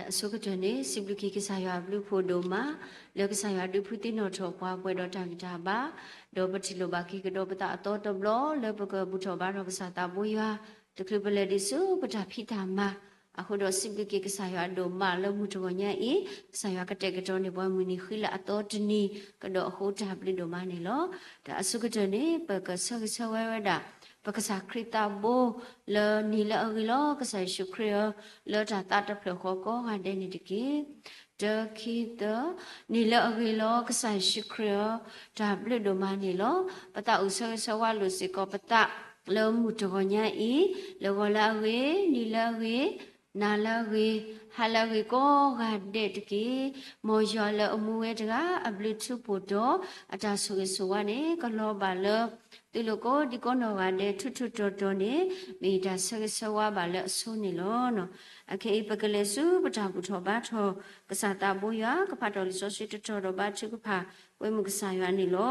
အဆိကတၢၢ်န့ၣ် စံးဘျုးက့ၤကစၢ်ယွၤအဘျုးအဖှိၣ်ဒိၣ်မး လၢကစၢ်ယွၤဒုးဖှူသ့ၣ်နီၣ်ထီၣ်ပှၤပှဲၤဒီးတၢ်ဂံၢ်တၢ်ဘါ, ဒီးပထံၣ်လိာ်ဘၣ်က့ၤကဒီးပသးအသီတဘျီ လၢပကဘူၣ်ထီၣ်ဘါထီၣ်ကစၢ်သးဘိယွၤ တချုးပလဲၤဒံးဆူပတၢ်ဖံးတၢ်မၤအဃိဒီး စံးဘျုးက့ၤကစၢ်ယွၤဒိၣ်မးလၢမုၢ်တဂီၤညါအံၤ ကစၢ်ယွၤကတဲာ်ကတီၤန့ၢ်ပှၤမုၢ်နံၤဃံလၤအသီတနံၤ ကဒီးအဃိတၢ်ဘျုးဒိၣ်မးန့ၣ်လီၤ. ဒီးအဆိကတၢၢ်န့ၣ် ပကဆၢဂ့ၤဆၢဝါဝဲဒၣ် ပကစၢ်ခရံာ်သးဘိ လၢနံၤလၢအဂ့ၤလီၤ ကစၢ်ယ့ၣ်ၡူးခရံာ်ဧၢ, လၢတၢ်သးတဖျၢၣ်ဃီကိးဂၤဒဲးန့ၣ်တက့ၢ်. တခံသၢ, နံၤလၢအဂ့ၤလီၤ ကစၢ်ယ့ၣ်ၡူးခရံာ်ဧၢ, တၢ်ဘျုးဒိၣ်မးန့ၣ်လီၤ. ပသးအိၣ်ဆၢဂ့ၤဆၢဝါလိာ်စ့ၢ်ကီးပသး လၢမုၢ်တဂီၤညါအံၤ, လၢဂီၤလၢအဂ့ၤ, နံၤလၢအဂ့ၤ, နၤလၢအဂ့ၤ, ဟါလၢအဂ့ၤကိးဂၤဒဲးတက့ၢ်. မ်ယွၤလၢအမူဝဲတဂၤ အဘျုးထူးဖှိၣ်ဒီး အတၢ်ဆိၣ်ဂ့ၤဆိၣ်ဝါန့ၣ် ကလီၤဘၣ်လၢ သုလိၤကိးဒံကိးနီၢ်ဂၤဒဲး ထူးထူးတီၤတီၤန့ၣ် မ့ၢ်ယတၢ်ဆၢဂ့ၤဆၢဝါဘၣ်လၢအဆိန့ၣ်လီၤ. အခဲအံၤ ပကလဲၤဆူပတၢ်ဘူၣ်ထီၣ်ဘါထီၣ် ကစၢ်သးဘိယွၤ ကဖးထီၣ်လံာ်စီဆှံတတီၤဒီးဘါထုကဖၣ် ကွဲမုာ်ကစၢ်ယွၤန့ၣ်လီၤ.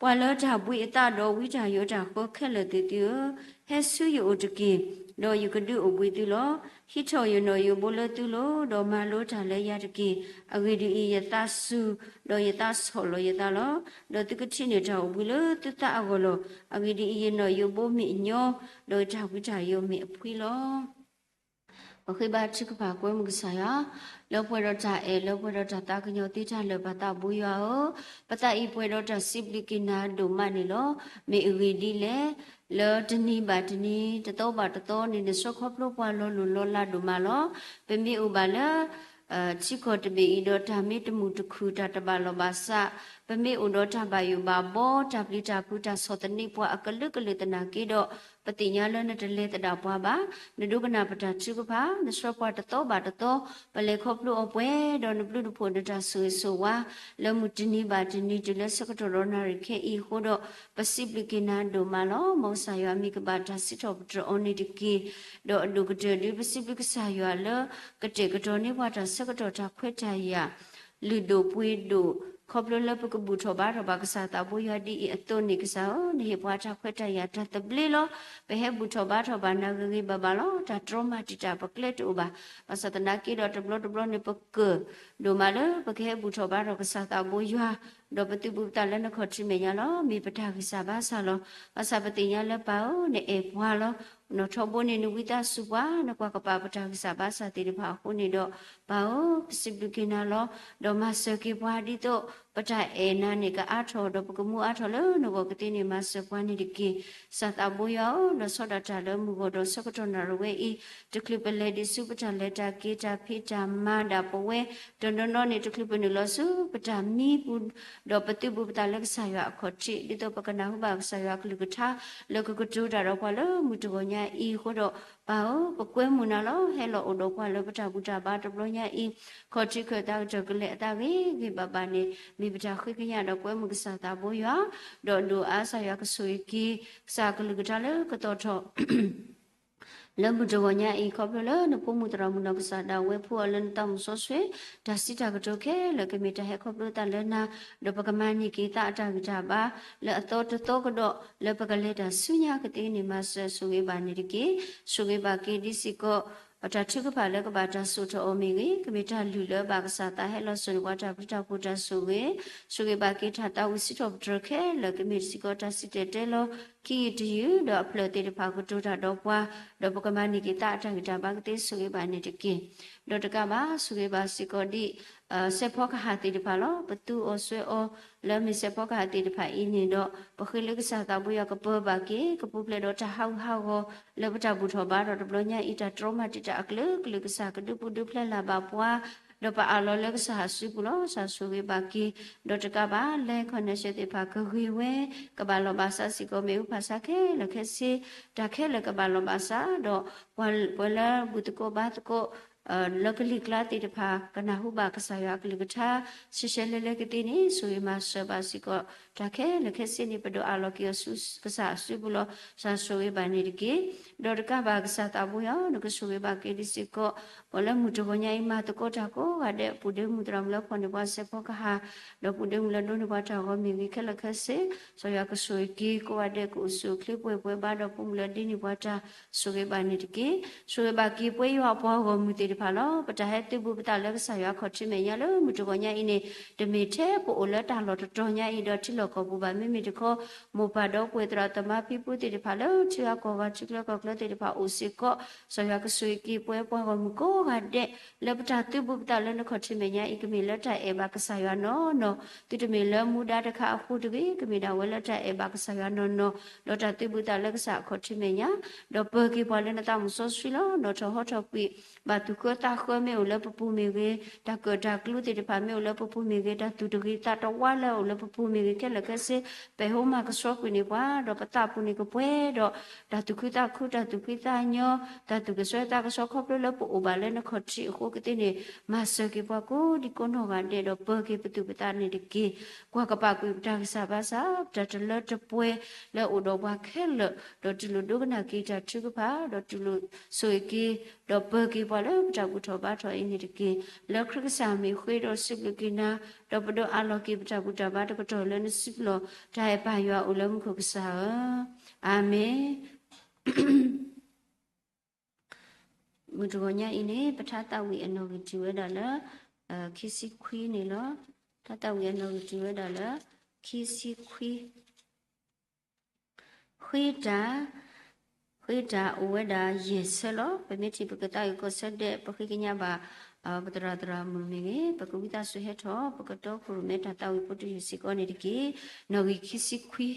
ပှၤလၢတၢ်ဘှံးအသးဒီးဝံတၢ်ယိးတၢ်ဃၢခဲလၢာ်သ့ၣ်သုဧၢ, ဟဲဆူယအိၣ်တက့ၢ်, ဒီးယကဒုးအိၣ်ဘှံးသုလီၤ. ဟံးထီၣ်ယနီၣ်ယိးဘိလၢသုလိၤ, ဒီးမၤလိတၢ်လၢယၤတက့ၢ်. အဂ့ၢ်ဒ်အံၤ, ယသးစူၤ, ဒီးယသးဆီၣ်လီၤယသးလီၤ. ဒီးသုကထံၣ်န့ၢ်တၢ်အိၣ်ဘှံးလၢသုသးအဂီၢ်လီၤ. အဂ့ၢ်ဒ်အံၤ, ယနီၣ်ယိးဘိမ့ၢ်အညီ, ဒီးယတၢ်ဘှံးတၢ်ယိးမ့ၢ်အဖှံလီၤ. ပဃ့ဘါထုကဖၣ်ကွဲမုာ်ကစၢ်ယွၤ, လၢပှဲၤဒီးတၢ်အဲၣ် လၢပှဲၤဒီးတၢ်သးကညီၤသ့တၢ်လၢာ် ပသးဘိယွၤဧၢ, ပသးအံၤပှဲၤဒီးတၢ်စံးဘျုးက့ၤနၤဒိၣ်မးန့ၣ်လီၤ. မ့ၢ်အဂ့ၢ်ဒ်လဲၣ်, လၢတနံၤဘၣ်တနံၤ တသီဘၣ်တသီန့ၣ် နဆှၢခီဖျိပှၤလီၤလိၢ်လီၤလးဒိၣ်မးလီၤ. ပမ့ၢ်အိၣ်ဘၣ်လၢ ထံကီၢ်တဘ့ၣ်အံၤဒီးတၢ်မ့ၢ်တမုာ်တခုၣ် တၢ်တဘၣ်လီၢ်ဘၣ်စး, ပမ့ၢ်အိၣ်ဒီးတၢ်ဘၣ်ယိၣ်ဘၣ်ဘီ တၢ်ပျံၤတၢ်ဖုး တၢ်ဆီၣ်သနံးပှၤအကလုာ်ကလုာ်သနာ်က့ဒီး ပသ့ၣ်ညါလၢနတလဲၤသဒၣ်ပှၤဘၣ်. နဒိကနၣ်ပတၢ်ထုကဖၣ်, နဆှၢပှၤတသီဘၣ်တသီ ပလဲၤခီဖျိအီၤပှဲၤဒီးနဘျုးနဖှိၣ် နတၢ်ဆိၣ်ဂ့ၤဆိၣ်ဝါ လၢမုၢ်တနံၤဘၣ်တနံၤ တုၤလၢဆၢကတီၢ်ဒီးနၣ်ရံၣ်ခဲအံၤအဃိဒီး ပစံးဘျုးက့ၤနၤဒိၣ်မးလီၤ. မ်ကစၢ်ယွၤမ့ၢ်ကဘၣ်တၢ်စံးထီၣ်ပတြၢၤအီၤန့ၣ်တက့ၢ်. ဒီးအဒိၣ်ကတၢၢ်ဒုး ပစံးဘျုးကစၢ်ယွၤလၢ ကတဲာ်ကတီၤန့ၢ်ပှၤတၢ်ဆၢကတီၢ်တၢ်ခွဲးတၢ်ယာ် လုၢ်ဒိၣ်ပှ့ၤဒိၣ် ခီဖျိလၢပကဘူၣ်ထီၣ်ဘါထီၣ်ဘၣ်ကစၢ်သးဘိယွၤဒ်အံၤအသိးန့ၣ် ကစၢ်ဧၢ, နဟ့ၣ်ပှၤတၢ်ခွဲးတၢ်ယာ်တၢ်သဘျ့လီၤ. ပဟဲဘူၣ်ထီၣ်ဘါထီၣ်ဘၣ်နၤဂ့ၤဂ့ၤဘၣ်ဘၣ်လီၤ. တၢ်တြီမၤတံာ်တာ်ပကျဲတအိၣ်ဘၣ်. ဘၣ်ဆၣ်သနာ်က့ဒီး တဘျီတဘျီန့ၣ် ပကၢၣ်ဒိၣ်မးလၢ ပကဟဲဘူၣ်ထီၣ်ဘါထီၣ်ကစၢ်သးဘိယွၤ, ဒီးပသုးဘူးပသးလၢနခီၣ်ထံးမဲာ်ညါလီၤ. မ့ၢ်ပတၢ်ဂံၢ်စၢ်ဘါစၢ်လီၤ. ဘၣ်ဆၣ်ပသ့ၣ်ညါလၢပၢ်ဧၢ, နအဲၣ်ပှၤလီၤ. နီၣ်ထီဘိန့ၣ် နဝံသးစူၤပှၤ, နကွၢ်ကပာ်ပတၢ်ဂံၢ်စၢ်ဘါစၢ်သ့ၣ်တဖၣ်အဃိန့ၣ်ဒီး ပၢ်ဧၢ, ပစံးဘျုးက့ၤနၤလီၤ. ဒီးမၤစၢၤက့ၤပှၤဒ်သိး ပတၢ်အဲၣ်နၤန့ၣ် ကအါထီၣ်ဒီး ပကမူအါထီၣ်လၢနဂီၢ်ကသ့န့ၣ် မၤစၢၤပှၤန့ၣ်တက့ၢ်. ကစၢ်သးဘိယွၤဧၢ, လီၤဆီဒၣ်တၢ်လၢမုၢ်ဂီၤဒီးဆၢကတီၢ်နၣ်ရံၣ်ဝဲအံၤ, တချုးပလဲၤဒံးဆူပတၢ်လဲၤတၢ်က့ၤ တၢ်ဖံးတၢ်မၤဒၣ်ပဝဲ တနီၤနီၤန့ၣ် တချုးပနုာ်လီၤဆူပတၢ်မံပူၤ, ဒီးပသုးဘူးပသးလၢကစၢ်ယွၤအခီၣ်ထံး ဒ်သိးပကနၢ်ဟူဘၣ်ကစၢ်ယွၤအကလုၢ်ကထါ လၢကကတိၤတၢ်ဒီးပှၤလၢမုၢ်တဂီၤညါအံၤအဃိဒီး ပၢ်ဧၢ, ပကွဲမုာ်နၤလီၤ. ဟဲလီၤအိၣ်ဒီးပှၤလၢပတၢ်ဘူၣ်တၢ်ဘါတဘျီညါအံၤ, ခီၣ်ထံးခၢၣ်သးကတၢၢ်ကလဲၤအသးဂ့ၤဂ့ၤဘၣ်ဘၣ်န့ၣ် မ့ၢ်ပတၢ်ဃ့ကညးဒီးကွဲမုာ်ကစၢ်သးဘိယွၤ, ဒီးဒိၣ်အါစၢ်ယွၤကဆိၣ်ဂ့ၤက့ၤ ကစၢ်ကလုၢ်ကထါလၢကသီၣ်ထီၣ် လၢမုၢ်တဂီၤညါအံၤ ခီဖျိလၢနဖိမုၣ်သရၣ်မုၣ်နီၢ်ကစၢ်ဒၣ်ဝဲဖိအီၤလၢနသးမုၣ်စီဆှံ, တၢ်စံးတၢ်ကတိၤခဲလၢာ်ကမ့ၢ်တၢ်ဟဲခီဖျိသးလၢနၤ, ဒီးပကမၤန့ၢ်က့ၤသးအတၢ်ဂံၢ်တၢ်ဘါ လၢအသီတသီကဒီး လၢပကလဲၤတၢ်ဆူညါကသ့န့ၣ် မၤစၢၤဆိၣ်ဂ့ၤဘၣ်န့ၣ်တက့ၢ်. ဆိၣ်ဂ့ၤဘၣ်က့ၤဒ်စ့ၢ်ကီး တၢ်ထုကဖၣ်လၢကဘၣ်တၢ်စိာ်ထီၣ်အီၤမ့ၢ်ဂ့ၤ, ကမ့ၢ်တၢ်လုၢ်လၢဘၣ်ကစၢ်သးဟဲလီၤစိာ်န့ၢ်ပှၤတၢ်ဘျုးတၢ်ဖှိၣ်တၢ်ဆိၣ်ဂ့ၤ, ဆိၣ်ဂ့ၤဘၣ်က့ၤတၢ်သးဝံၣ်စံးထီၣ်ပတြၢၤခဲလၢာ် ကမ့ၢ်စ့ၢ်ကီးတၢ်စံၣ်တဲၤတဲလီၤ ခံယုၢ်တယုၢ် ဒီးအဖျၢၣ်သ့ၣ်တဖၣ်ကတိၤတၢ်ဒီးပှၤ, ဒီးပကမၤန့ၢ်က့ၤသးအတၢ်ဂံၢ်တၢ်ဘါကသ့ ဆိၣ်ဂ့ၤဘၣ်န့ၣ်တက့ၢ်. ဒီးတကးဘၣ် ဆိၣ်ဂ့ၤဘၣ်စ့ၢ်ကီးဒ် စဲးဖီကဟၣ်သ့ၣ်တဖၣ်လီၤ. ပသူအီၤစွဲအီၤ လၢမ့ၢ်စဲးဖီကဟၣ်သ့ၣ်တဖၣ်အံၤန့ၣ်ဒီး ပဃ့လၢကစၢ်သးဘိယွၤကပၢၤဘၣ်က့ၤ ကပူၤဖျဲးဒီးတၢ်ဟးဂူာ်ဟးဂီၤ လၢပတၢ်ဘူၣ်ထီၣ်ဘါထီၣ်တဘျီညါအံၤ တၢ်တြီမၤတံာ်တာ်အကလုာ်ကလုာ် ကစၢ်ကဒုးပူၤဒုးဖျဲးလၢ်ဘၣ်ပှၤ ဒီးပအးလီၤလၢကစၢ်အစုပူၤလီၤ. ကစၢ်ဆိၣ်ဂ့ၤဘၣ်က့ၤ ဒီးတကးဘၣ် လဲၤခီၣ်နၢၣ်ဆၢသ့ၣ်တဖၣ်ကဂ့ၤဝဲ ကဘၣ်လီၢ်ဘၣ်စးစ့ၢ်ကီး မ့ၣ်အူဖးဆါခဲလၢာ်ခဲဆ့ တၢ်ခဲလၢာ်ကဘၣ်လီၢ်ဘၣ်စး ဒီးပှၤလၢဘူၣ်သကိးဘါသကိး လၢကလံၤကျါသ့ၣ်တဖၣ် ကနၢ်ဟူဘၣ်ကစၢ်ယွၤအကလုၢ်ကထါ ရှဲရှဲလဲလဲကသ့န့ၣ် ဆိၣ်ဂ့ၤမၤစၢၤဘၣ်စ့ၢ်ကီး တၢ်ခဲလၢာ်ခဲဆ့န့ၣ် ပဒိးအးလီၤက့ၤအီၤဆူကစၢ်အစုပူၤလီၤ. ကစၢ်ဆိၣ်ဂ့ၤဘၣ်န့ၣ်တက့ၢ်. ဒီးတကးဘၣ်ကစၢ်သးဘိယွၤ နကဆိၣ်ဂ့ၤဘၣ်က့ၤဒံးစ့ၢ်ကီး ပှၤလၢမုၢ်တဂီၤညါအံၤ မၤသကိးတၢ်ကိးဂၤဒဲး ပူၤဒ့မုၢ်သရၣ်မုၣ်လၢဖီၣ်န့ၢ်ပှၤစဲးဖီကဟၣ် ဒီးပူၤဒ့မုၢ်လၢဒိးန့ၢ်ပှၤတၢ်ဂီၤမ့ၢ်ဂ့ၤ ခဲလၢာ်ခဲဆ့ စီၤယွၤကဆိၣ်ဂ့ၤက့ၤကိးဂၤဒဲး ကအိၣ်ဆူၣ်အိၣ်ချ့ပှဲၤပှဲၤဘါ ဒီးပူၤမုၢ်လၢဒ့န့ၢ်ပှၤတၢ်ဆိၣ်ဂ့ၤဘၣ်န့ၣ်တက့ၢ်. ဆိၣ်ဂ့ၤဘၣ်က့ၤပှၤယွၤအပှၤဂီၢ်မုၢ်သ့ၣ်တဖၣ်လီၤ. ပတၢ်ဟဲသုးဘူးပသးလၢကစၢ်ယွၤခီၣ်ထံးမဲာ်ညါလၢမုၢ်တဂီၤညါအံၤန့ၣ် တမ့ၢ်ထဲပအိၣ်လၢတၢ်လီၢ်တတီၤညါအံၤ ဒီးထံလီၢ်ကီၢ်ပူၤဘၣ် မ့မ့ၢ်တခီ မိၢ်ပၢ်ဒီပုၢ်ဝဲၢ်သရၣ်သမါဖံဖုသ့ၣ်တဖၣ်လၢထံဂၤကီၢ်ဂၤ ထံချၢကီၢ်ချၢသ့ၣ်တဖၣ်အိၣ်စ့ၢ်ကီး စီၤယွၤကဆိၣ်ဂ့ၤက့ၤပှၤပှၤဂီၢ်မုၢ်ကိးဂၤဒဲး လၢပတၢ်သုးဘူးပသးလၢနခီၣ်ထံးမဲာ်ညါအံၤ ကမ့ၢ်လၢတၢ်အဲၣ်ဘၣ်ကစၢ်ယွၤနီၢ်နီၢ်, သုတမ့ၢ်လၢမူဒါတခါအဃိတဂ့ၤ, ကမ့ၢ်ဒၣ်ဝဲလၢတၢ်အဲၣ်ဘၣ်ကစၢ်ယွၤနီၢ်နီၢ်, ဒီးတၢ်သုးဘူးသးလၢကစၢ်အခီၣ်ထံးမဲာ်ညါ, ဒီးပၢၤက့ၤပှၤလၢနသးမုၢ်စီဆှံလီၤ. နီၣ်ထီၣ်ဟီထီၣ်ကွံာ် ဘၣ်သူၣ်ဃၢသးဃၢမ့ၢ်အိၣ်လၢပပူၤမ့ၢ်ဂ့ၤ, တၢ်ကၢၣ်တၢ်ကျူသ့ၣ်တဖၣ်မ့ၢ်အိၣ်လၢပပူၤမ့ၢ်ဂ့ၤ, တၢ်သူၣ်တဂ့ၤသးတဝါလၢအအိၣ်လၢပပူၤမ့ၢ်ဂ့ၤ, ခဲလၢာ်ခဲဆ့ ပဲာ်ဟိမၤကဆှီကွံာ်န့ၢ်ပှၤ, ဒီးပသးပူၤန့ၣ်ကပှဲၤဒီး တၢ်သူၣ်ခုသးခု, တၢ်သူၣ်ဖှံသးညီ, တၢ်သူၣ်ကဆှီသးကဆှီ ခီဖျိလၢပအိၣ်ဘၣ်လၢနခီၣ်ထံးအဃိကသ့န့ၣ် မၤစၢၤက့ၤပှၤကိးဒံကိးနီၢ်ဂၤဒဲး ဒီးပၢၤက့ၤပသူၣ်ပသးန့ၣ်တက့ၢ်. ကွၢ်ကပာ်ကွံာ်ပတၢ်ဂံၢ်စၢ်ဘါစၢ်, ပတၢ်တလၢတပှဲၤလၢအအိၣ်ဒီးပှၤခဲလၢာ်, ဒီးတူၢ်လိာ်ဒိကနၣ်က့ၤတၢ်ထုကဖၣ်, ဒီးတူၢ်လိာ်ဆိၣ်ဂ့ၤက့ၤ, ဒီးပၢၤက့ၤပှၤလၢပတၢ်ဘူၣ်ထီၣ်ဘါထီၣ်အံၤန့ၣ်တက့ၢ်. လၢခရံာ်ကစၢ်မံၤဃ့ဒီးစံးဘျုးက့ၤနၤ, ဒီးပဒိးအးလီၤက့ၤပတၢ်ဘူၣ်တၢ်ဘါတကတီၢ်လၢနစုပူၤလီၤ. တၢ်အဲၣ်ပၢ်ယွၤအိၣ်လၢမူခိၣ်ကစၢ်ဧၢ, အၤမ့ၣ်. မုၢ်တဂီၤညါအံၤန့ၣ် ပထါသးဝံၣ်အနီၣ်ဂံၢ်တုၤဝဲဒၣ်လၢ ခံဆံခွံန့ၣ်လီၤ. ထါသးဝံၣ်အနီၣ်ဂံၢ်တုၤဝဲဒၣ်လၢ ခံဆံခွံ, ဃ့တၢ်, ဃ့တၢ်အိၣ်ဝဲဒၣ်ယဲၢ်ဆၢလီၤ. ပမ့ၢ်ထံၣ်ပကသးဝံၣ်ကီၢ်ဆၢဒဲး ပဃ့ကညးဘၣ် ပသရၣ်သရၣ်မုၣ်မ့ၢ်ဂ့ၤ, ပကဝံသးစူၤဟဲထီၣ် ပကတီခိၣ်ရိၣ်မဲတၢ်သးဝံၣ်ဖိတယုၢ်စ့ၢ်ကီးန့ၣ်တက့ၢ်. နီၣ်ဂံၢ်ခံဆံခွံ.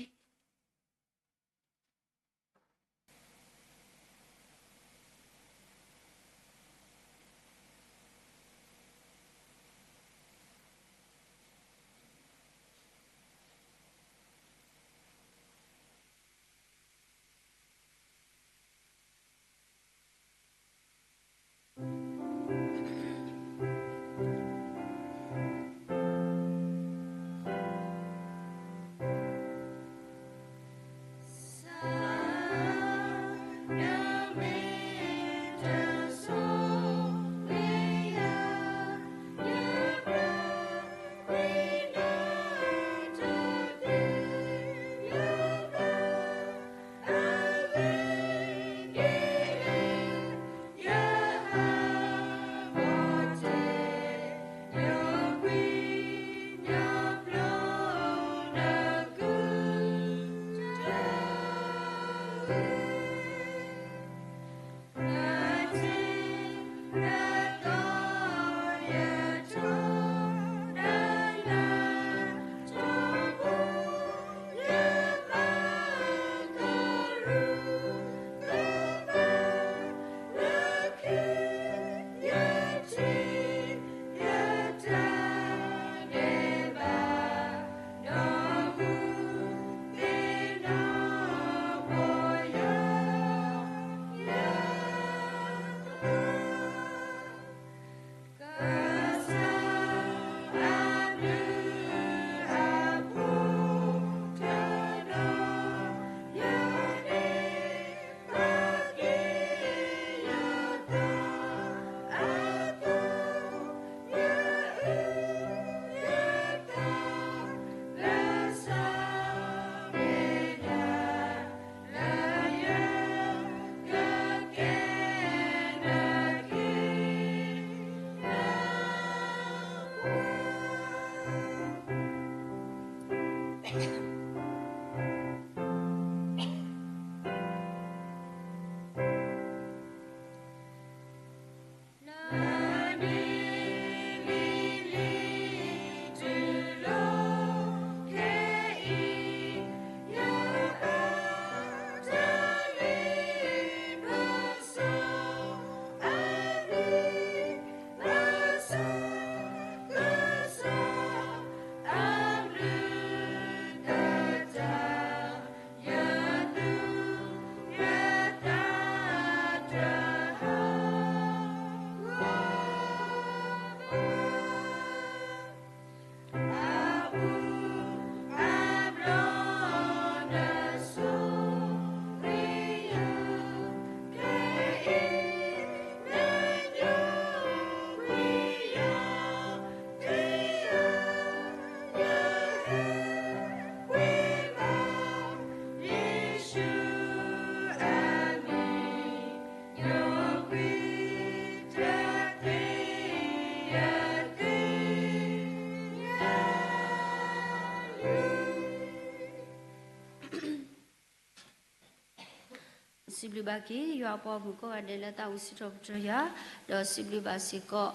စံးဘျုးဘၣ်က့ၤ ယွၤအပှၤဂီၢ်မုၢ်ကိးဂၤဒဲးလၢသးအိၣ်စံးထီၣ်ပတြၢၤယွၤ, ဒီးစံးဘျုးဘၣ်စ့ၢ်ကီး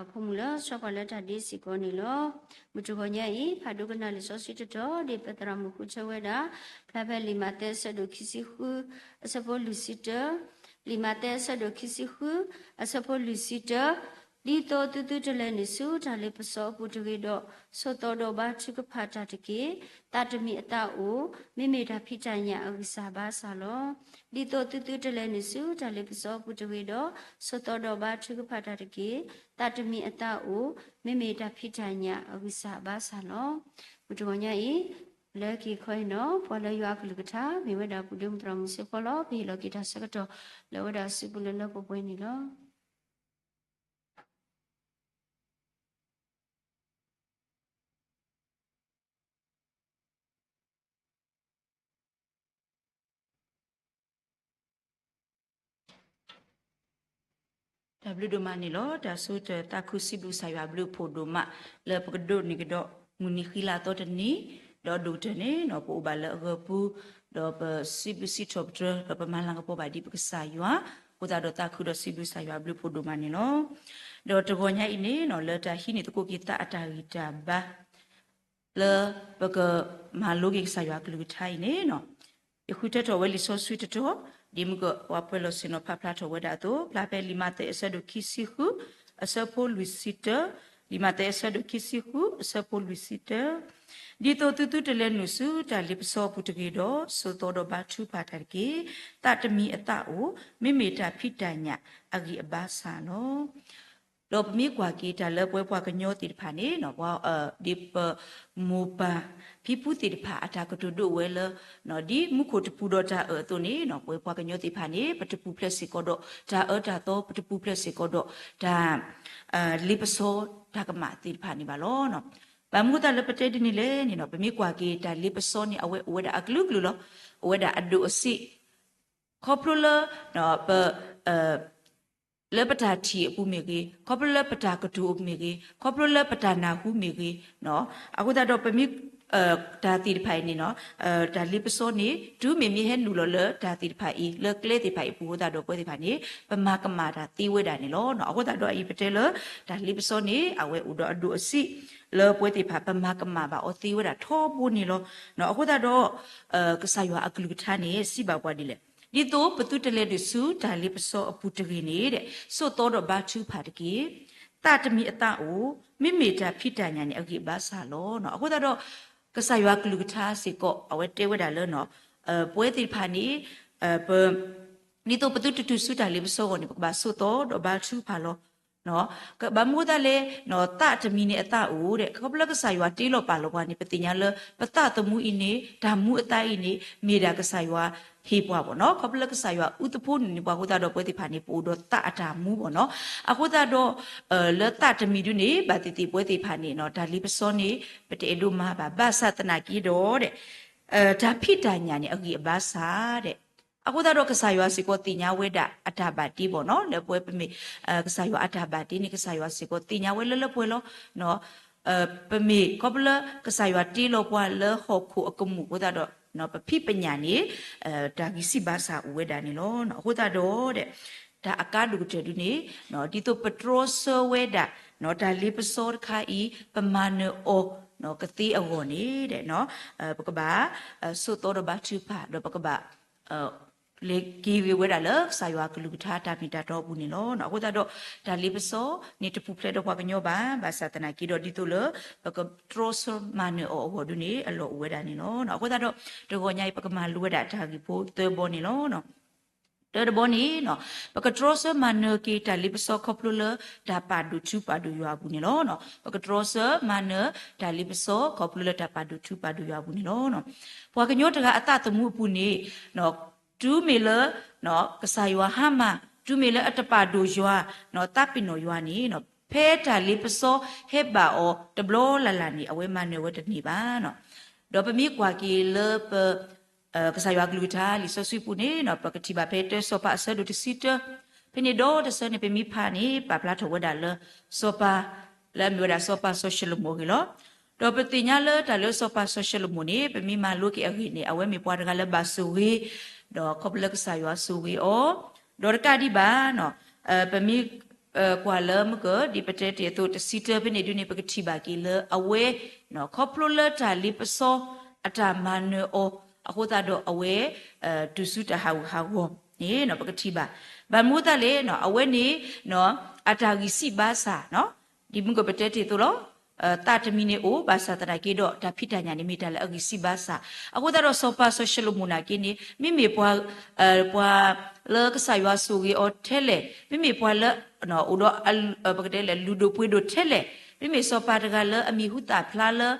ဖိမုၣ်လၢဆှၢပှၤလၢတၢ်ဒ့စ့ၢ်ကီးန့ၣ်လီၤ. မုၢ်တဂီၤညါအံၤ ဖးဒိကနၣ်လံာ်စီဆှံတတီၤ ဒ်ပသရၣ်မုၣ်ဃုထၢဝဲဒၣ်, ဖျါဖဲလံာ်မးသဲအဆၢဒိၣ်ခံဆံဃု အဆၢဖိလွံၢ်ဆံတၢ, လံာ်မးသဲအဆၢဒိၣ်ခံဆံဃု အဆၢဖိလွံၢ်ဆံတၢ, ဒ်သိးသုသုတလဲၤနုာ်ဆူတၢ်လ့ပစီအပူၤတဂ့ၤဒီး, ဆိးသီဒီးဘါထုကဖၣ်တၢ်တက့ၢ်. သးတမံၤအသးအိၣ်, မ့မ့ၢ်တၢ်ဖံးတၢ်ညၣ်အဂံၢ်စၢ်ဘါစၢ်လီၤ. ဒ်သိးသုသုတလဲၤနုာ်ဆူတၢ်လ့ပစီအပူၤတဂ့ၤဒီး, ဆိးသီဒီးဘါထုကဖၣ်တၢ်တက့ၢ်. သးတမံၤအသးအိၣ်, မ့မ့ၢ်တၢ်ဖံးတၢ်ညၣ်အဂံၢ်စၢ်ဘါစၢ်လီၤ. မုၢ်တဂီၤညါအံၤ လၢခံခီအံၤနီၤ ပှၤလၢယွၤအကလုၢ်ကထါ မ့ၢ်ဝဲဒၣ်ပဒိၣ်မုၢ်သရၣ်မုၣ်စ့ဖီလီၤ. ပဟ့ၣ်လီၤက့ၤတၢ်ဆၢကတီၢ် လၢအဝဲဒၣ်စုပူၤလၢလၢပှဲၤပှဲၤန့ၣ်လီၤ. တၢ်ဘျုးဒိၣ်မးန့ၣ်လီၤ. တၢ်ဆိကတၢၢ်သးခုစံးဘျုးကစၢ်ယွၤအဘျုးအဖှိၣ်ဒိၣ်မး လၢပကဒိးန့ၢ်ကဒီး မုၢ်နံၤဃံလၤသီတနံၤ, ဒီးဒိၣ်ကတၢၢ်န့ၣ်နီၤ ပအိၣ်ဘၣ်လၢအဂၢၤပူၤ, ဒီးပစံးဘျုးစံးထီၣ်ပတြၢၤ ဒီးပမၤလၤကပီၤဘၣ်ဒ်ပကစၢ်ယွၤ, အဃိသတးဒီးသးခုဒီးစံးဘျုးကစၢ်ယွၤအဘျုးအဖှိၣ်ဒိၣ်မးန့ၣ်လီၤ. ဒီးတဂီၤညါအံၤန့ၣ်နီၤ လၢတၢ်ဟံးန့ၢ်သကိးက့ၤသးအတၢ်ဂံၢ်တၢ်ဘါ လၢပကမၤလိက့ၤကစၢ်ယွၤအကလုၢ်ကထါအံၤန့ၣ်နီၤ, ယဃုထၢထီၣ်ဝဲလံာ်စီဆှံတတီၤ, ဒ်မုၢ်ကပှၤပှဲၤလီၢ်ဆ့ၣ်နီၤဖးဖျါထီၣ်ဝဲဒၣ်အသိး, ဖျါဖဲလံာ်မးသဲအဆၢဒိၣ်ခံဆံဃု အဆၢဖိလွံၢ်ဆံတၢ, လံာ်မးသဲအဆၢဒိၣ်ခံဆံဃု အဆၢဖိလွံၢ်ဆံတၢ, ဒ်သိးသုသုတလဲၤနုာ်ဆူတၢ်လ့ပစီအပူၤတဂ့ၤဒီး, ဆိးသီဒီးဘါထုကဖၣ်တၢ်တက့ၢ်. သးတမံၤအသးအိၣ်, မ့မ့ၢ်တၢ်ဖံးတၢ်ညၣ်အဂံၢ်အဘါစၢ်လီၤ. ဒီးပမ့ၢ်ကွၢ်က့ၤတၢ်လၢပဝဲပှၤကညီသ့ၣ်တဖၣ်န့ၣ်, ဒ်ပမိၢ်ပၢ်ဖံဖုသ့ၣ်တဖၣ်အတၢ်ကတိၤဒိးဝဲလၢ, ဒ်မူခိၣ်တပူၤဒီးတၢ်အၢၣ်အသိးန့ၣ်, ပဝဲပှၤကညီသ့ၣ်တဖၣ်န့ၣ် ပတပူၤဖျဲးစ့ၢ်ကီးဒီးတၢ်အၢတၢ်သီ, ပတပူၤဖျဲးစ့ၢ်ကီးဒီးတၢ်လ့ပစီတၢ်ကမၣ်သ့ၣ်တဖၣ်န့ၣ်ဘၣ်လီၤ. ဘၣ်မနုၤအဃိသတးလၢပတဲဒ်န့ၣ်လဲၣ်န့ၣ်, ပမ့ၢ်ကွၢ်က့ၤတၢ်လ့ပစီန့ၣ် အဝဲအိၣ်ဝဲဒၣ်အကလုာ်ကလုာ်လီၤ. အိၣ်ဝဲဒၣ်အဒိၣ်အဆံး, ခီဖျိလၢ ပ လၢပတၢ်ထံၣ်အပူၤမ့ၢ်ဂ့ၤ, ခီဖျိလၢပတၢ်ကတိၤအပူၤမ့ၢ်ဂ့ၤ, ခီဖျိလၢပတၢ်နၢ်ဟူမ့ၢ်ဂ့ၤ, အဃိသတးဒီးပမ့ၢ် တၢ်သ့ၣ်တဖၣ်အံၤန့ၣ်နီၤ, တၢ်လ့ပစီန့ၣ် တုၤမ့ၢ်မ့ၢ်ဟဲနုာ်လီၤလၢတၢ်သ့ၣ်တဖၣ်အံၤ လၢကျဲသ့ၣ်တဖၣ်အံၤအပူၤအဃိသတးဒီး ပဝဲသ့ၣ်တဖၣ်န့ၣ် ပမၤကမၣ်တၢ်သ့ဝဲဒၣ်န့ၣ်လီၤ. အဃိသတးဒီးအံၤပတဲလၢ တၢ်လ့ပစီန့ၣ် အဝဲအိၣ်ဒီးအဒိၣ်အဆံး လၢပဝဲသ့ၣ်တဖၣ် ပမၤကမၣ်ဘၣ်အီၤသ့ဝဲဒၣ်ထီဘိန့ၣ်လီၤ. အဃိသတးဒီး ကစၢ်ယွၤအကလုၢ်ကထါန့ၣ် စံးဘၣ်ပှၤဒ်လဲၣ်, ဒ်သိးပသုတလဲၤနုာ်ဆူတၢ်လ့ပစီအပူၤတဂ့ၤန့ၣ်, ဆိးသီဒီးဘါထုကဖၣ်တက့ၢ်. သးတမံၤအသးအိၣ်, မ့မ့ၢ်တၢ်ဖံးတၢ်ညၣ်န့ၣ် အဂံၢ်အဘါစၢ်လီၤ. အဃိသတးဒီး ကစၢ်ယွၤကလုၢ်ကထါစ့ၢ်ကီး အဝဲတဲဝဲဒၣ်လၢ ပဝဲသ့ၣ်တဖၣ်န့ၣ် ပ ဒ်သိးပသုတတုၤဆူတၢ်လ့ပစီအဂီၢ်န့ၣ် ပကဘၣ်ဆိးသီဒီးဘါထုကဖၣ်လီၤ. ဘၣ်မနုၤအဃိသတးလဲၣ်, သးတမံၤန့ၣ်အသးအိၣ်ဒီး ခီဖျိလၢကစၢ်ယွၤတ့လီၤပာ်လီၤပှၤန့ၣ် ပသ့ၣ်ညါလၢ ပသးသမူအံၤန့ၣ် တၢ်မူအသးအံၤန့ၣ် မ့ၢ်ဒၣ်ကစၢ်ယွၤဟ့ၣ်ပှၤဘၣ်နီၤ. ခီဖျိလၢကစၢ်ယွၤအုးသဖိနုာ်န့ၢ်ပှၤအဃိသတးဒီး ပဝဲသ့ၣ်တဖၣ်န့ၣ် ပအိၣ်ဒီးသးအတၢ်မူဘၣ်နီၤ. အဃိသတးဒီး လၢသးတမံၤဒုန့ၣ် ဘၣ်သ့ၣ်သ့ၣ်ပဝဲသ့ၣ်တဖၣ်န့ၣ် တၢ်လ့ပစီန့ၣ် ပတအဲၣ်ဒိးမၤဘၣ် ဘၣ်ဆၣ်သနာ်က့ဒီး တၢ်ဖံးတၢ်ညၣ်န့ၣ် အဂံၢ်အဘါစၢ်ဒီး အဃိသတးဒီးကစၢ်ယွၤစ့ၢ်ကီးသ့ၣ်ညါဝဲဒၣ်အတၢ်ဘၣ်တ့ဘၣ်နီၤ. လၢပဝဲပမ့ၢ် ကစၢ်ယွၤအတၢ်ဘၣ်တ့န့ၣ် ကစၢ်ယွၤစ့ၢ်ကီးသ့ၣ်ညါဝဲလၢလၢပှဲၤပှဲၤလီၤ. ပမ့ၢ်ခီဖျိလၢကစၢ်ယွၤတ့လီၤပှၤလၢဟီၣ်ခိၣ်အကမူၣ်အဃိသတးဒီး ပဖံးပညၣ်န့ၣ် တၢ်ဂံၢ်စၢ်ဘါစၢ်အိၣ်ဝဲဒၣ်န့ၣ်လီၤ. အဃိသတးဒီး တၢ်အကါဒိၣ်ကတၢၢ်ဒုန့ၣ် ဒ်သိးပတြီဆၢဝဲဒၣ် တၢ်လ့ပစီတခါအံၤ ပမၤနၢၤအီၤကသ့အဂီၢ်န့ၣ် ပကဘၣ်ဆိးသီဒီးဘါထုကဖၣ် ဒီးပကဘၣ် လဲၤက့ၤဂ့ၤဝဲဒၣ်လၢကစၢ်ယွၤကလုၢ်ကထါတၢ်မ့ၢ်တၢ်တီအပူၤန့ၣ်လီၤ. အဃိသတးဒီး တၢ်လ့ပစီန့ၣ်တပူၤဖျဲးဒီးပှၤကညီဘၣ်, ဘၣ်ဆၣ်သနာ်က့ဒီးဒ်သိးလၢ ပကတြီဆၢမၤနၢၤအီၤအဂီၢ်ဒုန့ၣ် အလီၢ်အိၣ်ဝဲဒၣ်န့ၣ်လီၤ. အဃိသတးဒီး တဂီၤညါအံၤ ပကမၤလိဝဲဒၣ်တၢ်ဂ့ၢ်ဖိသၢဘီန့ၣ်လီၤ. တၢတဘီန့ၣ် ပကတြီဆၢမၤနၢၤက့ၤတၢ်လ့ပစီခီဖျိလၢတၢ်ပာ်ဒိၣ်ထူပာ်ဒိၣ်ယွၤအပူၤန့ၣ်လီၤ. ပကတြီဆၢမၤနၢၤတၢ်လ့ပစီခီဖျိလၢတၢ်ပာ်ဒိၣ်ထူပာ်ဒိၣ်ယွၤအပူၤန့ၣ်လီၤ. ပှၤကညီတဂၤအသးသမူအပူၤန့ၣ် တုၤမ့ၢ်လၢ ကစၢ်ယွၤဟါမၢ် တုၤမ့ၢ်လၢအတပာ်ဒိၣ်ယွၤ သးပ့ၤနီၣ်ယွၤန့ၣ် ဖဲတၢ်လ့ပစီဟဲဘၣ်အီၤတဘျီလၢ်လၢ်န့ၣ် အဝဲမၤနၢၤဝဲတန့ၢ်ဘၣ်. ဒီးပမ့ၢ်ကွၢ်က့ၤလၢပ ကစၢ်ယွၤကလုၢ်ကထါလံာ်စီဆှံပူၤန့ၣ် ပကထံၣ်ဘၣ်ဖဲတၢစီၤပၤအဆၢဒိၣ်တဆံတၢ, ဖဲန့ၣ်ဒီတဆၢန့ၣ် ပမ့ၢ်ဖးန့ၣ် ပာ်ဖျါထီၣ်ဝဲဒၣ်လၢ စီၤပၤ လၢအမ့ၢ်ဝဲဒၣ်စီၤပၤစီၤၡလိၤမိၣ်အဂ့ၢ်လီၤ. ဒီးပသ့ၣ်ညါလၢတၢ်လၢစီၤပၤစီၤၡလိၤမိၣ်န့ၣ် ပမ့ၢ်မၤလိက့ၤအဂ့ၢ်န့ၣ် အဝဲမ့ၢ်ပှၤတဂၤလၢဘၣ်ဆိၣ်ဂ့ၤ ဒီးခီဖျိလၢကစၢ်ယွၤဆိၣ်ဂ့ၤအီၤ, ဒီးတကးဒံးဘၣ် ပမ့ၢ်ကွၢ်လၢမုၢ်ကၢၢ် ဒ်ပတဲတ့ၢ်အသိး တဆံတၢဖဲန့ၣ်ဒုန့ၣ် ပကထံၣ်ဘၣ်က့ၤလၢအဝဲ ခီဖျိလၢတၢ်လ့ပစီ အတၢ်မၤနၢၤအီၤ အဃိသတးဒီးအဝဲ တုၤဆူတၢ်ဟးဂူာ်ဟးဂီၤန့ၣ် ပကထံၣ်ဘၣ်. ဘၣ်မနုၤအဃိသတးလဲၣ် အဝဲန့ၣ် အတၢ်ဂံၢ်စၢ်ဘါစၢ် ဒ်မုၢ်ကၢၢ်ပတဲတ့ၢ်အသိးလီၤ. သးတမံၤန့ၣ်အိၣ် ဘၣ်ဆၣ်သနာ်က့ဒီး တၢ်ဖံးတၢ်ညၣ်န့ၣ်မ့ၢ်တၢ်လၢအဂံၢ်စၢ်ဘါစၢ်. အဃိသတးဒီးစီၤပၤစီၤၡလိၤမိၣ်နာ်က့န့ၣ် မ့မ့ၢ်ပှၤ ပှၤလၢကစၢ်ယွၤဆိၣ်ဂ့ၤအီၤထဲလဲၣ်, မ့မ့ၢ်ပှၤလၢ အိၣ်ဒီး ပကတဲလဲၣ် လုၢ်ဒိၣ်ပှ့ၤဒိၣ်ထဲလဲၣ်, မ့မ့ၢ်စီၤပၤတဂၤလၢအမံၤဟူသၣ်ဖျါလၢ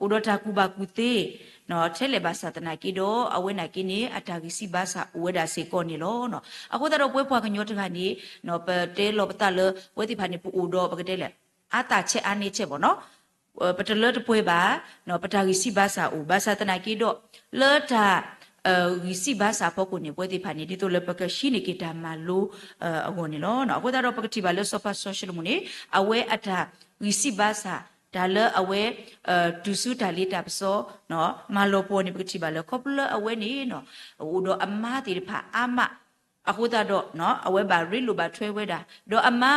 အိၣ်ဒီးတၢ်ကူၣ်ဘၣ်ကူၣ်သ့ ထဲလဲၣ်ဘၣ်ဆၣ်သနာ်က့ဒီး အဝဲနာ်က့န့ၣ် အတၢ်ဂံၢ်စၢ်ဘါစၢ်အိၣ်ဝဲဒၣ်စ့ၢ်ကီးန့ၣ်လီၤ. အဃိသတးဒီးပဝဲပှၤကညီတဂၤန့ၣ် ပတဲလီၤပသးလၢ ပဝဲသ့ၣ်တဖၣ်န့ၣ် ပအိၣ်ဒီးပကတဲလဲၣ် အါသၣ်ဆဲးအါနဲဆဲးဘၣ်နီၤ ပတလၢတပှဲၤဘၣ်, ပတၢ်ဂံၢ်စၢ်ဘါစၢ်အိၣ် ဘၣ်ဆၣ်သနာ်က့ဒီး လၢတၢ် ဂံၢ်စၢ်ဘါစၢ်အဖီခိၣ်န့ၣ် ပဝဲသ့ၣ်တဖၣ်န့ၣ် ဒ်သိးလၢပကဟံးန့ၢ်က့ၤတၢ်မၤလိ အဂီၢ်န့ၣ်လီၤ. အဃိသတးဒီးပကထံၣ်ဘၣ်လၢစီၤပၤစီၤၡလိၤမိၣ်န့ၣ် အဝဲအတၢ်ဂံၢ်စၢ်ဘါစၢ် တၢ်လၢအဝဲ တုၤဆူတၢ်လ့တၢ်ပစီ မၤလီၤပှီၢ်န့ၣ် ပကထံၣ်ဘၣ်လၢခီဖျိလၢအဝဲန့ၣ် အိၣ်ဒီးအမါသ့ၣ်တဖၣ်အါမး အဃိသတးဒီး အဝဲဘၣ်ရ့လိာ်ဘၣ်ထွဲဝဲဒၣ် ဒီးအမါ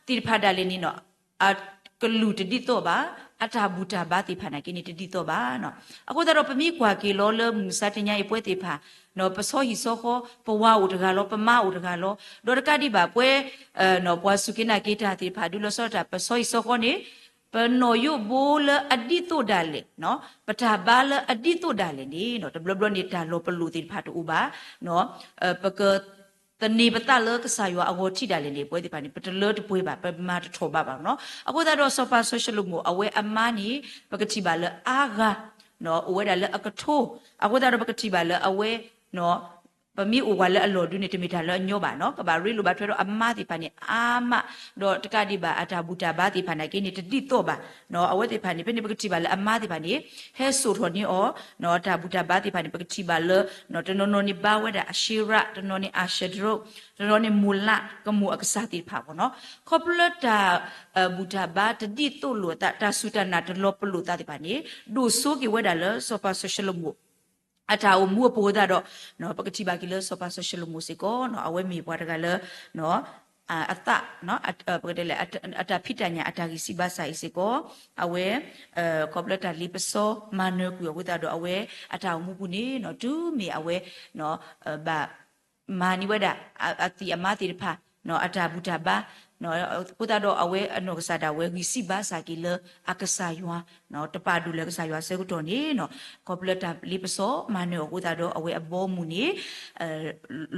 သ့ၣ်တဖၣ်ဒၣ်လဲာ်န့ၣ် အကလုၢ်တဒ်သိးဘၣ်, အတၢ်ဘူၣ်တၢ်ဘါသ့ၣ်တဖၣ်နာ်က့န့ၣ်တဒ်သိးဘၣ်. အဃိသတးဒီးပမ့ၢ်ကွၢ်က့ၤလီၤလၢမုၢ်မဆါတနံၤအံၤ ပဝဲသ့ၣ်တဖၣ် ပဆီဟံၣ်ဆီဃီ ပဝၤအိၣ်တဂၤလီၤ, ပမါအိၣ်တဂၤလီၤ, ဒီးတကးဒံးဘၣ်ပဝဲ ပှၤစူၢ်က့ၤနာ်က့ၤတၢ်သ့ၣ်တဖၣ် ဒုးလီၤဆီဒၣ်တၢ် ပဆီဟံၣ်ဆီဃီန့ၣ် ပနီၣ်ယိၣ်ဘိလၢအဒ်သိးဒၣ်လဲာ်, ပတၢ်ဘါလၢအဒ်သိးဒၣ်လဲာ်န့ၣ် တဘျီဘျီန့ၣ် တၢ်လီၤပလိာ်သ့ၣ်တဖၣ်တအိၣ်ဘၣ်, ပက သန့ၤပသးလၢကစၢ်ယွၤအဂီၢ်ထံးဒၣ်လဲာ်န့ၣ် ပဝဲသ့ၣ်တဖၣ်န့ၣ် ပတလၢတပှဲၤဘၣ်, ပမၤတထီၣ်ဘးဘၣ်နီၤ. အဃိသတးဒီးစီၤပၤစီၤၡလိၤမိၣ် အဝဲအမါန့ၣ် ပကထံၣ်ဘၣ်လၢအါဂၤ အိၣ်ဝဲဒၣ်လၢအကထိ, အဃိသတးဒီးပကထံၣ်ဘၣ်လၢအဝဲ ပမ့ၢ်အိၣ်ဝဲလၢအလီၢ်ဒုန့ၣ် တမ့ၢ်တၢ်လၢအညီဘၣ်နီၤ, ကဘၣ်ရ့လိာ်ဘၣ်ထွဲဒီးအမါသ့ၣ်တဖၣ်န့ၣ်အါမး, ဒီးတကးဒံးဘၣ်အတၢ်ဘူၣ်တၢ်ဘါသ့ၣ်တဖၣ်နာ်က့န့ၣ် တဒ်သိးဘၣ်. အဝဲသ့ၣ်တဖၣ်န့ၣ် ဖဲန့ၣ်ပကထံၣ်ဘၣ်လၢအမါသ့ၣ်တဖၣ်န့ၣ် ဟဲစိာ်ထီၣ်န့ၢ်အီၤ တၢ်ဘူၣ်တၢ်ဘါသ့ၣ်တဖၣ်န့ၣ် ပကထံၣ်ဘၣ်လၢ တနီၤနီၤန့ၣ်ဘါဝဲဒၣ်အၡ့ရး, တနီၤန့ၣ်အၤၡတရိး, တနီၤန့ၣ်မိၢ်လး ကမိၣ်အကစၢ်သ့ၣ်တဖၣ်ဘၣ်နီၤ. ခီဖျိလၢတၢ် ဘူၣ်တၢ်ဘါတဒ်သိးလိာ်အသး, တၢ်စူၢ်တၢ်နာ်တလီၤပလိာ်သးသ့ၣ်တဖၣ်န့ၣ် ဒိၣ်စိက့ၤဝဲဒၣ်လၢစီၤပၤစီၤၡလိၤမိၣ် အတၢ်အိၣ်မူအပူၤအဃိသတးဒီး ပကထံၣ်ဘၣ်က့ၤလၢစီၤပၤစီၤၡလိၤမိၣ်စ့ၢ်ကီး အဝဲမ့ၢ်ပှၤတဂၤလၢ အသး ပကတဲလဲၣ် အတၢ်ဖံးတၢ်ညၣ်အတၢ်ဂံၢ်စၢ်ဘါစၢ်အံၤစ့ၢ်ကီး အဝဲ ခီဖျိလၢတၢ်လ့ပစီမၤနၢၤကွံာ်အဃိသတးဒီး အဝဲအတၢ်အိၣ်မူပူၤန့ၣ် တုၤမ့ၢ်အဝဲ ဘၣ် မၤန့ၢ်ဝဲဒၣ် အသံၣ်အမါသ့ၣ်တဖၣ် အတၢ်ဘူၣ်တၢ်ဘါ အဃိသတးဒီးအဝဲအနီၢ်ကစၢ်ဒၣ်ဝဲဂံၢ်စၢ်ဘါစၢ်က့ၤလၢအကစၢ်ယွၤ တပာ်ဒိၣ်လၢကစၢ်ယွၤအဆၢကတီၢ်န့ၣ် ခီဖျိလၢတၢ်လ့ပစီမၤနၢၤအဃိသတးဒီး အဝဲအဘီအမုၢ်န့ၣ်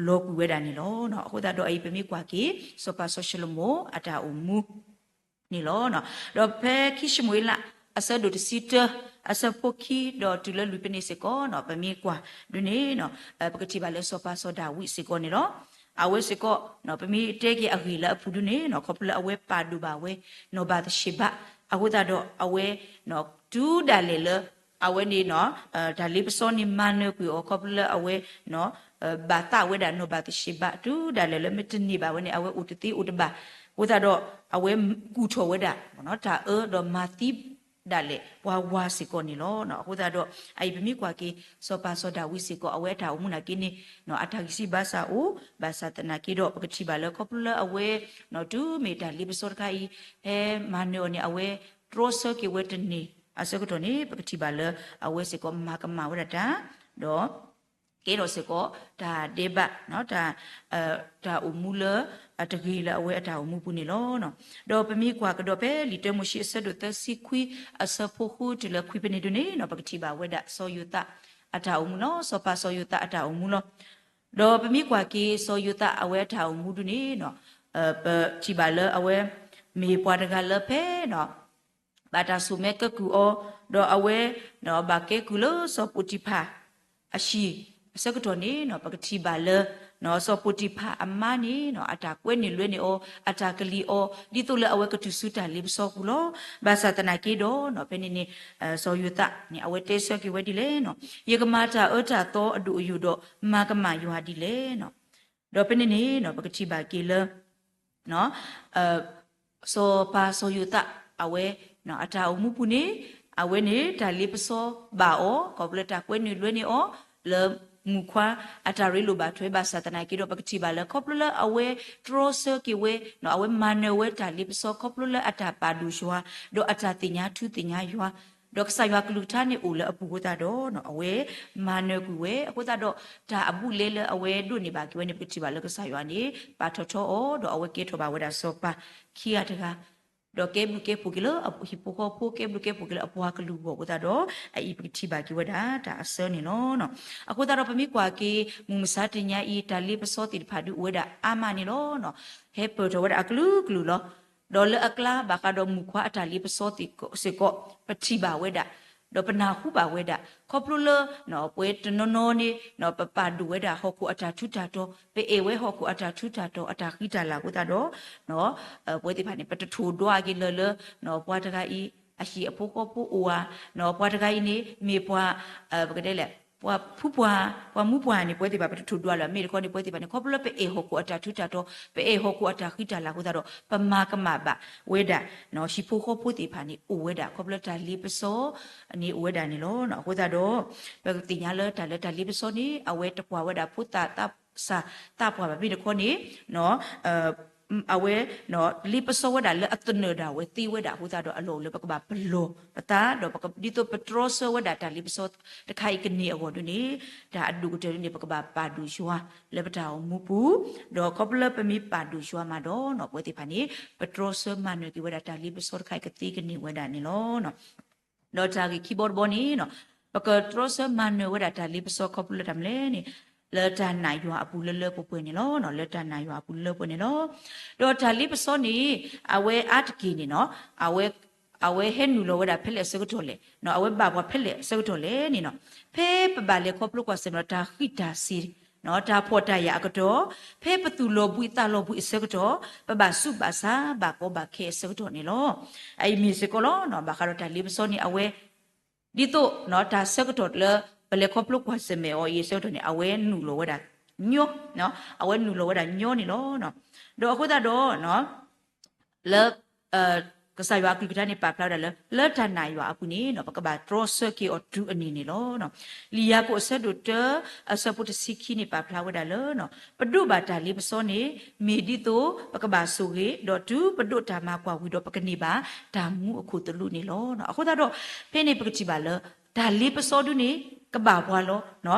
လီၤကွံာ်ဝဲဒၣ်န့ၣ်လီၤ. အဃိသတးဒီးအအံၤပမ့ၢ်ကွၢ်က့ၤ စီၤပၤစီၤၡလိၤမိၣ်အတၢ်အိၣ်မူ န့ၣ်လီၤ. ဒီးဖဲခံၡမူၤအ့လး အဆၢဒိၣ်တဆံတၢ အဆၢဖိခံ ဒီးတုၤလၢလွံၢ်ဖဲန့ၣ်စ့ၢ်ကီး ပမ့ၢ်ကွၢ်ဒ်န့ၣ် ပကထံၣ်ဘၣ်လၢစီၤပၤစီၤဒၤဝံးစ့ၢ်ကီးန့ၣ်လီၤ. အဝဲစ့ၢ်ကီး ပမ့ၢ်တဲက့ၤအဂ့ၢ်လၢအပူၤဒ်န့ၣ် ခီဖျိလၢအဝဲပာ်ဒိၣ်ဘၣ်ဝဲ နီၢ်ဘၤသရှ့ဘး အဃိသတးဒီးအဝဲ တုၤဒၣ်လဲာ်လၢ အဝဲန့ၣ် တၢ်လ့ပစီန့ၣ်မၤနၢၤကွံာ်အီၤ ခီဖျိလၢအဝဲ ဘၣ်သးဝဲဒၣ်နီၢ်ဘၤသရှ့ဘး တုၤဒၣ်လဲာ်လၢမ့ၢ်တန့ၢ်ဘၣ်ဝဲန့ၣ် အဝဲအိၣ်တသ့အိၣ်တဘၣ် အဃိသတးဒီး အဝဲကူၣ်ထီၣ်ဝဲဒၣ် တၢ်အၢဒီးမၤသံဒၣ်လဲာ်ပှၤဝၤစ့ၢ်ကီးန့ၣ်လီၤ. အဃိသတးဒီး အအံၤပမ့ၢ်ကွၢ်က့ၤ စီၤပၤစီၤဒၤဝံးစ့ၢ်ကီး အဝဲအတၢ်အိၣ်မူနာ်က့န့ၣ် အတၢ်ဂံၢ်စၢ်ဘါစၢ်အိၣ် ဘၣ်ဆၣ်သနာ်က့ဒီး ပကထံၣ်ဘၣ်လၢခီဖျိလၢအဝဲ တုၤမ့ၢ်တၢ်လ့ပစီတခါအံၤ ဟဲမၤနၢၤအီၤန့ၣ် အဝဲတြီဆၢက့ၤဝဲတန့ၢ်အဆၢကတီၢ်န့ၣ် ပကထံၣ်ဘၣ်လၢ အဝဲစ့ၢ်ကီးမၤကမၣ်ဝဲဒၣ်တၢ် ဒီး ကဲထီၣ်စ့ၢ်ကီး တၢ်ဒဲးဘး တၢ်အိၣ်မူလၢ အတဂ့ၤလၢအဝဲအတၢ်အိၣ်မူပူၤန့ၣ်လီၤ. ဒီးပမ့ၢ်ကွၢ်ကဒီးဖဲလံာ်တၢမိၤၡ့အဆၢဒိၣ်သၢဆံခွံ အဆၢဖိဃုတုၤလၢခွံဖဲန့ၣ်ဒ်န့ၣ် ပကထံၣ်ဘၣ်ဝဲဒၣ်စီၤယိၤသးအတၢ်အိၣ်မူလီၤ. စီၤပၤစီၤယိၤသးအတၢ်အိၣ်မူလီၤ. ဒီးပမ့ၢ်ကွၢ်က့ၤစီၤယိၤသးအဝဲအတၢ်အိၣ်မူဒ်န့ၣ် ပထံၣ်ဘၣ်လၢအဝဲ မ့ၢ်ပှၤတဂၤလၢဖဲ ဘၣ်တၢ်ဆိၣ်မဲကဲကုၢ်အီၤ, ဒီးအဝဲ ဘၣ်ကဲကုၢ်လၢစီၤပိၤတံၤဖၢ် အဟံၣ်အဆၢကတီၢ်န့ၣ် ပကထံၣ်ဘၣ်လၢ စီၤပိၤတံၤဖၢ်အမါန့ၣ် အတၢ်ကွဲနုာ်လွဲနုာ်အီၤ, အတၢ်ကလံၤအီၤ ဒ်သိးလၢအဝဲကတုၤဆူတၢ်လ့ပစီပူၤလီၤ. ဘၣ်ဆၣ်သနာ်က့ဒီး ဖဲန့ၣ်န့ၣ် စီၤယိၤသးန့ၣ် အဝဲတဲဆၢက့ၤဝဲဒ်လဲၣ်, ယကမၤတၢ်အၢတၢ်သီအဒိၣ်အယိာ်ဒီး မၤကမၣ်ယွၤဒ်လဲၣ်. ဒီးဖဲန့ၣ်န့ၣ် ပကထံၣ်ဘၣ်က့ၤလၢ စီၤပၤစီၤယိၤသး အဝဲ အတၢ်အိၣ်မူပူၤန့ၣ် အဝဲန့ၣ် တၢ်လ့ပစီဘၣ်အီၤ ခီဖျိလၢတၢ်ကွဲနုာ်လွဲနုာ်အီၤ လၢ မုၣ်ခွါအတၢ်ရ့လိာ်ဘၣ်ထွဲ ဘၣ်ဆၣ်သနာ်က့ဒီး ပကထံၣ်ဘၣ်လၢ ခီဖျိလၢအဝဲတြီဆၢက့ၤဝဲ အဝဲမၤနၢၤဝဲတၢ်လ့ပစီ ခီဖျိလၢအတၢ်ပာ်ဒိၣ်ယွၤ ဒီးအတၢ်သ့ၣ်ညါထူသ့ၣ်ညါယွၤ, ဒီးကစၢ်ယွၤကလုၢ်ကထါန့ၣ်အိၣ်လၢအပူၤအဃိသတးဒီး အဝဲမၤနၢၤကွံာ်ဝဲအဃိသတးဒီး တၢ်အဘူးအလဲလၢအဝဲဒိးန့ၢ်ဘၣ်က့ၤဝဲန့ၣ် ပကထံၣ်ဘၣ်လၢကစၢ်ယွၤန့ၣ် ပာ်ထီၣ်ထီအီၤ ဒီးအဝဲကဲထီၣ်ဘၣ်ဝဲဒၣ်စီၤပၤခံဂၤတဂၤ ဒီးကဲဘျုးကဲဖှိၣ်က့ၤလၢဟံၣ်ဖိဃီဖိ ကဲဘျုးကဲဖှိၣ်က့ၤလၢအပှၤကလုာ်အဂီၢ်အဃိသတးဒီး အအံၤပကထံၣ်ဘၣ်က့ၤဝဲဒၣ်တၢ်အဆၢန့ၣ်လီၤ. အဃိသတးဒီးပမ့ၢ်ကွၢ်က့ၤ မုၢ်မဆါတနံၤအံၤ တၢ်လ့ပစီသ့ၣ်တဖၣ်ဒုးအိၣ်ဝဲဒၣ်အါမးန့ၣ်လီၤ. ဟဲပၢၢ်ထီၣ်ဝဲဒၣ်အကလုာ်ကလုာ်လီၤ. ဒီးလၢအကျါဘၣ်ဃးဒီးမုၣ်ခွါအတၢ်လ့ပစီစ့ၢ်ကီး ပထံၣ်ဘၣ်ဝဲဒၣ် ဒီးပနၢ်ဟူဘၣ်ဝဲဒၣ် ခီဖျိလၢ ပဝဲတနီၤနီၤန့ၣ် ပပာ်ဒိၣ်ဝဲဒၣ်ဟီၣ်ခိၣ်အတၢ်ထူးတၢ်တီၤ ပအဲၣ်ဝဲဟီၣ်ခိၣ်အတၢ်ထူးတၢ်တီၤ အတၢ်ဃံတၢ်လၤအဃိသတးဒီး ပဝဲသ့ၣ်တဖၣ်န့ၣ် ပတထိၣ်ဒွးက့ၤလၢလၢ ပှၤတဂၤအံၤ အဟံၣ်အဖိဃီဖိအိၣ်ဧါ, ပှၤတဂၤအံၤန့ၣ် မ့ၢ်ပှၤ ပကတဲလဲၣ် ပှၤဖုပှၤ ပှၤမူပှၤန့ၣ် ပဝဲသ့ၣ်တဖၣ်ပတထိၣ်ဒွးလၢၤ မ့ၢ်တခီန့ၣ် ပဝဲသ့ၣ်တဖၣ်န့ၣ် ခီဖျိလၢပအဲၣ်ဟီၣ်ခိၣ်အတၢ်ထူးတၢ်တီၤ ပအဲၣ်ဟီၣ်ခိၣ်အတၢ်ဃံတၢ်လၤအဃိသတးဒီး ပမၤကမၣ်ဘၣ်ဝဲဒၣ် ဟံၣ်ဖိဃီဖိသ့ၣ်တဖၣ်န့ၣ် အိၣ်ဝဲဒၣ် ခီဖျိလၢတၢ်လ့ပစီ န့ၣ်အိၣ်ဝဲဒၣ်န့ၣ်လီၤ. အဃိသတးဒီး ပသ့ၣ်ညါလၢတၢ်လၢတၢ်လ့ပစီန့ၣ် အဝဲတကွၢ်ဝဲဒၣ်ဖိသၣ်သးစၢ်သးပှၢ်ဘၣ် မ့ၢ်တခီန့ၣ် အဝဲ လ့ပစီဝဲဒၣ်လၢအသနၢၣ်ဒၣ်ဝဲသ့ဝဲဒၣ်အဃိသတးဒီး အလီၢ်အိၣ်လၢပကဘၣ်ပလီၢ်ပသး ဒီးဒ်သိးပတြီဆၢဝဲဒၣ်တၢ်လ့ပစီတခါအံၤကန့ၢ်အဂီၢ်ဒ်န့ၣ် တၢ်အဒိၣ်ကတၢၢ်ဒ်န့ၣ် ပကဘၣ်ပာ်ဒိၣ်ယွၤလၢပတၢ်အိၣ်မူပူၤ, ဒီးခီဖျိလၢပမ့ၢ်ပာ်ဒိၣ်ယွၤမးဒီး ပဝဲသ့ၣ်တဖၣ်န့ၣ် ပတြီဆၢမၤနၢၤက့ၤဝဲဒၣ်တၢ်လ့ပစီတခါအံၤကသ့ကန့ၢ်ဝဲဒၣ်န့ၣ်လီၤ. ဒီးတၢ်ဂ့ၢ်ခံဘီတဘီန့ၣ် ပကတြီဆၢမၤနၢၤဝဲဒၣ်တၢ်လ့ပစီခီဖျိလၢတၢ်မနုၤလဲၣ်န့ၣ် လၢတၢ်နာ်ယွၤအပူၤလၢလၢပှဲၤပှဲၤန့ၣ်လီၤ. လၢတၢ်နာ်ယွၤအပူၤလၢလၢပှဲၤပှဲၤန့ၣ်လီၤ. ဒီးတၢ်လ့ပစီန့ၣ် အဝဲအါတက့ၢ်န့ၣ် အဝဲ အဝဲဟဲနုာ်လီၤဝဲဒၣ်ဖဲလဲၣ်အဆၢကတီၢ်လဲၣ်, အဝဲဘၣ်ပှၤဖဲလဲၣ်အဆၢကတီၢ်လဲၣ်န့ၣ် ဖဲပဘၣ်လဲၤခီဖျိကွၢ်ဆၢၣ်မဲာ်ဒီးတၢ်ဃံးတၢ်စ့ၤ တၢ်ဖှီၣ်တၢ်ယာ်အကတီၢ်, ဖဲပသူၣ်လီၤဘှံးသးလီၤဘှံးအဆၢကတီၢ်, ပဘၣ်ဆူးဘၣ်ဆါဘၣ်ကီဘၣ်ခဲအဆၢကတီၢ်န့ၣ်လီၤ. အအံၤမ့ၢ်စ့ၢ်ကီးလီၤ. ဘၣ်ဃးဒီးတၢ်လ့ပစီန့ၣ် အဝဲ ဒ်သိး တၢ်ဆၢကတီၢ်လၢ ပလဲၤခီဖျိကွၢ်ဆၢၣ်မဲာ်အီၤအံၤအဆၢကတီၢ်န့ၣ် အဝဲနုာ်လီၤဝဲဒၣ်ညီ, အဝဲနုာ်လီၤဝဲဒၣ်ညီန့ၣ်လီၤ. ဒီးအဃိသတးဒီး လၢ ကစၢ်ယွၤအကလုၢ်ကထါန့ၣ် ပာ်ဖျါဝဲဒၣ်လၢ လၢတၢ်နာ်ယွၤအပူၤန့ၣ် ပကဘၣ်တြီဆၢက့ၤအီၤတုၤအနံၤန့ၣ်လီၤ. လံာ်ယၤကိာ်အဆၢဒိၣ်တၢ အဆၢဖိတဆံခံန့ၣ် ပာ်ဖျါဝဲဒၣ်လၢ ပဒိးဘၣ်တၢ်လ့ပစီန့ၣ် မ့ၢ်ဒ်သိးပကဘၣ်ဆိၣ်ဂ့ၤ, ဒီးတုၤပဒိးတၢ်မၤကွၢ်ဝံၤဒီး ပကန့ၢ်ဘၣ်တၢ်မူအခိၣ်သလုးန့ၣ်လီၤ. အဃိသတးဒီး ဖဲန့ၣ်ပကထံၣ်ဘၣ်လၢ တၢ်လ့ပစီဒုန့ၣ် ကဘၣ်ပှၤလီၤ.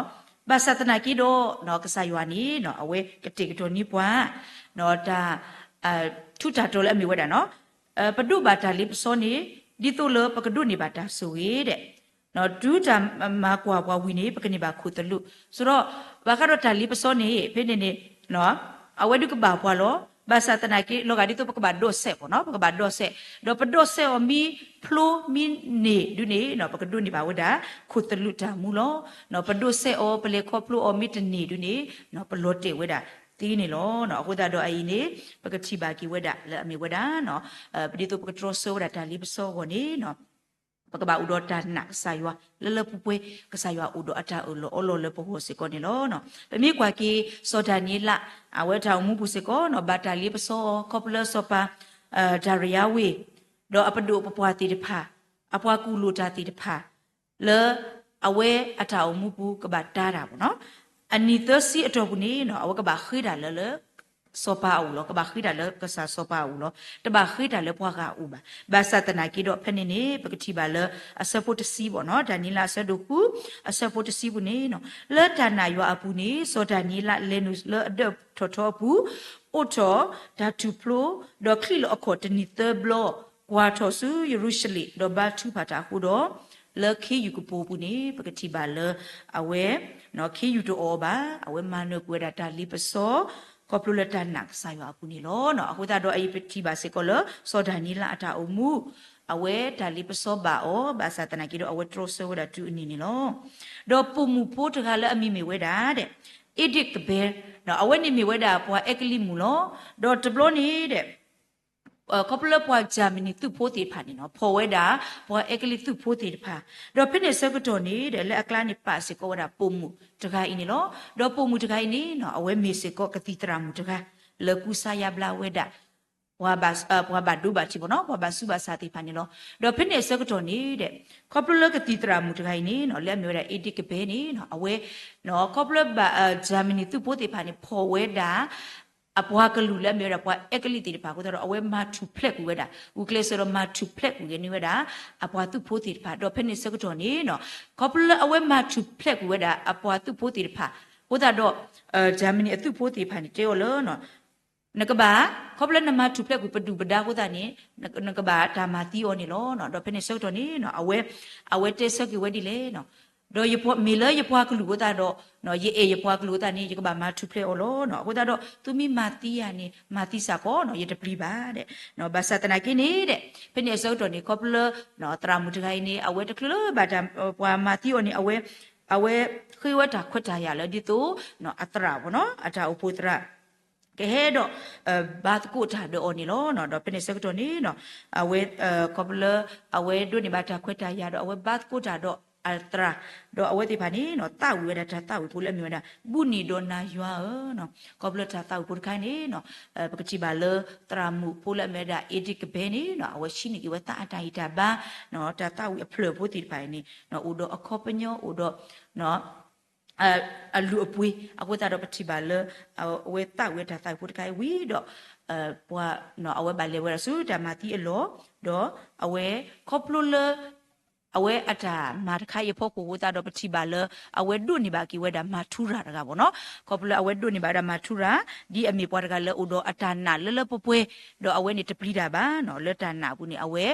ဘၣ်ဆၣ်သနာ်က့ဒီး ကစၢ်ယွၤန့ၣ် အဝဲကတဲာ်ကတီၤန့ၢ်ပှၤ တၢ် ထူးတၢ်တီၤလၢအမ့ၢ်ဝဲဒၣ် ပဒိးဘၣ်တၢ်လ့ပစီန့ၣ် ဒ်သိးလၢပကဒိးန့ၢ်ဘၣ်တၢ်ဆိၣ်ဂ့ၤဒဲး, တုၤတၢ်မၤကွၢ်ပှၤဝံၤန့ၣ် ပကန့ၢ်ဘၣ်ခိၣ်သလုး, ဆိုတော့ ဘၣ်ဃးဒီးတၢ်လ့ပစီန့ၣ် ဖဲန့ၣ်န့ၣ် အဝဲဒုးကဘၣ်ပှၤလီၤ. ဘၣ်ဆၣ်သနာ်က့ လီၤဂာ်ဒ်သိးပကဘၣ်ဒိးစဲးပီၤနီၤ, ပကဘၣ်ဒိးစဲး, ဒီးပဒိးစဲးအီၤမ့ၢ်ဖျိမ့ၢ်န့ၢ်ဒုန့ၣ် ပကဒိးန့ၢ်ဘၣ်ဝဲဒၣ် ခိၣ်သလုးတၢ်မူလီၤ. ပဒိးစဲးအီၤ ပလဲၤခီဖျိအီၤမ့ၢ်တန့ၢ်ဒုန့ၣ် ပလီၤတဲာ်ဝဲဒၣ်သ့န့ၣ်လီၤ. အဃိသတးဒီးအအံၤန့ၣ် ပကထံၣ်ဘၣ်က့ၤဝဲဒၣ်လၢအမ့ၢ်ဝဲဒၣ် ဒ်သိးပကတြီဆၢဝဲဒၣ်တၢ်လ့ပစီအဂီၢ်န့ၣ် ပကဘၣ်အိၣ်ဒီးတၢ်နာ်ကစၢ်ယွၤ လၢလၢပှဲၤပှဲၤ ကစၢ်ယွၤအိၣ်ဒီးအတၢ်အၢၣ်လီၤအီလီၤလၢပဂီၢ်စ့ၢ်ကီးန့ၣ်လီၤ. ပမ့ၢ်ကွၢ်က့ၤ စီၤဒၤနံးယ့လး အဝဲတၢ်အိၣ်မူပူၤစ့ၢ်ကီး ဘၣ်တၢ်လ့ပစီအီၤ ခီဖျိလၢစီၤပၤ ဒၤရံယါဝ့ၢ် ဒီးအပဒိၣ်ပပှၢ်သ့ၣ်တဖၣ် အပှၤကူၣ်လိာ်တၢ်သ့ၣ်တဖၣ် လၢအဝဲအတၢ်အိၣ်မူပူၤကဘၣ်တၢ်တၢ်ပီၤနီၤ, အနံၣ်သၢဆံအတီၢ်ပူၤန့ၣ် အဝဲကဘၣ်ဃ့တၢ်လၢလၢ စီၤပၤအအိၣ်လီၤ, ကဘၣ်ဃ့တၢ်လၢကစၢ်စီၤပၤအအိၣ်လီၤ, တဘၣ်ဃ့တၢ်လၢပှၤဂၤအအိၣ်ဘၣ်. ဘၣ်ဆၣ်သနာ်က့ဒီး ဖဲန့ၣ်န့ၣ် ပကထံၣ်ဘၣ်လၢအဆၢဖိတဆံဘၣ်နီၤ, ဒၤနံးယ့လးအဆၢဒိၣ်ဃု အဆၢဖိတဆံပူၤန့ၣ် လၢတၢ်နာ်ယွၤအပူၤန့ၣ် စီၤဒၤနံးယ့လးလဲၤနုာ်လၢအဒၢးထီၣ်ထီအပူၤ, အိးထီၣ်တၢ်ထူၣ်ဖျိ, ဒီးချံးလီၤအခီၣ်တနံၤသၢဘျီ, ကွၢ်ထီၣ်ဆူယရူၤၡလ့ၣ်, ဒီးဘါထုကဖၣ်တၢ်အဃိဒီး လၢခ့ယုၢ်ကပိာ်ပူၤန့ၣ် ပကထံၣ်ဘၣ်လၢ အဝဲ ခ့ယုၢ်တအိၣ်ဘၣ်, အဝဲမၤနၢၤကွံာ်ဝဲဒၣ်တၢ်လ့ပစီ ခီဖျိလၢတၢ်နာ်ကစၢ်ယွၤအပူၤန့ၣ်လီၤ. အဃိသတးဒီးအအံၤပထံၣ်ဘၣ်စ့ၢ်ကီးလၢ စီၤဒၤနံးယ့လးအတၢ်အိၣ်မူ အဝဲတၢ်လ့ပစီဘၣ်အီၤ, ဘၣ်ဆၣ်သနာ်က့ဒီး အဝဲတြီဆၢဝဲဒၣ်တုၤအနံၤန့ၣ်လီၤ. ဒီးပိာ်မုၣ်ဖိတဂၤလၢအမံၤမ့ၢ်ဝဲဒၣ် Edith Keeper, အဝဲန့ၣ်မ့ၢ်ဝဲဒၣ်ပှၤအဲကလံးမုၣ်လီၤ. ဒီးတဘျီန့ၣ် ခီဖျိလၢပှၤကၠၣ်မနံၤသုးဖိသ့ၣ်တဖၣ်န့ၣ် ဖီၣ်ဝဲဒၣ် ပှၤအဲကလံးသုးဖိသ့ၣ်တဖၣ်, ဒီးဖဲန့ၣ်ဆၢကတီၢ်န့ၣ် လၢအကျါန့ၣ်ပာ်စ့ၢ်ကီးဝဲဒၣ်ပိာ်မုၣ်တဂၤအံၤန့ၣ်လီၤ. ဒီးပိာ်မုၣ်တဂၤအံၤန့ၣ် အဝဲမ့ၢ်စ့ၢ်ကီးကသံၣ်သရၣ်မုၣ်တဂၤ လၢကူစါယါဘျါဝဲဒၣ် ပှၤဘၣ်ဒိဘၣ်ထံးဘၣ်နီၤ, ပှၤဘၣ်ဆူးဘၣ်ဆါသ့ၣ်တဖၣ်န့ၣ်လီၤ. ဒီးဖဲန့ၣ်အဆၢကတီၢ်န့ၣ်ဒီး ခီဖျိလၢကသံၣ်သရၣ်မုၣ်တဂၤအံၤန့ၣ်နီၤ လၢအမ့ၢ်ဝဲဒၣ် Edith Cavell န့ၣ်နီၤ အဝဲ ခီဖျိလၢ Germany သုးဖိသ့ၣ်တဖၣ်န့ၣ် ဖီၣ်ဝဲဒၣ် အပှၤကလုာ်လၢအမ့ၢ်ဝဲဒၣ်ပှၤအဲကလံးသ့ၣ်တဖၣ်အဃိသတးဒီး အဝဲမၤထူၣ်ဖျဲးကွံာ်ဝဲဒၣ် ဂုာ်ကျဲးစၢးဒီးမၤထူၣ်ဖျဲးကွံာ်က့ၤန့ၢ်ဝဲဒၣ် အပှၤသုးဖိသ့ၣ်တဖၣ် ဒီးဖဲန့ၣ်ဆၢကတီၢ်န့ၣ်နီၤ ခီဖျိလၢအဝဲမၤထူၣ်ဖျဲးကွံာ်ဝဲဒၣ်အပှၤသုးဖိသ့ၣ်တဖၣ် အဃိသတးဒီး Germany အသုးဖိသ့ၣ်တဖၣ်န့ၣ် တဲအီၤလၢ နကဘၣ် ခီဖျိလၢနမၤထူၣ်ဖျဲးကွံာ်ပဒုၣ်ပဒါအဃိသတးန့ၣ် နကဘၣ်တၢ်မၤသံအီၤန့ၣ်လီၤ. ဒီးဖဲန့ၣ်ဆၢကတီၢ်န့ၣ်နီၤ အဝဲ အဝဲတဲဆၢက့ၤဝဲဒ်လဲၣ်နီၤ ဒီးယပှၤ မ့ၢ်လၢယပှၤကလုာ်အဃိသတးဒီး ယအဲၣ်ယပှၤကလုာ်အဃိသတးန့ၣ် ယကဘၣ်မၤထူၣ်ဖျဲးအီၤလီၤနီၤ. အဃိသတးဒီး သုမ့ၢ်မၤသံယၤန့ၣ် မၤသံစ့ၢ်ကီးနီၤ ယတပျံၤဘၣ်ဒဲး. ဘၣ်ဆၣ်သနာ်က့န့ၣ်ဒီး ဖဲန့ၣ်အဆၢကတီၢ်န့ၣ် ခီဖျိလၢ သရၣ်မုၣ်တဂၤအံၤန့ၣ် အဝဲတချုးလၢဘၣ်တၢ် ပှၤမၤသံအီၤန့ၣ် အဝဲ အဝဲဃ့ဝဲတၢ်ခွဲးတၢ်ယာ်လၢဒ်သိး အသရၣ်ဘၣ်နီၤ အတၢ်အိၣ်ဖှိၣ်သရၣ် ကဟဲဒီး ဘါသကိးတၢ်ဒီးအီၤန့ၣ်လီၤ. ဒီးဖဲန့ၣ်ဆၢကတီၢ်န့ၣ်နီၤ အဝဲ ခီဖျိလၢ အဝဲဒိးန့ၢ်ဘၣ်တၢ်ခွဲးတၢ်ယာ်ဒီး အဝဲဘါသကိးတၢ်ဒီးအသရၣ် ဒီးအဝဲသ့ၣ်တဖၣ်န့ၣ်နီၤ သးဝံၣ်ဝဲဒၣ်တၢ်သးဝံၣ်ဖိလၢအမ့ၢ်ဝဲဒၣ် ဘူးနံၤဒီးနၤယွၤဧၢနီၤ. ခီဖျိလၢတၢ်သးဝံၣ်ဖိတခါအံၤန့ၣ်နီၤ ပကထံၣ်ဘၣ်လၢ သရၣ်မုၣ်ဖိလၢအမ့ၢ်ဝဲဒၣ် Edith Cavell န့ၣ်နီၤ အဝဲဆှံန့ၢ်က့ၤဝဲသးအတၢ်ဂံၢ်တၢ်ဘါ တၢ်သးဝံၣ်အဖျၢၣ်ဖိသ့ၣ်တဖၣ်အံၤန့ၣ် အိၣ်ဒီးအခီပညီ အိၣ်ဒီး အလုၢ်အပှ့ၤ အဃိသတးဒီးပထံၣ်ဘၣ်လၢ အဝဲသးဝံၣ်ဝဲတၢ်သးဝံၣ်ဖိတခါအံၤဝံၤဒီး ပှၤ အဝဲဘၣ်လဲၤဝဲဒၣ်ဆူတၢ်မၤသံအလီၢ် ဒီးအဝဲခီဖျိလၢ အဝဲအတၢ်မၤတခါအံၤအဖီခိၣ်အဃိသတးဒီး ပထံၣ်ဘၣ်လၢ အဝဲဒိးန့ၢ်ဘၣ်က့ၤဝဲဒၣ်မၤထူရၤတဂၤဘၣ်နီၤ. ခီဖျိလၢအဝဲဒိးန့ၢ်ဘၣ်ဝဲဒၣ်မၤထူရၤ ဒ်အမ့ၢ်ပှၤတဂၤလၢအိၣ်ဒီးအတၢ်နာ်လၢလၢပှဲၤပှဲၤ ဒီးအဝဲန့ၣ်တပျံၤတၢ်ဘၣ်နီၤ လၢတၢ်နာ်အပူၤန့ၣ် အဝဲ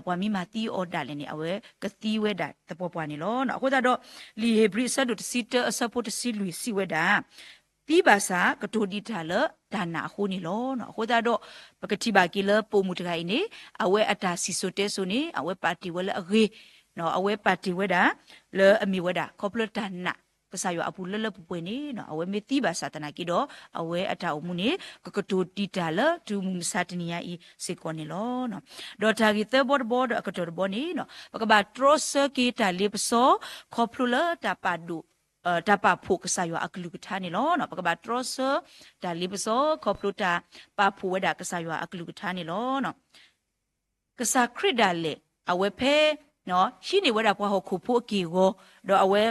ပှၤမ့ၢ်မၤသံအီၤဒၣ်လဲာ်န့ၣ် အဝဲကသံဝဲဒၣ်သပှၢ်ပှၢ်န့ၣ်လီၤ. အဃိသတးဒီး လံာ်ဧ့ၤဘြံၤအဆၢဒိၣ်တဆံတၢအဆၢဖိတဆံလွံၢ်စံးဝဲဒၣ် သံဘၣ်ဆၣ်ကတိၤဒံးတၢ်လၢတၢ်နာ်အဃိန့ၣ်လီၤ. အဃိသတးဒီး ပကထံၣ်ဘၣ်က့ၤလၢပိာ်မုၣ်တဂၤအံၤန့ၣ် အဝဲအတၢ်စံၣ်စိၤတဲစိၤန့ၣ် အဝဲပာ်တ့ၢ်ဝဲလၢအဂ့ၤ အဝဲပာ်တ့ၢ်ဝဲဒၣ် လၢအမ့ၢ်ဝဲဒၣ် ခီဖျိတၢ်နာ် ကစၢ်ယွၤအပူၤလၢလၢပှဲၤပှဲၤန့ၣ် အဝဲမ့ၢ်သံဘၣ်ဆၣ်သနာ်က့ဒီး အဝဲအတၢ်အိၣ်မူန့ၣ် ကကတိၤဒံးတၢ်လၢတုၤမုၢ်မဆါတနံၤညါအံၤစ့ၢ်ကီးန့ၣ်လီၤ. ဒီးတၢ်ဂ့ၢ်သၢဘီတဘီဒီးအကတၢၢ်တဘီန့ၣ် ပကဘၣ်တြီဆၢက့ၤတၢ်လ့ပစီ ခီဖျိလၢတၢ်ပာ်ဒိၣ် တၢ်ပာ်ဖှိၣ်ကစၢ်ယွၤအကလုၢ်ကထါန့ၣ်လီၤ. ပကဘၣ်တြီဆၢ တၢ်လ့ပစီ ခီဖျိတၢ်ပာ်ဖှိၣ်ဝဲဒၣ်ကစၢ်ယွၤအကလုၢ်ကထါန့ၣ်လီၤ. ကစၢ်ခရံာ်ဒၣ်လဲာ် အဝဲဖဲ ဟံးန့ၢ်ဝဲဒၣ်ပှၤဟီၣ်ခိၣ်ဖိအက့ၢ်အဂီၤ ဒီးအဝဲ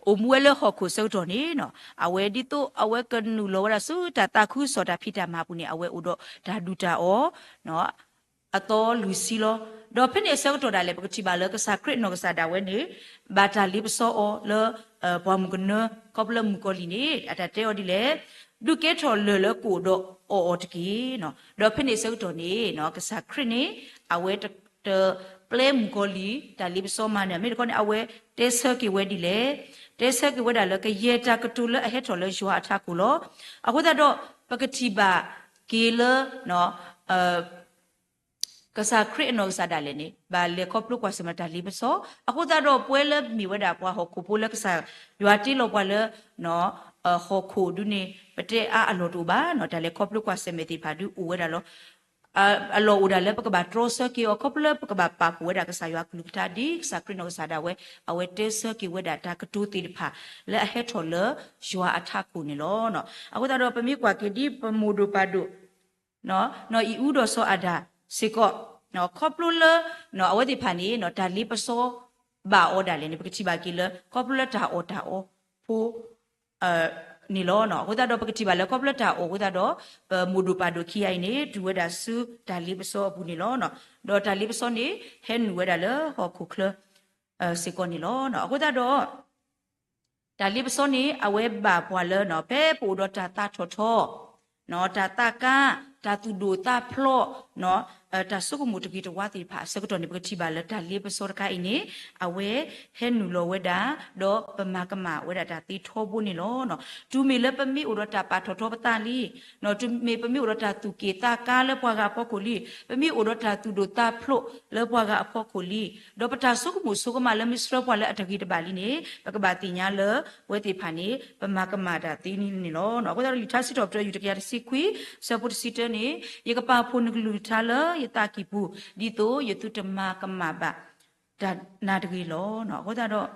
အိၣ်မူဝဲလၢဟီၣ်ခိၣ်အဆၢကတီၢ်န့ၣ် အဝဲဒ်သိးအဝဲကနုာ်လီၤဝဲဒၣ်ဆူတၢ်သးခုကစီၣ်တၢ်ဖံးတၢ်မၤအပူၤန့ၣ် အဝဲအိၣ်ဒီးတၢ်ဒုၣ်တၢ်အီၣ် အသီလွံၢ်ဆံလီၤ. ဒီးဖဲန့ၣ်အဆၢကတီၢ်ဒၣ်လဲာ် ပကထံၣ်ဘၣ်လၢကစၢ်ခရံာ်အနီၢ်ကစၢ်ဒၣ်ဝဲန့ၣ် ဘၣ်တၢ်လ့ပစီအီၤလၢ ပှၢ်မုၢ်ကနၢ ခီဖျိလၢမုၣ်ကီၤလံၢ်န့ၣ် အတၢ်တဲအီၤဒ်လဲၣ်, ဒုးကဲထီၣ်လၢၢ်လၢကအိၣ်ဒီးအီၣ်အီၤတက့ၢ်. ဒီးဖဲန့ၣ်အဆၢကတီၢ်န့ၣ် ကစၢ်ခရံာ်န့ၣ် အဝဲတပျဲမုၣ်ကီၤလံၢ် တၢ်လ့ပစီမၤနၢၤ မ့ၢ်တခီန့ၣ် အဝဲတဲဆၢက့ၤဝဲဒ်လဲၣ်, တဲဆၢက့ၤဝဲဒၣ်လၢ ကယဲၢ်တၢ်ကတိၤလၢအဟဲထီၣ်လၢယွၤအထးခိၣ်လီၤ. အဃိသတးဒီး ပကထံၣ်ဘၣ်က့ၤလၢ ကစၢ်ခရံာ်အနီၢ်ကစၢ်ဒၣ်လဲာ်န့ၣ် ဘၣ်လဲၤခီဖျိကွၢ်ဆၢၣ်မဲာ်တၢ်လ့ပစီ, အဃိသတးဒီးပဝဲလၢမ့ၢ်ဝဲဒၣ်ပှၤဟီၣ်ခိၣ်ဖိလၢကစၢ်ယွၤတ့လီၤပှၤလၢ ဟီၣ်ခိၣ်ဒုန့ၣ် ပတဲအါအလီၢ်တအိၣ်ဘၣ်, တၢ်လဲၤခီဖျိကွၢ်ဆၢၣ်မဲာ်သ့ၣ်တဖၣ်ဒုအိၣ်ဝဲဒၣ်လီၤ. အလီၢ်အိၣ်ဒၣ်လၢပကဘၣ်တြီဆၢက့ၤအီၤ ခီဖျိလၢပကဘၣ်ပာ်ဖှိၣ်ဝဲဒၣ်ကစၢ်ယွၤအကလုၢ်ကထါဒ်ကစၢ်ခရံာ်နီၢ်ကစၢ်ဒၣ်ဝဲ အဝဲတဲဆၢက့ၤဝဲဒၣ်တၢ်ကတိၤသ့ၣ်တဖၣ် လၢအဟဲထီၣ်လၢယွၤအထးခိၣ်န့ၣ်လီၤ. အဃိသတးဒီးပမ့ၢ်ကွၢ်က့ၤဒ်ပမိၢ်ဒိၣ်ပၢ်ဒိၣ် နီၢ်အံၤအူဒီးစီၤအၤဒၣ်စ့ၢ်ကီး ခီဖျိလၢ အဝဲသ့ၣ်တဖၣ်န့ၣ် တၢ်လ့ပစီဘၣ်အီၤဒၣ်လဲာ်န့ၣ် ပကထံၣ်ဘၣ်က့ၤလၢ ခီဖျိလၢတၢ်အီၣ်တၢ်အီဖိ န့ၣ်လီၤ. အဃိသတးဒီးပကထံၣ်ဘၣ်လၢခီဖျိလၢတၢ်အီၣ်အဃိသတးဒီး ပမိၢ်ဒိၣ်ပၢ်ဒိၣ်ခံဂၤအံၤန့ၣ် တုၤဝဲဒၣ်ဆူတၢ်လ့ပစီအပူၤန့ၣ်လီၤ. ဒီးတၢ်လ့ပစီန့ၣ် ဟဲနုာ်ဝဲဒၣ်လၢဟီၣ်ခိၣ်ချၢ စ့ၢ်ကီးန့ၣ်လီၤ. အဃိသတးဒီး တၢ်လ့ပစီန့ၣ် အဝဲဘၣ်ပှၤလၢ ဖဲပအိၣ်ဒီးတၢ်သးထီၣ်ထီ, တၢ်သးကါ, တၢ်သူၣ်ဒိၣ်သးဖျိး, တၢ်ဆိကမိၣ်တဂ့ၤတဝါသ့ၣ်တဖၣ်အဆၢကတီၢ်န့ၣ် ပကထံၣ်ဘၣ်လၢတၢ်လ့ပစီတခါအံၤန့ၣ် အဝဲဟဲနုာ်လီၤဝဲဒၣ် ဒီးပမၤကမၣ်ဝဲဒၣ်တၢ်သ့ထီဘိန့ၣ်လီၤ. တုၤမ့ၢ်လၢပမ့ၢ်အိၣ်ဒီးတၢ်ပာ်ထီၣ်ထီပသးလံ, တုၤမ့ၢ်ပမ့ၢ်အိၣ်ဒီးတၢ်သူၣ်က့ၣ်သးကါလၢပှၤဂၤအဖီခိၣ်လံ, ပမ့ၢ်အိၣ်ဒီးတၢ်သူၣ်ဒိၣ်သးဖျိးလၢပှၤဂၤအဖီခိၣ်လံ, ဒီးပတၢ်ဆိကမိၣ်ဆိကမးလၢမ့ၢ်ဆှၢပှၤလၢအတဂ့ၤတဘၣ်လံန့ၣ် ပကဘၣ်သ့ၣ်ညါလၢအဝဲသ့ၣ်တဖၣ်န့ၣ် ပမၤကမၣ်တၢ်သ့န့ၣ်န့ၣ်လီၤ. အဃိသတးဒီးလံာ်ထါစံးထီၣ်ပတြၢၤ ယူၢ်တကယၤတဆံခွံ ဆၢဖိတဆံတၢန့ၣ် ယကပာ်ဖှိၣ်နကလုၢ်ကထါလၢယသးကံၢ်ပူၤ ဒ်သိးယသုတမၤကမၣ်ဘၣ်တၢ်နးတဂ့ၤလီၤ. အဃိသတးဒီး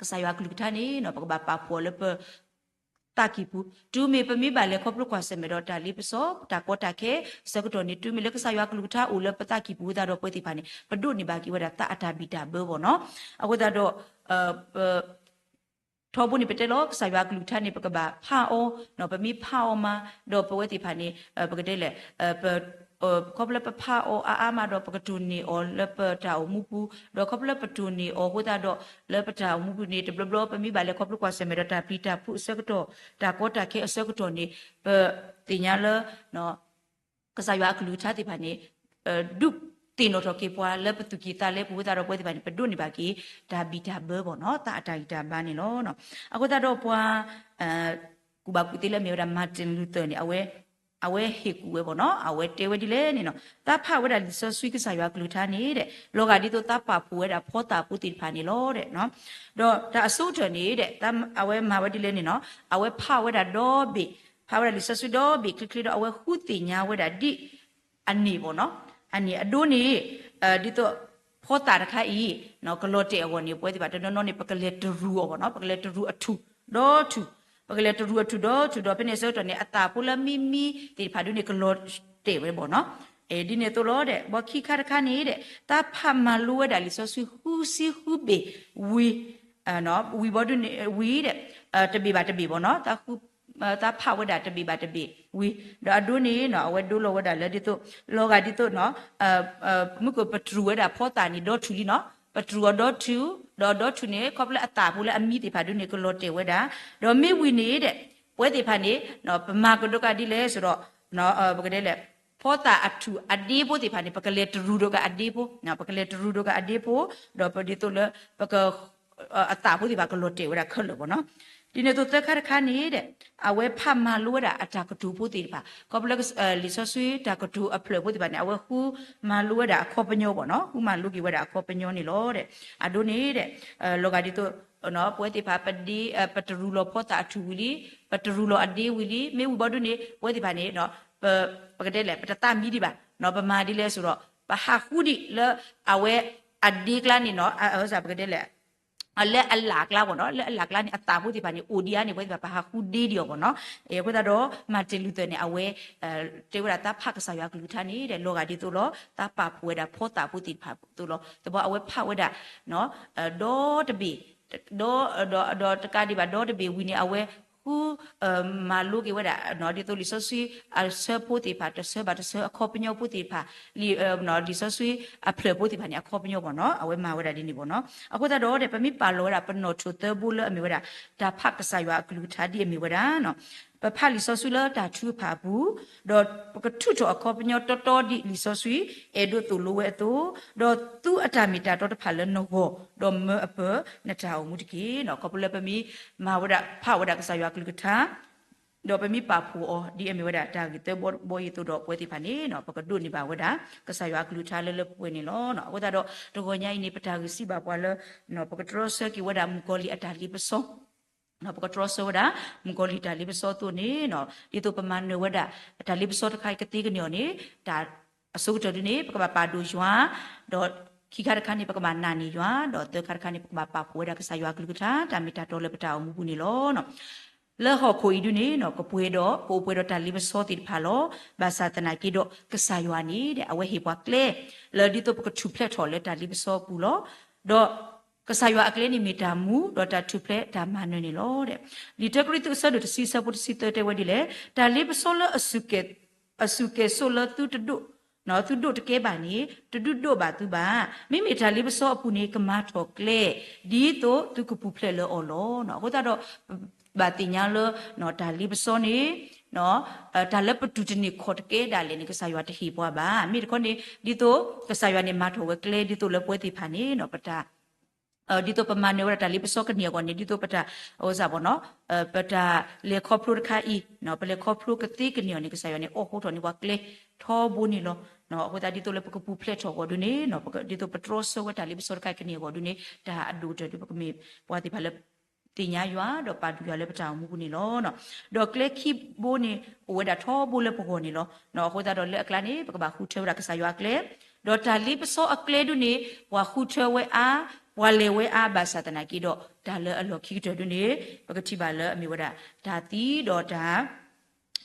ကစၢ်ယွၤအကလုၢ်ကထါန့ၣ် ပကဘၣ်ပာ်ဖှိၣ်အီၤလၢပသး ပသးကံၢ်ပူၤ, တုၤမ့ၢ်ပမ့ၢ်ဘၣ်လဲၤခီဖျိကွၢ်ဆၢၣ်မဲာ်ဒီးတၢ်လ့ပစီ တၢ်ကီတၢ်ခဲအဆၢကတီၢ်န့ၣ် တုၤမ့ၢ်လၢကစၢ်ယွၤအကလုၢ်ကထါအိၣ်လၢပသးကံၢ်ပူၤအဃိသတးဒီး ပဝဲသ့ၣ်တဖၣ်န့ၣ် ပဒိးန့ၢ်ဘၣ်က့ၤဝဲဒၣ်သးအတၢ်ဘံၣ်တၢ်ဘၢဘၣ်နီၤ. အဃိသတးဒီး ထီဘိန့ၣ်ပတဲလီၤ ကစၢ်ယွၤအကလုၢ်ကထါန့ၣ် ပကဘၣ်ဖးအီၤ, ပမ့ၢ်ဖးအီၤမး ဒီးပဝဲသ့ၣ်တဖၣ်န့ၣ် ပကတဲလဲၣ် ခီဖျိလၢပဖးအီၤအါအါမးဒီး ပကတိၢ်န့ၢ်အီၤလၢပတၢ်အိၣ်မူပူၤ, ဒီးခီဖျိလၢပတိၢ်န့ၢ်အီၤအဃိသတးဒီး လၢပတၢ်အိၣ်မူပူၤန့ၣ် တဘျီဘျီ ပမ့ၢ်ဘၣ်လဲၤခီဖျိကွၢ်ဆၢၣ်မဲာ်ဒီးတၢ်ပျံၤတၢ်ဖုးအဆၢကတီၢ် တၢ်ကီတၢ်ခဲအဆၢကတီၢ်န့ၣ် ပသ့ၣ်ညါလၢ ကစၢ်ယွၤအကလုၢ်ကထါသ့ၣ်တဖၣ်န့ၣ် ဒုးသ့ၣ်နီၣ်ထီၣ်က့ၤပှၤလၢပသူၣ်ကံၢ်သးလဲပူၤအဃိသတးဒီး ပဝဲသ့ၣ်တဖၣ်န့ၣ် ပဒိးန့ၢ်ဘၣ်က့ၤ တၢ်ဘံၣ်တၢ်ဘၢဘၣ်နီၤ, သးအတၢ်ဂံၢ်တၢ်ဘါန့ၣ်လီၤ. အဃိသတးဒီးပှၤ ကူၣ်ဘၣ်ကူၣ်သ့လၢအမ့ၢ်ဝဲဒၣ် Martin Luther န့ၣ် အဝဲ အဝဲဟ့ၣ်ကူၣ်ဝဲဘၣ်နီၤ, အဝဲတဲဝဲဒ်လဲၣ်န့ၣ်နီၤ, သးဖးဝဲဒၣ်လံာ်စီဆှံကစၢ်ယွၤအကလုၢ်ကထါန့ၣ်ဒီး လီၤဂာ်ဒ်သိးသးပာ်ဖှိၣ်ဝဲဒၣ်ဖီသၣ်ဖိသ့ၣ်တဖၣ်န့ၣ်လီၤ. ဒီးတၢ်အဆိကတၢၢ်န့ၣ်ဒီး အဝဲမၤဝဲဒ်လဲၣ်န့ၣ်နီၤ, အဝဲဖးဝဲဒၣ်ဒီဘ့ၣ်, ဖးဝဲဒၣ်လံာ်စီဆှံဒီဘ့ၣ်ချ့ချ့ဒီး အဝဲဃုသ့ၣ်ညါဝဲဒၣ်ဒ် အန့ၣ်ဘၣ်နီၤ, အန့ၣ်အဒိန့ၣ် ဒ်သိး ဖီသၣ်တခါအံၤ ကလီၤတဲာ်အဂီၢ်န့ၣ် ပဝဲသ့ၣ်တဖၣ်တနီၤနီၤန့ၣ် ပကလဲၤတရူးအီၤဘၣ်နီၤ, ပကလဲၤတရူးအထူၣ်ဒီထူၣ်, ပကလဲၤတရူးအထူၣ်ဒီထူၣ်ဒီး ဖဲန့ၣ်အဆၢကတီၢ်န့ၣ် အသၣ်ဖိလၢအမံမံသ့ၣ်တဖၣ်ဒုန့ၣ် ကလီၤတဲာ်ဝဲဘၣ်နီၤ. ဒ်န့ၣ်အသိးလီၤဒီး ဘၣ်ခံခါတခါန့ၣ်ဒီး သးဖးမၤလိဝဲဒၣ်လံာ်စီဆှံဃုဆံဃုဘ့ၣ်ဝံၤ ဝံၤဘီဒုန့ၣ် ဝံၤဒီး တဘ့ၣ်ဘၣ်တဘ့ၣ်ဘၣ်နီၤ, သးဃု သးဖးဝဲဒၣ်တဘ့ၣ်ဘၣ်တဘ့ၣ်ဝံၤ ဒီးအဒိန့ၣ်နီၤ အဝဲဒိလီၤဝဲဒၣ်လၢဒ်သိး လီၤဂာ်ဒ်သိးနီၤ မုၢ်ကပတရူးဝဲဒၣ်ဖီသၣ်န့ၣ်ဒီထူၣ်လံနီၤ, ပတရူးအီၤဒီထူၣ်, ဒီးဒီထူၣ်န့ၣ် ခီဖျိလၢအသၣ်ဖိလၢအမံသ့ၣ်တဖၣ်ဒုန့ၣ် ကလီၤတဲာ်ဝဲဒၣ်, ဒီးမ့ၢ်ဝံၤန့ၣ်ဒီး ပဝဲသ့ၣ်တဖၣ်န့ၣ် ပမၤကဒီးကဒ်လဲၣ်ဆိုတော့ ပကတဲလဲၣ် ဖီသၣ်အထူၣ်အဒ့ဖိသ့ၣ်တဖၣ်န့ၣ် ပကလဲၤတရူးဒီးကအဒ့ဖိ, ပကလဲၤတရူးဒီးကအဒ့ဖိ, ဒီးပဒ်သိးလၢ ပက အသၣ်ဖိသ့ၣ်တဖၣ်ကလီၤတဲာ်ဝဲဒၣ်ခဲလၢာ်ဘၣ်နီၤ. ဒ်န့ၣ်အသိးသၢခါတခါန့ၣ်ဒီး အဝဲဖးမၤလိဝဲဒၣ်အတၢ်ကတိၤဖိသ့ၣ်တဖၣ် ခီဖျိလၢ လံာ်စီဆှံတၢ်ကတိၤအဖျၢၣ်ဖိသ့ၣ်တဖၣ်န့ၣ် အဝဲဃုမၤလိဝဲဒၣ်အခီပညီဘၣ်နီၤ, ဃုမၤလိက့ၤဝဲဒၣ်အခီပညီန့ၣ်လီၤဒီး အဒိန့ၣ်ဒီး လီၤဂာ်ဒ်သိး ပဝဲသ့ၣ်တဖၣ် ပဒ့ ပတရူးလီၤဖီသၣ်အထူၣ်ဝံၤလံ, ပတရူးလီၤအဒ့ဝံၤလံ, မ့ၢ်ဝံၤဘီဒုန့ၣ် ပဝဲသ့ၣ်တဖၣ်န့ၣ် ပ ပကတဲလဲၣ် ပတသးမံဒံးဘၣ်နီၤ, ပမၤဒ်လဲၣ်ဆိုဒီး ပဟးဃုဒံးလၢအဝဲအဒ့ကျါန့ၣ်နီၤ, ပကတဲလဲၣ် လၢအလၣ်ကျါဘၣ်နီၤ, လၢအလၣ်ကျါန့ၣ် အသၣ်ဖိသ့ၣ်တဖၣ်န့ၣ် အိၣ်ဒံးဧါန့ၣ် ပဝဲသ့ၣ်တဖၣ် ပဟးဃုဒ့ဒံးအီၤဘၣ်နီၤ. အဃိသတးဒီး Martin Luther န့ၣ် အဝဲ တဲဝဲဒၣ်သးဖးကစၢ်ယွၤအကလုၢ်ကထါန့ၣ်ဒီး လီၤဂာ်ဒ်သိးလီၤ သးပာ်ဖှိၣ်ဝဲဒၣ်ဖီသၣ်ဖိသ့ၣ်တဖၣ်အသိးလီၤ. သဘီအဝဲဖးဝဲဒၣ် ဒီတဘ့ၣ် ဒီး ဒီးတကးဒံးဘၣ် ဒီတဘ့ၣ်ဝံၤန့ၣ် အဝဲဃု မၤလိက့ၤဝဲဒၣ် ဒ်သိးလံာ်စီဆှံအဆၢဖိသ့ၣ်တဖၣ် တဆၢဘၣ်တဆၢအခီပညီဖိသ့ၣ်တဖၣ် လံာ် လံာ်စီဆှံအဖျၢၣ်ဖိသ့ၣ်တဖၣ်န့ၣ် အခီပညီဘၣ်နီၤ အဝဲမၤဝဲဒၣ်ဒ်န့ၣ်ဘၣ်နီၤ. အဃိသတးဒီး ပမ့ၢ်ပာ်လီၤဝဲဒၣ်ပနီၣ်ထိၣ်သၢဘိလၢအမ့ၢ်ဝဲဒၣ် တၢ်ဖးကစၢ်ယွၤအကလုၢ်ကထါဒ်အမ့ၢ်ဝဲဒၣ် ပဖးလံာ်စီဆှံလၢတၢ်ထုကဖၣ်အပူၤ, ဒီးပကထုးထီၣ်အခီပညီတီတီဒ်လံာ်စီဆှံ အဲၣ်ဒိးသိၣ်လိဝဲအသိး, ဒီးသူအတၢ်မ့ၢ်တၢ်တီတဖၣ်လၢနဂီၢ်, ဒီးမၢအပၢၤနတၢ်အိၣ်မူတက့ၢ်. ခီဖျိလၢပမ့ၢ်မၤဝဲဒၣ် ဖးဝဲဒၣ်ကစၢ်ယွၤအကလုၢ်ကထါ ဒီးပမ့ၢ်ပာ်ဖှိၣ်အီၤ ဒ်အမ့ၢ်ဝဲဒၣ်တၢ်ဂ့ၢ်သၢဘီဘီအံၤအသိးဒီး ပဝဲသ့ၣ်တဖၣ်န့ၣ် ပကဒိးန့ၢ်ဘၣ်ဝဲဒၣ် ကစၢ်ယွၤအကလုၢ်ကထါလၢလၢပှဲၤပှဲၤန့ၣ်လီၤ. အဃိသတးဒီး တဂီၤညါအံၤန့ၣ် ပတၢ်ဂ့ၢ်စံးဘၣ်ပှၤလၢ ပကတြီဆၢက့ၤဝဲဒၣ်မုၣ်ကီၤလံၢ်အတၢ်လ့ပစီ ပကတြီဆၢဝဲဒၣ် မုၣ်ကီၤလံၢ်တၢ်လ့ပစီအသိးန့ၣ် ဒ်သိးပမၤနၢၤဝဲဒၣ် တၢ်လ့ပစီတခါအံၤကသ့ကန့ၢ်အီၤန့ၣ် တၢ်အဆိကတၢၢ်ဒ်န့ၣ် ပကဘၣ်ပာ်ဒိၣ်ယွၤ, ဒီးခံခါတခါန့ၣ် ပကဘၣ်နာ်န့ၢ်ယွၤ, ဒီးသၢခါတခါန့ၣ် ပကဘၣ်ပာ်ဖှိၣ်ဝဲဒၣ်ကစၢ်ယွၤအကလုၢ်ကထါ တၢ်မ့ၢ်တၢ်တီလၢပတၢ်အိၣ်မူပူၤန့ၣ်လီၤ. လၢဟီၣ်ခိၣ်အံၤဒ်န့ၣ် ကပှဲၤဒီး ကအိၣ်ပှဲၤဒီးတၢ်လ့ပစီသ့ၣ်တဖၣ်လီၤ. ဘၣ်ဆၣ်သနာ်က့ဒီး ကစၢ်ယွၤန့ၣ် အဝဲဟ့ၣ်ပှၤကျဲ လၢဒ်သိးပကထူၣ်ဖျဲးထီၣ်လၢတၢ်လ့ပစီအပူၤလီၤ. ဒီးကစၢ်ယွၤအကျဲန့ၣ်မ့ၢ်တၢ်မူ ဒီးတၢ်ထူၣ်ဖျဲးတၢ်မၤနၢၤန့ၣ်လီၤ. လံာ်တၢကရံၣ်သူးအဆၢဒိၣ်တဆံအဆၢဖိတဆံသၢတဲဝဲဒ်လဲၣ်, တၢ်လ့ပစီလၢအစူၢ်ကဲၤစိးလၢသုတဒိၣ် သုဒိၣ်တကဲဘၣ်န့ၣ် တဒုးဒိးဘၣ်သုဘၣ်. မ့မ့ၢ်တၢ်လ့ပစီအပူၤန့ၣ် ကမၤထီၣ်ကျဲ ဒ်သိးသုကပူၤဖျဲးလၢအီၤလီၤ. အဃိသတးဒီး ဘၣ်သ့ၣ်ညါလၢ တၢ်လ့ပစီန့ၣ် တၢ်လၢပတူၢ်တန့ၢ်ခီၣ်တကဲဒၣ်လဲာ်န့ၣ် ကစၢ်ယွၤတဟ့ၣ်ပှၤဘၣ်. မ့ၢ်တခီန့ၣ် ဒ်သိး ကစၢ်ယွၤန့ၣ်မၤထီၣ်ဝဲကျဲ ဒ်သိးလၢပဝဲသ့ၣ်တဖၣ်န့ၣ် ပတၢ် ဒ်သိးပမၤနၢၤဝဲဒၣ်တၢ်လ့ပစီကန့ၢ်အဂီၢ်န့ၣ် ဒ်သိးပတၢ် အိၣ်စၢ်ဘၣ်နီၤ ပတၢ်လဲၤခီဖျိတခါအံၤ ပလဲၤခီဖျိကသ့ကန့ၢ်အီၤန့ၣ် ကစၢ်ယွၤန့ၣ် အိးထီၣ်န့ၢ်ပှၤကျဲထီဘိန့ၣ်လီၤ. အဃိသတးဒ်သိးလၢပကပူၤဖျဲးထီၣ်အဂီၢ်ဒ်န့ၣ် ဒ်သိးပတြီဆၢဝဲတၢ်လ့ပစီတခါအံၤကန့ၢ်အဂီၢ်ဒ်န့ၣ် တၢ်အဒိၣ်ကတၢၢ်ဒ်ပကမ့ၢ်ပှၤသ့ၣ်တဖၣ်လၢ သ့ၣ်ညါယွၤ ဒီးပာ်ဒိၣ်ယွၤလၢပတၢ်အိၣ်မူပူၤန့ၣ်လီၤ. ဒီးကျဲခံဘိန့ၣ် အိၣ်ဝဲဒၣ်ထီဘိလၢပဂီၢ်န့ၣ်လီၤ. အဃိသတးဒီးလၢအကျါန့ၣ် ပကဘၣ်ဃုထၢဝဲဒၣ်ကစၢ်ယွၤအကျဲ, ဒီးတၢ်လ့ပစီအကျဲဒ်န့ၣ် ပှၤဃုထၢဝဲအါ ပှၤလဲၤဝဲအါဘၣ်ဆၣ်သနာ်က့ဒီး တၢ်လၢအလီၢ်ခံကတၢၢ်ဒ်န့ၣ် ပကထံၣ်ဘၣ်လၢအမ့ၢ်ဝဲဒၣ် တၢ်သံဒီးတၢ် တၢ်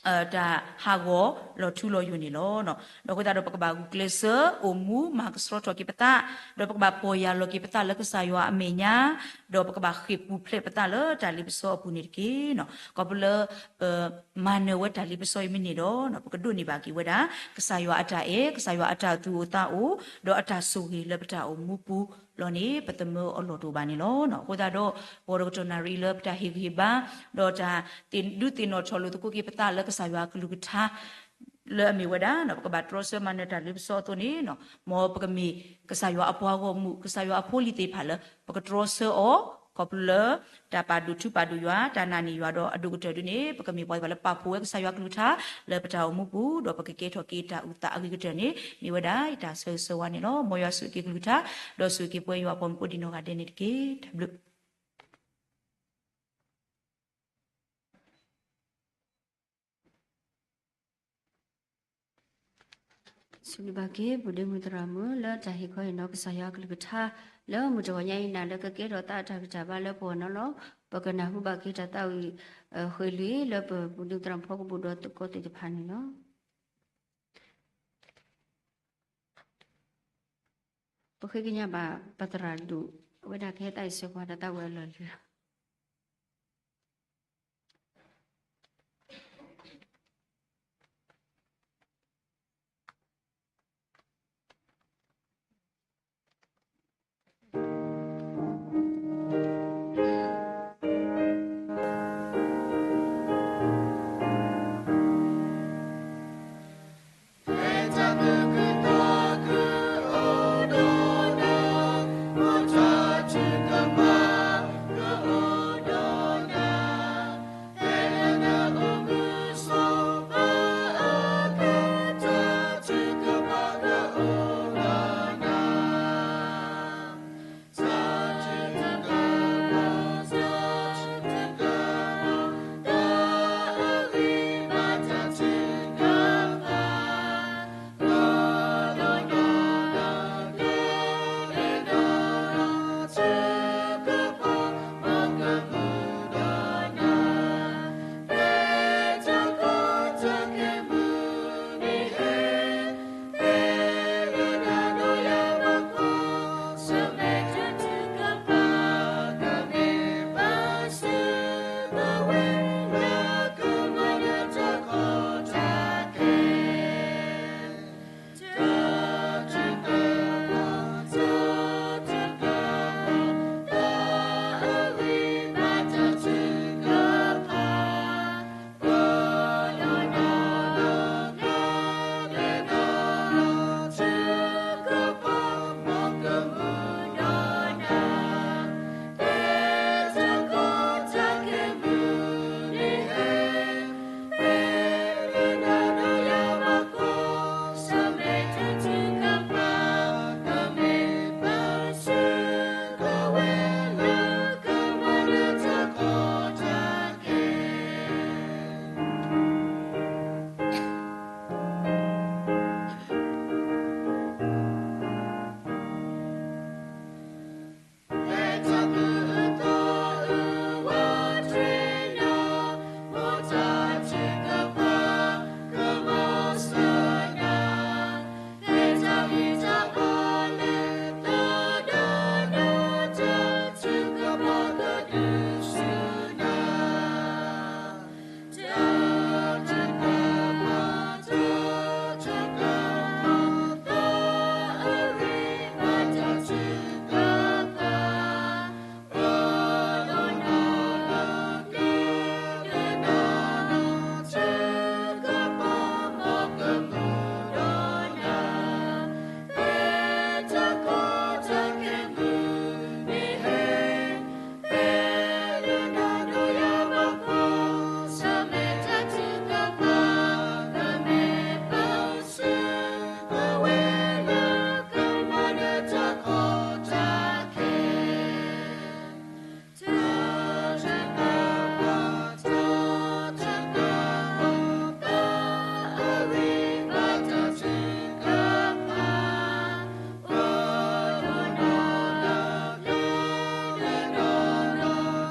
ဟးဂီၤလီၤထူလီၤယိာ်န့ၣ်လီၤ. ဒီးအဃိသတးဒီး ပကဘၣ်ဂုာ်ကျဲးစၢး အိၣ်မူမၤကဆှီထီၣ်က့ၤပသး, ဒီးပကဘၣ်ပီၢ်ယၢ်လီၤက့ၤပသးလၢကစၢ်ယွၤအမဲာ်ညါ, ဒီးပကဘၣ်ဃ့ၢ်ပူၤဖျဲးပသးလၢတၢ်လ့ပစီအပူၤန့ၣ်တက့ၢ်. ခီဖျိလၢ ပမၤနၢၤဝဲတၢ်လ့ပစီအံၤမ့ၢ်န့ၢ်ဒီး ပကဒိးန့ၢ်ဘၣ်က့ၤဝဲဒၣ် ကစၢ်ယွၤအတၢ်အဲၣ်, ကစၢ်ယွၤအတၢ်သူၣ်အိၣ်သးအိၣ်, ဒီးအတၢ်ဆိၣ်ဂ့ၤလၢပတၢ်အိၣ်မူပူၤလီၤန့ၣ် ပသမၢအလီၢ်တအိၣ်ဘၣ်န့ၣ်လီၤ. အဃိသတးဒီး ဂီၤဒီးကတီၢ်နၣ်ရံၣ်လၢပတၢ်ဟ့ၣ်ဂံၢ်ဟ့ၣ်ဘါ ဒီးတၢ်ဒုးသ့ၣ်နီၣ်ထီၣ်လိာ်သကိးက့ၤပသးလၢကစၢ်ယွၤအကလုၢ်ကထါ လၢအမ့ၢ်ဝဲဒၣ် ပကဘၣ်တြီဆၢမၤနၢၤတၢ်လ့ပစီအသိးန့ၣ် မ်ပကမ့ၢ်ကစၢ်ယွၤအပှၤဂီၢ်မုၢ် ကစၢ်ယွၤအဖိလံၤသ့ၣ်တဖၣ်လၢ ပကတြီဆၢအီၤ ခီဖျိလၢ တၢ်ပာ်ဒိၣ်ထူပာ်ဒိၣ်ယွၤ တၢ်နာ်န့ၢ်ယွၤဒီးအဒိၣ်ကတၢၢ်ဒ်န့ၣ် ပကမ့ၢ်ပှၤသ့ၣ်တဖၣ်လၢပာ်ဖှိၣ်ဝဲကစၢ်ယွၤကလုၢ်ကထါ လၢပတၢ်အိၣ်မူပူၤ ဒီးပကကဲထီၣ်က့ၤတၢ်အုၣ်သးအဂ့ၤကတၢၢ်န့ၣ် မ့ၢ်ဝဲဒၣ်ယတၢ်ဆၢဂ့ၤဆၢဝါန့ၣ်လီၤ. မ်ယွၤဆိၣ်ဂ့ၤက့ၤကလုၢ်ကထါ ဒီးဆိၣ်ဂ့ၤက့ၤပဝဲယွၤအပှၤမူဖိဒံးနီၢ်ဂၤဒဲးန့ၣ်တက့ၢ်. တၢ်ဘျုး စံးဘျုးဘၣ်က့ၤ ပူၤဒ့မုၢ်သရၣ်မုၣ် လၢတၢ်ဟ့ၣ်ခီဟ့ၣ်နီၤကစၢ်ယွၤအကလုၢ်ကထါ လၢမုၢ်တဂီၤညါအံၤန့ၣ် လၢကကဲထီၣ်သးအတၢ်ဂံၢ်တၢ်ဘါလၢပဂီၢ်န့ၣ်လီၤ. ပကနၢ်ဟူဘၣ်က့ၤတၢ်သးဝံၣ်ဃ့ၢ်လွံၢ် လၢပပူၤဒ့မုၢ်သရၣ်မုၣ်ဖီကပူၤဒီးသကိးသ့ၣ်တဖၣ်န့ၣ်လီၤ. ပဃ့ကညးဘၣ် ပသရၣ်ဒိၣ် အဝဲဒၣ်ကဟဲသးအံၤစ့ၢ်ကီး တၢ်သးဝံၣ်အလီၢ်လံလီၤ.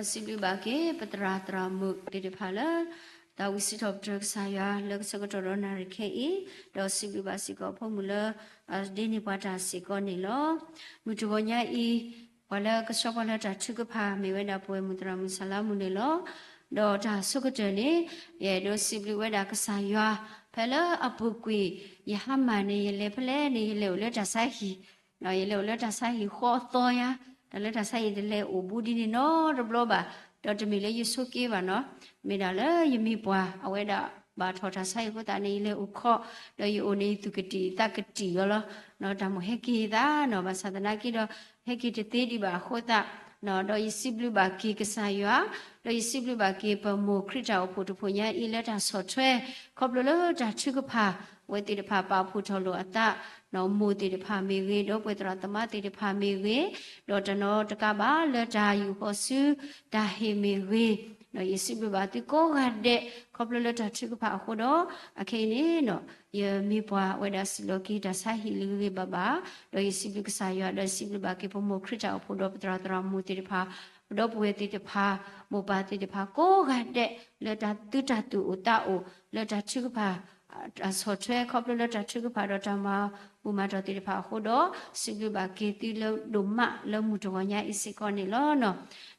စံးဘျုးဘၣ်က့ၤ ပသရၣ်သရၣ်မုၣ်သ့ၣ်တဖၣ်လၢ သးဝံၣ်စံးထီၣ်ပတြၢၤကစၢ်ယွၤလၢကဆၢကတီၢ်ဒီးနၣ်ရံၣ်ခဲအံၤ, ဒီးစံးဘျုးဘၣ်စ့ၢ်ကီးအဖိမုၣ်လၢ ဒ့န့ၢ်ပှၤတၢ်စ့ၢ်ကီးန့ၣ်လီၤ. မုၢ်တဂီၤညါအံၤ, ပှၤလၢကဆှၢပှၤလၢတၢ်ထုကဖၣ် မ့ၢ်ဝဲဒၣ်ပဝဲမုၣ်သရၣ်မုၣ်ဆၣ်လါမုၣ်န့ၣ်လီၤ. ဒီးတၢ်ဆိကတၢၢ်န့ၣ်, ယအဲၣ်ဒိးစံးဘျုးဝဲဒၣ်ကစၢ်ယွၤ, ဖဲလၢအပူၤကွံာ် ယဟါမၢ်န့ၣ် ယလဲၤဖဲလဲၣ်န့ၣ် ယလဲၤအိၣ်လၢတၢ်ဆါဟံၣ် ယလဲၤအိၣ်လၢတၢ်ဆါဟံၣ်ဃီအသီညါ, တၢ်လၢတၢ်ဆါဟံၣ်တလဲၤအိၣ်ဘူးဒ်န့ၣ်နီတဘျီဘၣ်, ဒီးတမ့ၢ်လၢယဆိးက့ဘၣ်နီၤ, မ့ၢ်ဒၣ်လၢယမ့ၢ်ပှၤ အဝဲဒၣ်ဘၣ်ထီၣ်တၢ်ဆါဟံၣ်အဃိသတးန့ၣ် ယလဲၤအိၣ်ခိး, ဒီးယအိၣ်န့ၣ်ယသူၣ်ကတံာ်သးကတံာ်အီၤလီၤ, တၢ်မိၣ်ဟဲက့ၤသးနီၤ, ဘၣ်ဆၣ်သနာ်က့ဒီး ဟဲက့ၤတသ့ဒံးဘၣ်အဃိသတး, ဒီးယစံးဘျုးဘၣ်က့ၤကစၢ်ယွၤ, ဒီးယစံးဘျုးဘၣ်က့ၤပမိၢ်ခရံာ်တၢ်အိၣ်ဖှိၣ်တဖှိၣ်ညါအံၤလၢတၢ်ဆီၣ်ထွဲ, ခီဖျိလၢတၢ်ထုကဖၣ်, အဝဲသ့ၣ်တဖၣ်ပာ်ဖှိၣ်ထီၣ်လိာ်အသး မိၢ်သ့ၣ်တဖၣ်မ့ၢ်ဂ့ၤ, ဒီးပှၤသရၣ်သမါသ့ၣ်တဖၣ်မ့ၢ်ဂ့ၤ, ဒီးတနီၤတကးဘၣ်လၢတၢ်ယူၢ်ဃီၤဆူ တၢ်ဟ့ၣ်မ့ၢ်ဂ့ၤ, ဒီးယစံးဘျုးဘၣ်သုကိးဂၤဒဲး ခီဖျိလၢတၢ်ထုကဖၣ်အဃိဒီး, အခဲအံၤန့ၣ်, ယမ့ၢ်ပှၤအဝဲဒၣ်စံၣ်လီၤက့ၤတၢ်ဆါဟံၣ်လၢဂ့ၤဂ့ၤဘၣ်ဘၣ်, ဒီးယစံးဘျုးကစၢ်ယွၤ, ဒီးယစံးဘျုးဘၣ်က့ၤပမိၢ်ခရံာ်တၢ်အိၣ်ဖှိၣ်ဒီးပသရၣ်သရၣ်မုၣ်သ့ၣ်တဖၣ်, ပဒီပုၢ်ဝဲၢ်သ့ၣ်တဖၣ်, မိၢ်ပၢ်သ့ၣ်တဖၣ်ကိးဂၤဒဲး လၢတၢ်သုတၢ်သူၣ်အိၣ်သးအိၣ် လၢတၢ်ထုကဖၣ်, တၢ်ဆီၣ်ထွဲခီဖျိလၢတၢ်ထုကဖၣ်ဒီးတၢ်မၤဘူၣ်မၤတီၢ်သ့ၣ်တဖၣ်အဃိဒီး, စံးဘျုးဘၣ်က့ၤသုလၢဒိၣ်မးလၢမုၢ်တဂီၤညါအံၤစ့ၢ်ကီးန့ၣ်လီၤ.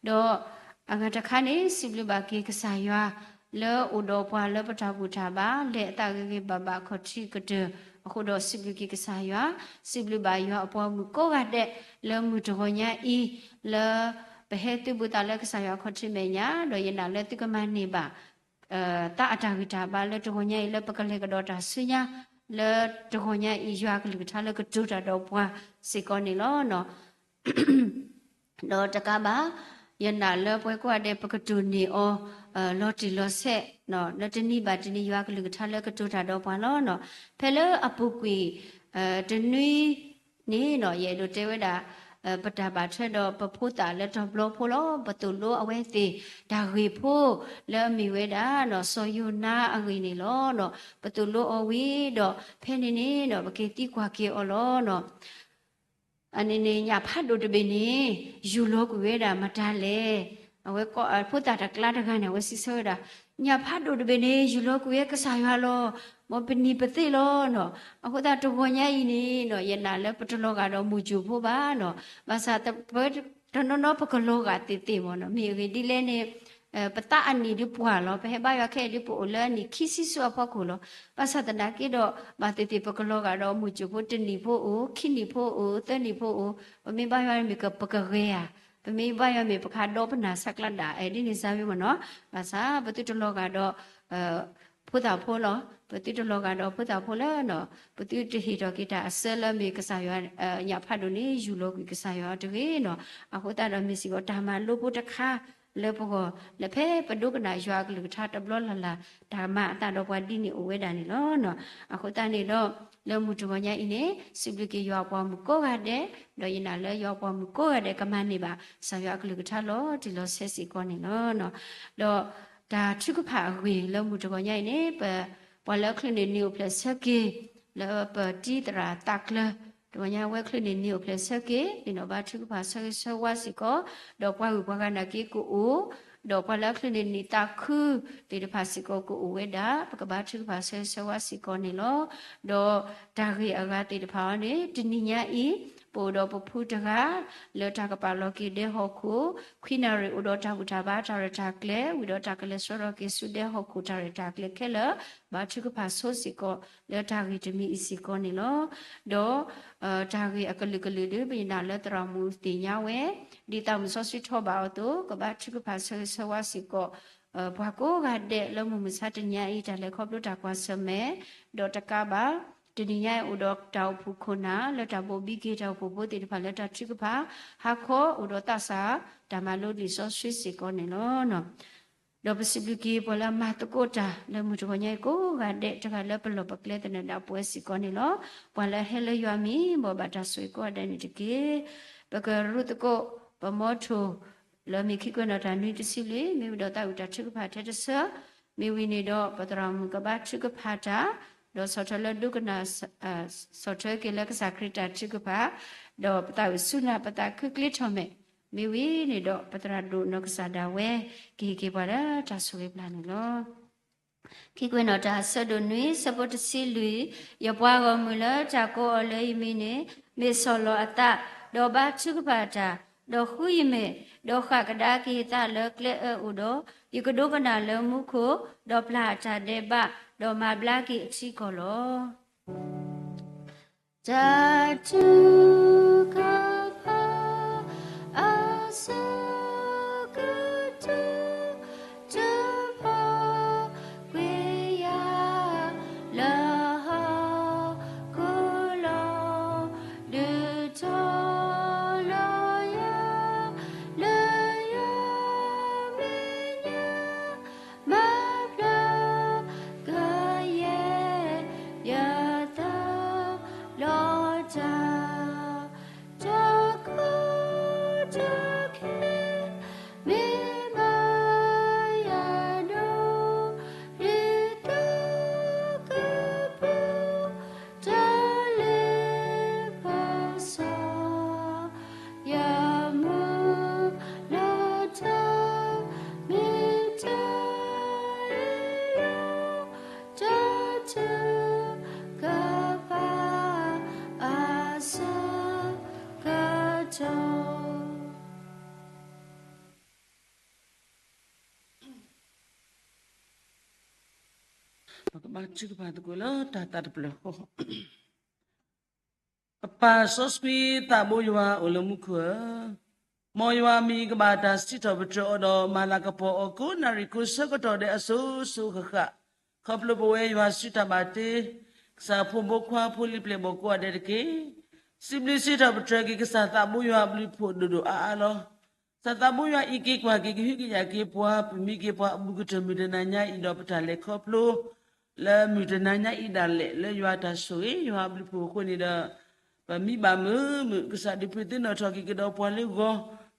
ဒီးအဂၤတခါန့ၣ် စံးဘျုးဘၣ်က့ၤကစၢ်ယွၤ လၢအိၣ်ဒီးပှၤလၢပတၢ်ဘူၣ်တၢ်ဘါ လဲၤအသးဂ့ၤဂ့ၤဘၣ်ဘၣ်ခီၣ်ထံးကတၢၢ်အဃိဒီး စံးဘျုးက့ၤကစၢ်ယွၤ, စံးဘျုးဘၣ်ယွၤအပှၤဂီၢ်မုၢ်ကိးဂၤဒဲး လၢမုၢ်တဂီၤညါအံၤ, လၢပဟဲသုးဘူးသးလၢကစၢ်ယွၤခီၣ်ထံးမဲာ်ညါ, ဒီးယနာ်လၢသုကမၤန့ၢ်ဘၣ် သးအတၢ်ဂံၢ်တၢ်ဘါလၢတဂီၤညါအံၤ လၢပကလဲၤကဒီးတၢ်ဆူညါ, လၢတဂီၤညါအံၤ ယွၤအကလုၢ်ကထါလၢကတိၤတၢ်ဒီးပှၤစ့ၢ်ကီးန့ၣ်လီၤ. ဒီးတကးဘၣ်, ယနာ်လၢပှၤကိးဂၤဒဲး ပကတိၢ်န့ၢ်အီၤ လီၤတံၢ်လီၤဆဲး, လၢတနံၤဘၣ်တနံၤ ယွၤအကလုၢ်ကထါလၢကတိၤတၢ်ဒီးပှၤလီၤ. ဖဲလၢအပူၤကွံာ် တနွံန့ၣ် ယအဲၣ်ဒိးတဲဝဲဒၣ် ပတၢ်ဘၣ်ထွဲဒီးပဖိသၣ်လၢတဘျီဖိလီၤ. ပသိၣ်လိအဝဲသ့ၣ်တၢ်ဂ့ၢ်ဖိ လၢအမ့ၢ်ဝဲဒၣ် စီၤယိၤနါအဂ့ၢ်န့ၣ်လီၤ. ပသိၣ်လိအီၤဝံၤဒီး ဖဲန့ၣ်န့ၣ် ပက့ၤသံကွၢ်က့ၤအီၤလီၤ. အန့ၣ်န့ၣ် ညၣ်ဖးဒိၣ်တဘ့ၣ်န့ၣ် ယူၢ်လီၤကွံာ်ဝဲဒၣ်မတၤလဲၣ်. အဝဲဖိသၣ်တကျါတဂၤန့ၣ် အဝဲစံးဆၢဝဲဒၣ်, ညၣ်ဖးဒိၣ်တဘ့ၣ်န့ၣ် ယူၢ်လီၤကွံာ်ဝဲကစၢ်ယွၤလီၤ. မ်ပနံၤပသ့ၣ်လီၤ. အဃိသတးတဂီၤညါအံၤန့ၣ် ယနာ်လၢပတလီၤဂာ်ဒီးမုၢ်စၢၤဖိဘၣ်နီၤ. ဘၣ်ဆၣ်တနီၤနီၤပကလီၤဂာ်သ့ၣ်သ့ၣ်မ့ၢ်နီၤ. မ့ၢ်အဂ့ၢ်ဒ်လဲၣ်န့ၣ် ပသးအနံၣ်ဒုးပှၢ်လီၤ. ပဟဲဘါယွၤခဲအံၤဒုး ပအိၣ်လၢအနံၣ်ခံဆံဆူအဖီခိၣ်လီၤ. ဘၣ်ဆၣ်သနာ်က့ဒီး ဘၣ်သ့ၣ်သ့ၣ်ပကလီၤဂာ်ဒီးမုၢ်စၢၤဖိ တနံၣ်ဖိအိၣ်, ခံနံၣ်ဖိအိၣ်, သၢနံၣ်ဖိအိၣ်, ပမ့ၢ်ဘါယွၤမ့ၢ်ပကဂဲၤဧါ, ပမ့ၢ်ဘါယွၤမ့ၢ်ပကဟးဒီပနၢ်ဆါကျါဒၣ် အဲၣ်ဒ်န့ၣ်စါမ့ၢ်မ့ၢ်နီၤ. ဘၣ်ဆၣ်ပသုတလီၤဂာ်ဒီး ဖိသၣ်ဖိလီၤ. ပသုတလီၤဂာ်ဒီးဖိသၣ်ဖိလၢ ပသုတဟ့ၣ်ထီၣ်က့ၤတၢ်အစၢလၢမ့ၢ်ကစၢ်ယွၤ ညၣ်ဖးဒိၣ်န့ၣ် ယူၢ်လီၤကွံာ်ကစၢ်ယွၤတဂ့ၤနီၤ. အဃိသတးဒီးမ့ၢ်စ့ၢ်ကီးတၢ်မၤလိဖိတခါ လၢပဂီၢ် လၢဖဲပဒိကနၣ်ယွၤအကလုၢ်ကထါတဘျီလၢ်လၢ် တၢ်မၤအသးဒီးပှၤဒ်န့ၣ်အိၣ်ဝဲဒၣ်န့ၣ်လီၤ. အဃိသတးန့ၣ်ဒီး လၢမုၢ်တဂီၤညါအံၤန့ၣ် စံးဘျုးက့ၤယွၤအပှၤမုၣ်ကိးဂၤဒဲး, ဒီးယနာ်လၢယွၤအပှၤမုၣ်ကိးဂၤဒဲး ကမၤန့ၢ်ဘၣ် ကစၢ်ယွၤအကလုၢ်ကထါလီၤတံၢ်လီၤဆဲးစ့ၢ်ကီးန့ၣ်လီၤ. ဒီးတၢ်ထုကဖၣ်အဂ့ၢ်လၢမုၢ်တဂီၤညါအံၤန့ၣ် ပ ပှၤလၢအချုးန့ၢ်နံၤအိၣ်ဖျဲၣ်ဆၢက့ၤ လၢပတံၤသရၣ်သးကျၢၤ တဂီၤညါဝဲချုးန့ၢ်နံၤအိၣ်ဖျဲၣ်ဆၢက့ၤ ဒ်န့ၣ်ဘါထုကဖၣ်ဆၢဂ့ၤဆၢဝါစ့ၢ်ကီး, ဒီးပှၤဂုၤပှၤဂၤနာ်က့ကအိၣ်, ဒီးပှၤလၢအချုးန့ၢ်နံၤသးခုသ့ၣ်တဖၣ်စ့ၢ်ကီးကအိၣ်ဝဲဒၣ် ပကဘါထုကဖၣ်ဆၢဂ့ၤဆၢဝါစ့ၢ်ကီးန့ၣ်လီၤ. ဒီးတၢ်ဂ့ၢ်အဂၤသ့ၣ်တဖၣ်အံၤန့ၣ် တနံၤညါအံၤ ပအိၣ်ဒီးပဖုတဂၤ လၢတၢ်ကပာ်လီၤက့ၤဒဲဟီၣ်ခိၣ်, ခွံနၣ်ရံၣ်အိၣ်ဒီးတၢ်ဘူၣ်တၢ်ဘါတၢ်ရဲၣ်တၢ်ကျဲၤ ဝံၤဒီးတၢ်ကလဲၤဆှၢထီၣ်က့ၤဆူဒဲဟီၣ်ခိၣ်တၢ်ရဲၣ်တၢ်ကျဲၤခဲလၢာ် ဘါထုကဖၣ်ဆိစ့ၢ်ကီး လၢတၢ်ဂ့ၢ်တမံၤအံၤစ့ၢ်ကီးန့ၣ်လီၤ. ဒီး တၢ်ဂ့ၢ်အကလုာ်ကလုာ်ဒီး ပယနာ်လၢသရၣ်မုၣ်သ့ၣ်ညါဝဲ ဒ်သးမုၢ်စီဆှံထီၣ်ဘၣ်အီၤအသိး ကဘါထုကဖၣ်ဆၢဂ့ၤဆၢဝါစ့ၢ်ကီး ပှၤကိးဂၤဒဲးလၢမုၢ်မဆါတနံၤညါအံၤ တၢ်လဲၤခီဖျိတၢ်ကွၢ်ဆၢၣ်မဲာ်, ဒီးတကးဘၣ် တနံၤညါအံၤအိၣ်ဒီးတၢ်အိၣ်ဖှိၣ်ခိၣ်နၢ် လၢတၢ်ဘိၣ်ဘံက့ၤတၢ်အိၣ်ဖှိၣ်ဖိသ့ၣ်တဖၣ်လၢတၢ်ထုကဖၣ် ဟါခီအိၣ်ဒီးသးစၢ် တၢ်မၤလိလံာ်စီဆှံစ့ၢ်ကီးန့ၣ်လီၤ. ဒီးပစံးဘျုးက့ၤပှၤလၢအမၤသကိးတၢ်လၢမုၢ်တဂီၤညါအံၤကိးဂၤဒဲး တဂၤလၢပလီၢ်ပကျဲသနၢၣ်ဒၣ်ပှဲၤစ့ၢ်ကီးန့ၣ်လီၤ. ပှၤလၢအဟဲလၢယွၤမံၤ ဘိးဘၣ်တၢ်ဆိၣ်ဂ့ၤကိးဂၤဒဲးန့ၣ်တက့ၢ်. ပကရူၢ်သကိး ပမီထိၣ် လၢမ့ၢ်ခံကွဲးနီၣ်တၢ်နွံတဆံလွံၢ် မ့ၢ်ဝံၤဒီးသးဝံၣ်တၢ်ထုကဖၣ်ထဲတဆၢ, မ့ၢ်ဝံၤန့ၣ်ဒီး ပသရၣ်မုၣ်ကဘါထုကဖၣ်တၢ်, ဒီးဆီၣ်ထွဲလၢဒိကနၣ် ဆီၣ်ထွဲက့ၤလၢကစၢ်ခရံာ်တၢ်ထုကဖၣ်, ဒီးပသးဝံၣ်ဆူနၢ် ပသးခုကျ့ထီၣ်မဲာ် မ့ၢ်ဝံၤန့ၣ်ဒီး ပသရၣ်ဒိၣ်နီၢ်ကစၢ်ဒၣ်ဝဲ ကဟ့ၣ်က့ၤပှၤလၢတၢ်ဆိၣ်ဂ့ၤပျၢ်န့ၣ်လီၤ. ခံကွဲးနီၣ်တၢ် ဆၢဒိၣ်နွံ ဆၢဖိတဆံလွံၢ်, ယပှၤဂီၢ်မုၢ်လၢတၢ်ကိးအီၤလၢယမံၤန့ၣ် မ့ၢ်ဆီၣ်လီၤအသး, ဒီးဘါထုကဖၣ်တၢ်, ဒီးဃုယမဲာ်, ဒီးဃၣ်ကဒါက့ၤအသးလၢကျဲအၢအိၣ်ဒီး, ယကဒိကနၣ်လၢမူခိၣ်, ဒီးပျၢ်အတၢ်ဒဲးဘး, ဒီးမၤဘျါက့ၤအထံကီၢ်လီၤ. တၢ်ထုကဖၣ် အဆၢကတီၢ် တဖီၣ်ကွံာ်ယၤ လၢဟီၣ်ခိၣ်လီၤ, ဒုးထီၣ်လီၤယၤ လၢယမဲာ်ညါ မၤဖျါကယဲၢ် ယသးလီၤတၢ်, တၢ်ကီတၢ်ခဲ မ့ၢ်ဘၣ်ယၤဒီး ဒ်သိးကပူၤ တၢ်လ့ပစီ ယမုၢ်လၢတၢ် မ့ၢ်တၢ်အ့ၣ်လီၤ, တၢ်ထုကဖၣ် အဆၢကတီၢ်. ပကဘါထုကဖၣ်သကိးလၢတၢ်သးတဖျၢၣ်ဃီ. ပပၢ်စီဆှံသးဘိယွၤအိၣ်လၢမူခိၣ်ဧၢ, မ်ယွၤအမံၤကဘၣ်တၢ်စံးထီၣ်ပတြၢၤအီၤဒီး မၤလၤကပီၤအီၤ ကိးနၣ်ရံၣ်ကိးဆၢကတီၢ်ဒဲးအစိၤစိၤဃၣ်ဃၣ်, ခီဖျိပဝဲယွၤစုတၢ်ဘၣ်တ့ ကစၢ်ဖိမုၣ်ဖိခွါဖိလံၤပျဲၢ်ဘီၣ်ကိးဂၤဒဲးတက့ၢ်. စံးဘျုးစံးထီၣ်ပတြၢၤက့ၤကစၢ်သးဘိယွၤအဘျုးအဖှိၣ်ဒိၣ်ဒိၣ်အါအါလီၤ. ကစၢ်သးဘိယွၤအံးက့ၤကွၢ်က့ၤ ကဟုကယာ်က့ၤပှၤ ပမံက့ၤပှၤအဘူးကတၢၢ်မုၢ်တနၤညါအံၤဒီး ပတၢ်လဲၤခီဖျိ လၢမုၢ်တနၤညါအံၤဒၣ်လဲာ် လၢယွၤတၢ်ဆိၣ်ဂ့ၤယွၤအဘျုးအဖှိၣ်အဃိန့ၣ်ဒီး ပမံဘၣ်မုာ်မုာ် ကစၢ်ဒုးပှ့ၤသ့ၣ်နီၣ်ထီၣ်က့ၤကဒီးပှၤလၢဂီၤ,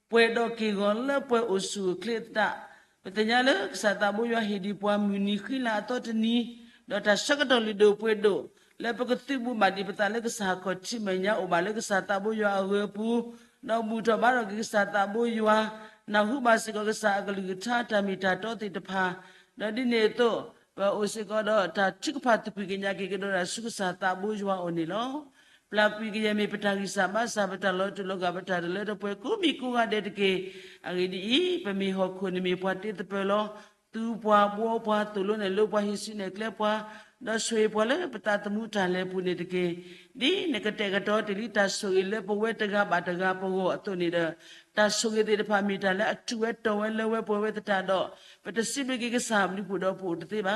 ပှဲၤဒီးက့ၢ်ဂီၤလၢပှဲၤအိၣ်ဆူၣ်အိၣ်ချ့အသး, ပသ့ၣ်ညါလၢကစၢ်သးဘိယွၤဟ့ၣ်ဒံးပှၤမုၢ်နံၤဃံလၤအသီတနံၤ, ဒီးတၢ်ဆၢကတီၢ်လုၢ်ဒိၣ်ပှ့ၤဒိၣ် လၢပကသုးဘူးဘၣ်ဒံးပသးလၢကစၢ်ခီၣ်ထံးမဲာ်ညါအိၣ်ဘၣ်လၢကစၢ်သးဘိယွၤအဂၢၤအပူၤ, ဒီးဘူၣ်ထီၣ်ဘါထီၣ်က့ၤကစၢ်သးဘိယွၤ, နၢ်ဟူဘၣ်စ့ၢ်ကီးကစၢ်အကလုၢ်ကထါတၢ်မ့ၢ်တၢ်တီသ့ၣ်တဖၣ်, ဒီးဒ်န့ၣ်အသိး ပအိၣ်စ့ၢ်ကီးဒီးတၢ်ထုကဖၣ်သကွံာ်ကညးက့ၤကဒီးတၢ်ဆူကစၢ်သးဘိယွၤအအိၣ်န့ၣ်လီၤ. ပျၢ်ကွံာ်ကယဲၢ်မ့ၢ်ပတၢ်ဂံၢ်စၢ်ဘါစၢ် ပတၢ်လီၤတူာ်လီၤကာ် ပတၢ်တလၢတပှဲၤကိးမံၤကိးဂၤဒဲးတက့ၢ်. အဂ့ၢ်ဒ်အံၤ, ပမ့ၢ်ဟီၣ်ခိၣ်န့ၣ်မ့ၢ်ပှၤတ့သပၢၤလီၤ. သူပှၤဘှီပှၤ သိၣ်လိနဲၣ်လိပှၤ ဟံးစုနဲၣ်ကျဲပှၤ, ဒီးဆိၣ်ဂ့ၤပှၤလၢပသးသမူတၢ်လဲၤပူၤန့ၣ်တက့ၢ်. ဒ်နကတဲာ်ကတီၤတ့ၢ်လံတၢ်ဆိၣ်ဂ့ၤလၢပဝဲတဂၤဘၣ်တဂၤပဂီၢ်အသိးန့ၣ်ဒီး, တၢ်ဆိၣ်ဂ့ၤသ့ၣ်တဖၣ်မ့ၢ်တၢ်လၢအထူးဝဲတီၤဝဲလၢဝဲပှဲၤဝဲသတးဒီး, ပတစံးဘျုးက့ၤကစၢ်အဘျုးအဖှိၣ်ဒီးပအိၣ်တသ့ဘၣ်.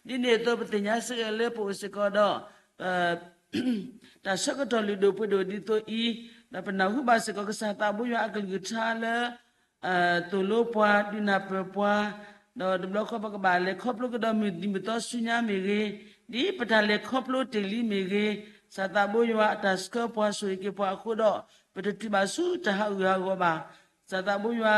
ဒ်န့ၣ်အသိးပသ့ၣ်ညါစ့ၢ်ကီးလၢပအိၣ်စ့ၢ်ကီးဒီး တၢ်ဆၢကတီၢ်လုၢ်ဒိၣ်ပှ့ၤဒိၣ်ဒ်သိးအံၤ, ဒီးပနၢ်ဟူဘၣ်စ့ၢ်ကီးကစၢ်သးဘိယွၤအကလုၢ်ကထါလၢ သိၣ်လိပှၤ ဒုးနၢ်ပၢၢ်ပှၤ, ဒီးတဘျီဃီပကဘၣ်လဲၤခီဖျိကဒီးမုၢ်နံၤမုၢ်သီဆူညါမ့ၢ်ဂ့ၤ, ဒ်ပတၢ်လဲၤခီဖျိတ့ၢ်လံမ့ၢ်ဂ့ၤ, ကစၢ်သးဘိယွၤအတၢ်ဆှၢပှၤဆိၣ်ဂ့ၤက့ၤပှၤအဃိဒီး, ပတတုၤဘၣ်ဆူတၢ်ဟးဂူာ်ဟးဂီၤဘၣ်. ကစၢ်သးဘိယွၤ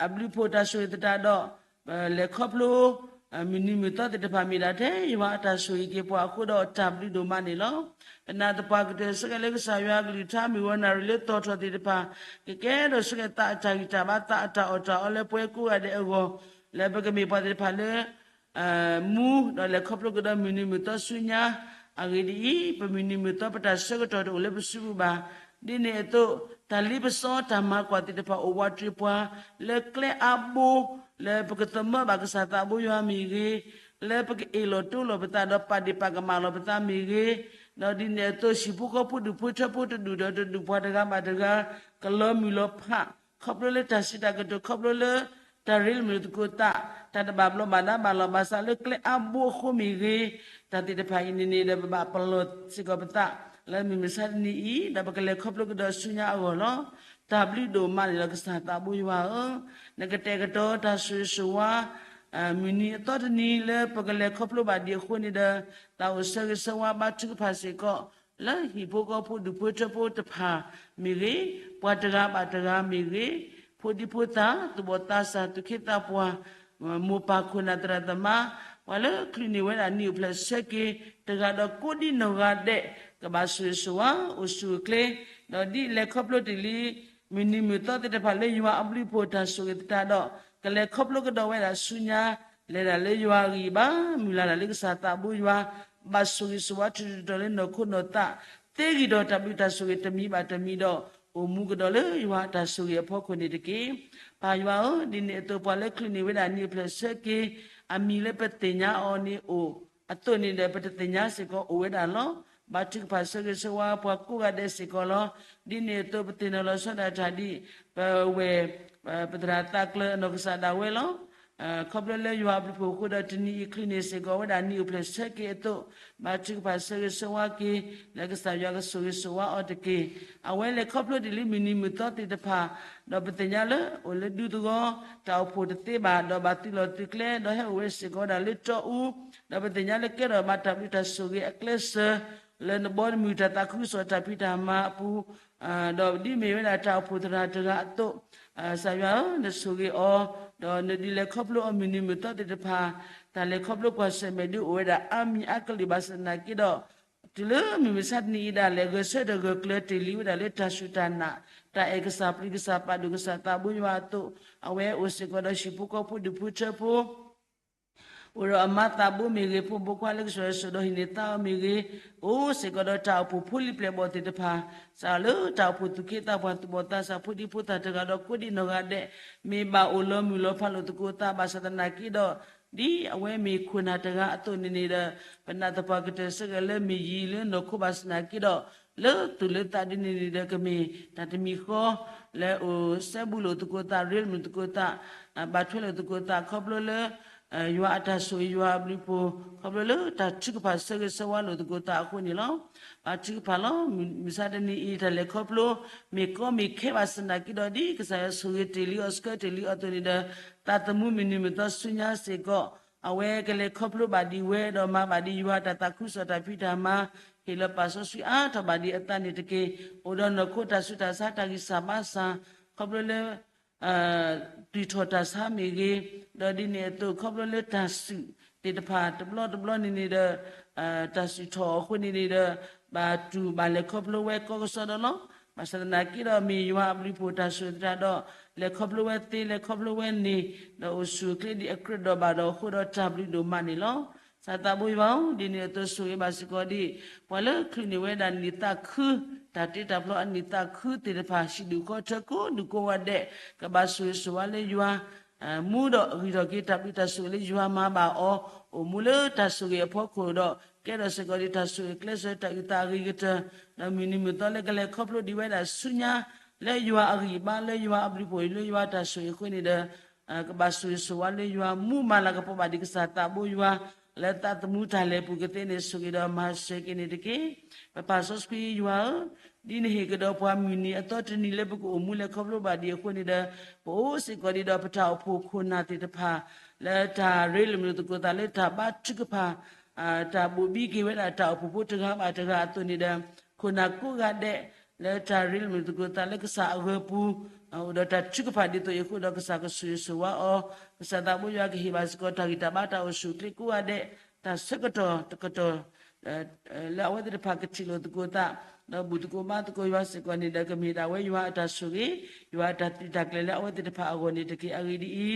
အဘျုးအဖှိၣ်တၢ်ဆိၣ်ဂ့ၤသတးဒီး ပလဲၤခီဖျိ မုၢ်နံၤမုၢ်သီသ့ၣ်တဖၣ်မ့ၢ်ဒၣ်ထဲယွၤအတၢ်ဆိၣ်ဂ့ၤက့ၤပှၤအဃိဒီး တၢ်ဘျုးဒိၣ်မးန့ၣ်လီၤ. ပနာ်သပှၢ်ကတၢၢ် ဆၢက့ၤလၢကစၢ်ယွၤအကလုၢ်ကထါမုၢ်ဂီၤနၣ်ရံၣ်လၢသီၣ်ထီၣ်သ့ၣ်တဖၣ် ကကဲထီၣ်ဆၢက့ၤသးအတၢ်ဂံၢ်တၢ်ဘါ သးအတၢ်အီၣ်တၢ်အီလၢပဝဲကိးဂၤဒဲးအဂီၢ်, လၢပကမ့ၢ်ပှၤသ့ၣ်တဖၣ်လၢ မူ, ဒီးလဲၤခီဖျိကဒီးမုၢ်နံၤမုၢ်သီဆူညါ, အဂ့ၢ်ဒ်အံၤ, ပမုၢ်နံၤမုၢ်သီပတၢ်ဆၢကတီၢ်တအိၣ်လၢပစုပူၤဘၣ်. ဒ်န့ၣ်အသိး, တၢ်လ့ပစီတၢ်မၤကွၢ်သ့ၣ်တဖၣ်အိၣ်ဝးတရံးပှၤ လၢကျဲအါဘိ, လၢပကသမၢဘၣ်ကစၢ်သးဘိယွၤမ့ၢ်ဂ့ၤ, လၢပကအ့ၣ်လိာ်တိလိာ်ပသးဒီးပာ်ဒ့ၣ်ပာ်ကမၣ်လိာ်ပသးမ့ၢ်ဂ့ၤ, ဒီးဒ်န့ၣ်အသိး ဟံၣ်ဖိဃီဖိဒူၣ်ဖိထၢဖိတဒူၣ်ဒီးတဒူၣ်ပှၤတဂၤဘၣ်တဂၤ ကလီၤမုၢ်လီၤဖး ခီဖျိလၢတၢ်စံးတၢ်ကတိၤ ခီဖျိလၢ တၢ်ရ့လိာ်မုာ်သကိးသး, တၢ်တဘၣ်ဘျီးဘၣ်ဒါဘၣ်လီၤ ဘၣ်ဆၣ်လၢကျဲအါဘိအဃိမ့ၢ်ဂ့ၤ, တၢ်သ့ၣ်တဖၣ်အံၤန့ၣ်န့ၣ်ဒီး ပဘၣ်ပလီၢ်စ့ၢ်ကီးပသး လၢမုၢ်မဆါတနံၤအံၤ ဒီးပကလဲၤခီဖျိကဒီးဆူညါအဂီၢ်လီၤ. တၢ်ဘျုးဒိၣ်မးန့ၣ်လီၤ ကစၢ်သးဘိယွၤဧၢ, နကတဲာ်ကတီၤတၢ်ဆိၣ်ဂ့ၤဆိၣ်ဝါ မုၢ်နံၤအသီတနံၤလၢပကလဲၤခီဖျိဘၣ်ဒံးအဃိန့ၣ်ဒီး, သးအိၣ်ဆၢဂ့ၤဆၢဝါဘါထုကဖၣ်စ့ၢ်ကီး လၢဟံၣ်ဖိဃီဖိဒူၣ်ဖိထၢဖိတဖၣ်မ့ၢ်ဂ့ၤ, ပှၤတဂၤဘၣ်တဂၤမ့ၢ်ဂ့ၤ, ဖိဒံဖိသၣ် သူၣ်ဘီၣ်သးစၢ် သူၣ်က့သးပှၢ် မိၢ်ပၢ်ခိၣ်နၢ်သရၣ်သမါ, ပှၤလၢချုးန့ၢ်ဝဲဒၣ်နံၣ်အိၣ်ဖျဲၣ်ဆၢက့ၤ တဂၤဒီးကိးဒံနီၢ်ဂၤဒဲး ကဘၣ်ဆိၣ်ဂ့ၤဆိၣ်ဝါ အိၣ်ဆူၣ်အိၣ်ချ့, ဒီးဒ်လဲၤခီဖျိတ့ၢ်လံ မုၢ်နံၤမုၢ်သီသ့ၣ်တဖၣ်လၢယွၤအဘျုးအဖှိၣ်တၢ်ဆိၣ်ဂ့ၤသတးဒီး ကလဲၤခီဖျိကဒီးဝဲဒၣ်ဆူညါ, လဲၤဒၣ်လၢယွၤအဂံၢ်အဘါ, မုၢ်လၢ်တၢ်လၢကစၢ်သးဘိယွၤ, ဘၣ်ဆိၣ်ဂ့ၤဆိၣ်ဝါထူးထူးတီၤတီၤလၢနီၢ်ခိနီၢ်သး, သ့ဂံၢ်ဒီးတၢ်ဘျုးတၢ်ဆိၣ်ဂ့ၤတမံၤဘၣ်တမံၤဒီး အိၣ်မူကဒီးလၢယွၤအတၢ်ဆိၣ်ဂ့ၤအဖီခိၣ်န့ၣ်တက့ၢ်. ပၢ်ယွၤဧၢ, ဒ်န့ၣ်အသိးပှၤလၢချုးန့ၢ်ဝဲဒၣ်နံၣ်အဖျၢၣ်ဆၢက့ၤ အမံၤလၢပသ့ၣ်ညါအီၤန့ၣ်အိၣ် အသိးန့ၣ်ဒီး ပတသ့ၣ်ညါစ့ၢ်ကီးအိၣ်ဝဲဒၣ်လီၤ. ဘါထုကဖၣ်ဆၢဂ့ၤဆၢဝါပှၤကိးဂၤဒဲးစ့ၢ်ကီးလီၤ. ဒ်န့ၣ်အသိးပသ့ၣ်နီၣ်လီၤဆီဒၣ်တၢ်ဒ် ပဝဲၢ် ပသရၣ်သးကျၢၤအနီၢ်ကစၢ်ဒၣ်ဝဲလီၤ. ခီဖျိလၢယွၤအဘျုးအဖှိၣ်အဃိဒီး တနံၤအံၤချုးန့ၢ်စ့ၢ်ကီးဝဲဒၣ်နံၣ်အဖျၢၣ်ဆၢက့ၤအသိး, ဘါထုကဖၣ်ဆၢဂ့ၤဆၢဝါက့ၤ လၢကစၢ်ယွၤကဆိၣ်ဂ့ၤဆိၣ်ဝါအီၤတက့ၢ်. အဝဲလဲၤခီဖျိဒ်လံမုၢ်နံၤမုၢ်သီသ့ၣ်တဖၣ်, ဒီးပသ့ၣ်ညါလၢအိၣ်လၢဒူသဝီ, တၢ်အိၣ်ဖှိၣ်တသ့ဘၣ်, ဒီးဘၣ်သုးလီၢ်သုးကျဲ, ဒီးဟဲအိၣ်ဝဲစ့ၢ်ကီးဝဲဒၣ်လၢတီအူ, ဒီးပသ့ၣ်ညါလၢကဲထီၣ်ဘၣ်တၢ်ဘျုးတၢ်ဆိၣ်ဂ့ၤအကျဲစၢၤ လၢနဘီတမုၢ်တၢ်သးခုကစီၣ်တၢ်ဖံးတၢ်မၤအပူၤ, ဒီးဒ်မ့ၢ်ဝဲဒၣ်တၢ်အိၣ်ဖှိၣ်သရၣ်တဂၤအသိး, ကစၢ်ယွၤဧၢ, နဆိၣ်ဂ့ၤအီၤ, ဒီးနဒုးလဲၤခီဖျိအီၤမုၢ်နံၤမုၢ်သီသ့ၣ်တဖၣ်, တၢ်လဲၤခီဖျိကွၢ်ဆၢၣ်မဲာ်ဒုးအိၣ်ဝဲဒၣ်အါမံၤအါကလုာ်ဘၣ်ဆၣ်သနာ်က့ဒီး, တုၤလၢမုၢ်မဆါတနံၤအံၤဒၣ်လဲာ် ဂဲၤဆၢထၢၣ်ဂၢၢ်ကျၢၤတ့ၢ်လံဝဲဒၣ်လၢတၢ်စူၢ်တၢ်နာ်, တၢ်အဲၣ်ကစၢ်ပျံၤကစၢ်ပာ်ဒိၣ်ကစၢ်သးဘိယွၤအသိး, အဝဲအိၣ်စ့ၢ်ကီးဒီးဟံၣ်ဖိဃီဖိဒူၣ်ဖိထၢဖိ အိၣ်ဒီးအမါသးဘိမ့ၢ်ဂ့ၤ, ဖိမုၣ်ဖိခွါလၢကစၢ်ယွၤဆိၣ်ဒီးဟံးန့ၢ်သါအီၤမ့ၢ်ဂ့ၤ, အိၣ်စ့ၢ်ကီးဒီးတၢ်အိၣ်ဖှိၣ်ဖိလံၤပျဲၢ်ဘီၣ်သ့ၣ်တဖၣ်, စးလၢတၢ်အိၣ်ဖှိၣ်သူၣ်က့သးပှၢ်သူၣ်ဘီၣ်သးစၢ်ဖိဒံဖိသၣ်တဂၤဒီးကိးဒံနီၢ်ဂၤဒဲး, မ့ၢ်ဘၣ်အိၣ်လီၤမုၢ်လီၤဖးလိာ်သကိးသးဘၣ်ဆၣ်သနာ်က့ဒီး, ဒ်အဝဲမ့ၢ်ခိၣ်နၢ်တဂၤအသိးန့ၣ်န့ၣ်ဒီး, ပနာ်သပှၢ်ကတၢၢ်ဆၢက့ၤလၢမ့ၢ်ယံၤလၢနီၢ်ခိဘၣ်ဆၣ်သနာ်က့ဒီး, လၢသူၣ်လၢသးဒ်န့ၣ်န့ၣ်ဒီးကမ့ၢ်တၢ်တမံၤဃီ လၢအိၣ်စဲဘူးလိာ်သကိးသး ရ့လိာ်သကိးသး, ဘၣ်ထွဲလိာ်သကိးသးခီဖျိလၢ ယွၤအတၢ်ဆိၣ်ဂ့ၤယွၤအဘျုးအဖှိၣ် ခီဖျိလၢတၢ်ထုကဖၣ်ဆၢဂ့ၤဆၢဝါလိာ်သကိးသးအဃိန့ၣ်လီၤ. ဘါထုကဖၣ်လီၤ. မုၢ်မဆါတနံၤအံၤ တၢ်လဲၤခီဖျိ မ့ၢ်ကီမ့ၢ်ခဲဘၣ်ဆၣ်သနာ်က့ဒီး ဒ်ကစၢ်ယွၤဆိၣ်ဂ့ၤတ့ၢ်လံအီၤဆှၢတ့ၢ်လံအီၤအသိးန့ၣ်ဒီး သးသမူမုၢ်နံၤမုၢ်သီဆူညါစ့ၢ်ကီး အဝဲကလဲၤခီဖျိဘၣ်ဒံးဝဲ ဒီးမၤဘၣ်ဒံးယွၤတၢ်သးခုကစီၣ်တၢ်ဖံးတၢ်မၤ ဟ့ၣ်လီၤပာ်စီဆှံအါထီၣ်ဘၣ်ဒံးအသးန့ၣ်တက့ၢ်. အိၣ်ဒီးနီၢ်ခိတၢ်ဆူးတၢ်ဆါတၢ်ဂံၢ်စၢ်ဘါစၢ် ခီဖျိလၢ တုၤထီၣ်တၢ်ဆါမ့ၢ်ဂ့ၤ, ဒီးဒ်န့ၣ်အသိး ခီဖျိလၢတၢ်စုၣ်သ့ၣ်တဖၣ် တဘျီတဘျီန့ၣ်န့ၣ်ဒီး တၢ်စုၣ်ထီၣ်အဃိန့ၣ်န့ၣ်ဒီး ဘၣ်တူၢ်ဘၣ်လဲၤခီဖျိဝဲကီကစီဒီလီၤ. ဘၣ်ဆၣ်သနာ်က့ဒီး မ့ၢ်ယွၤအဘျုးအဖှိၣ်တၢ်ဆိၣ်ဂ့ၤသတးဒီး လဲၤခီဖျိဝဲသ့ လဲၤခီဖျိဝဲန့ၣ်, ဒီးအိၣ်ဆူၣ်အိၣ်ချ့ဒံးအကြၢးဒီးဘၣ်ဒီးအဃိဒီးတၢ်ဘျုးဒိၣ်မးန့ၣ်လီၤ. ကစၢ်သးဘိယွၤဧၢ, ဒ်န့ၣ်အသိးဆိၣ်ဂ့ၤဘၣ်စ့ၢ်ကီးဒံး ပှၤလၢချုးန့ၢ်ဝဲဒၣ်နံၣ်သးခု, တၢ်တ့တၢ်ဖျီအနံၣ်သးခုသ့ၣ်တဖၣ် ဟံၣ်ဒူၣ်ဃီထၢကိးဒူၣ်ကိးဂၤဒဲး ကဘၣ်ဆိၣ်ဂ့ၤဆိၣ်ဝါလၢယွၤ မူဒီးဂံၢ်ထီၣ်က့ၤတၢ်ဘျုးတၢ်ဆိၣ်ဂ့ၤလၢယွၤမၤဘၣ်အီၤ, အိၣ်မူလၢတၢ်ဆိၣ်ဂ့ၤအဖီခိၣ်ဒီး ကဲထီၣ်စ့ၢ်ကီးဒံးတၢ်ဆိၣ်ဂ့ၤကျဲစၢၤတၢ်အုၣ်သးအဂ့ၤကတၢၢ်, ဒီးမုၢ်နံၤမုၢ်သီလၢကလဲၤခီဖျိဒံးဝဲဒၣ်ဆူညါ လၢယွၤအဂံၢ်အဘါ လၢယွၤအဘျုးအဖှိၣ် လၢယွၤတၢ်ဆိၣ်ဂ့ၤအဃိန့ၣ်ဒီး ကဘၣ်ဆိၣ်ဂ့ၤဆိၣ်ဝါလၢယွၤ မူမၤလၤကပီၤဘၣ်ဒံးကစၢ်သးဘိယွၤ လၢသးသမူတၢ်လဲၤပူၤကသ့န့ၣ် ဆိၣ်ဂ့ၤဒီးမၤစၢၤက့ၤန့ၣ်တက့ၢ်. ပပၢ်စီဆှံယွၤဧၢ, ဒ်နဟ့ၣ်ကဒီးပှၤမုၢ်နံၤအသီတနံၤလၢပကအိၣ်မူလဲၤခီဖျိဘၣ်ဒံးအဃိန့ၣ်ဒီး ပအိၣ်စ့ၢ်ကီးဒံးဒီးပတၢ်အိၣ်ဖှိၣ်ခိၣ်နၢ်သ့ၣ်တဖၣ် လၢတၢ်ရ့လိာ်မုာ်လိာ်သကိးသးလၢတၢ်ဘါထုကဖၣ် တၢ်ဘိၣ်ဘံက့ၤဝဲဒၣ်တၢ်အိၣ်ဖှိၣ်ဖိတဂၤဘၣ်တဂၤအသိးန့ၣ်ဒီး ခိၣ်နၢ်ကိးဂၤဒဲး လၢတၢ်ရ့လိာ်မုာ်လိာ်သကိးသးလၢကစၢ်အဂီၢ်ပူၤ အိၣ်ဒီးတၢ်ထုကဖၣ်ဒ်သိးအံၤအဃိဒီး ကစၢ်ကဆိၣ်ဂ့ၤဆိၣ်ဝါအီၤ, ကစၢ်သးဘိယွၤကဟ့ၣ်ဘၣ်စ့ၢ်ကီးတၢ်ဂံၢ်တၢ်ဘါတၢ်အိၣ်ဆူၣ်အိၣ်ချ့ကိးဂၤဒဲး, တၢ်ဆၢကတီၢ်တကတီၢ် လၢအဝဲသ့ၣ်တဖၣ်ကထံၣ်လိာ်သကိးသး ဒီးဘူၣ်သကိးဘါသကိးယွၤစ့ၢ်ကီးန့ၣ်ဒီး ကမ့ၢ်ဒၣ်ဝဲယွၤအတၢ်ဆိၣ်ဂ့ၤ ယွၤအတၢ်သုးတၢ်ကျဲၤလၢအဝဲသ့ၣ်တဖၣ်အဂီၢ်န့ၣ်တက့ၢ်. အဂ့ၢ်ဒ်အံၤ,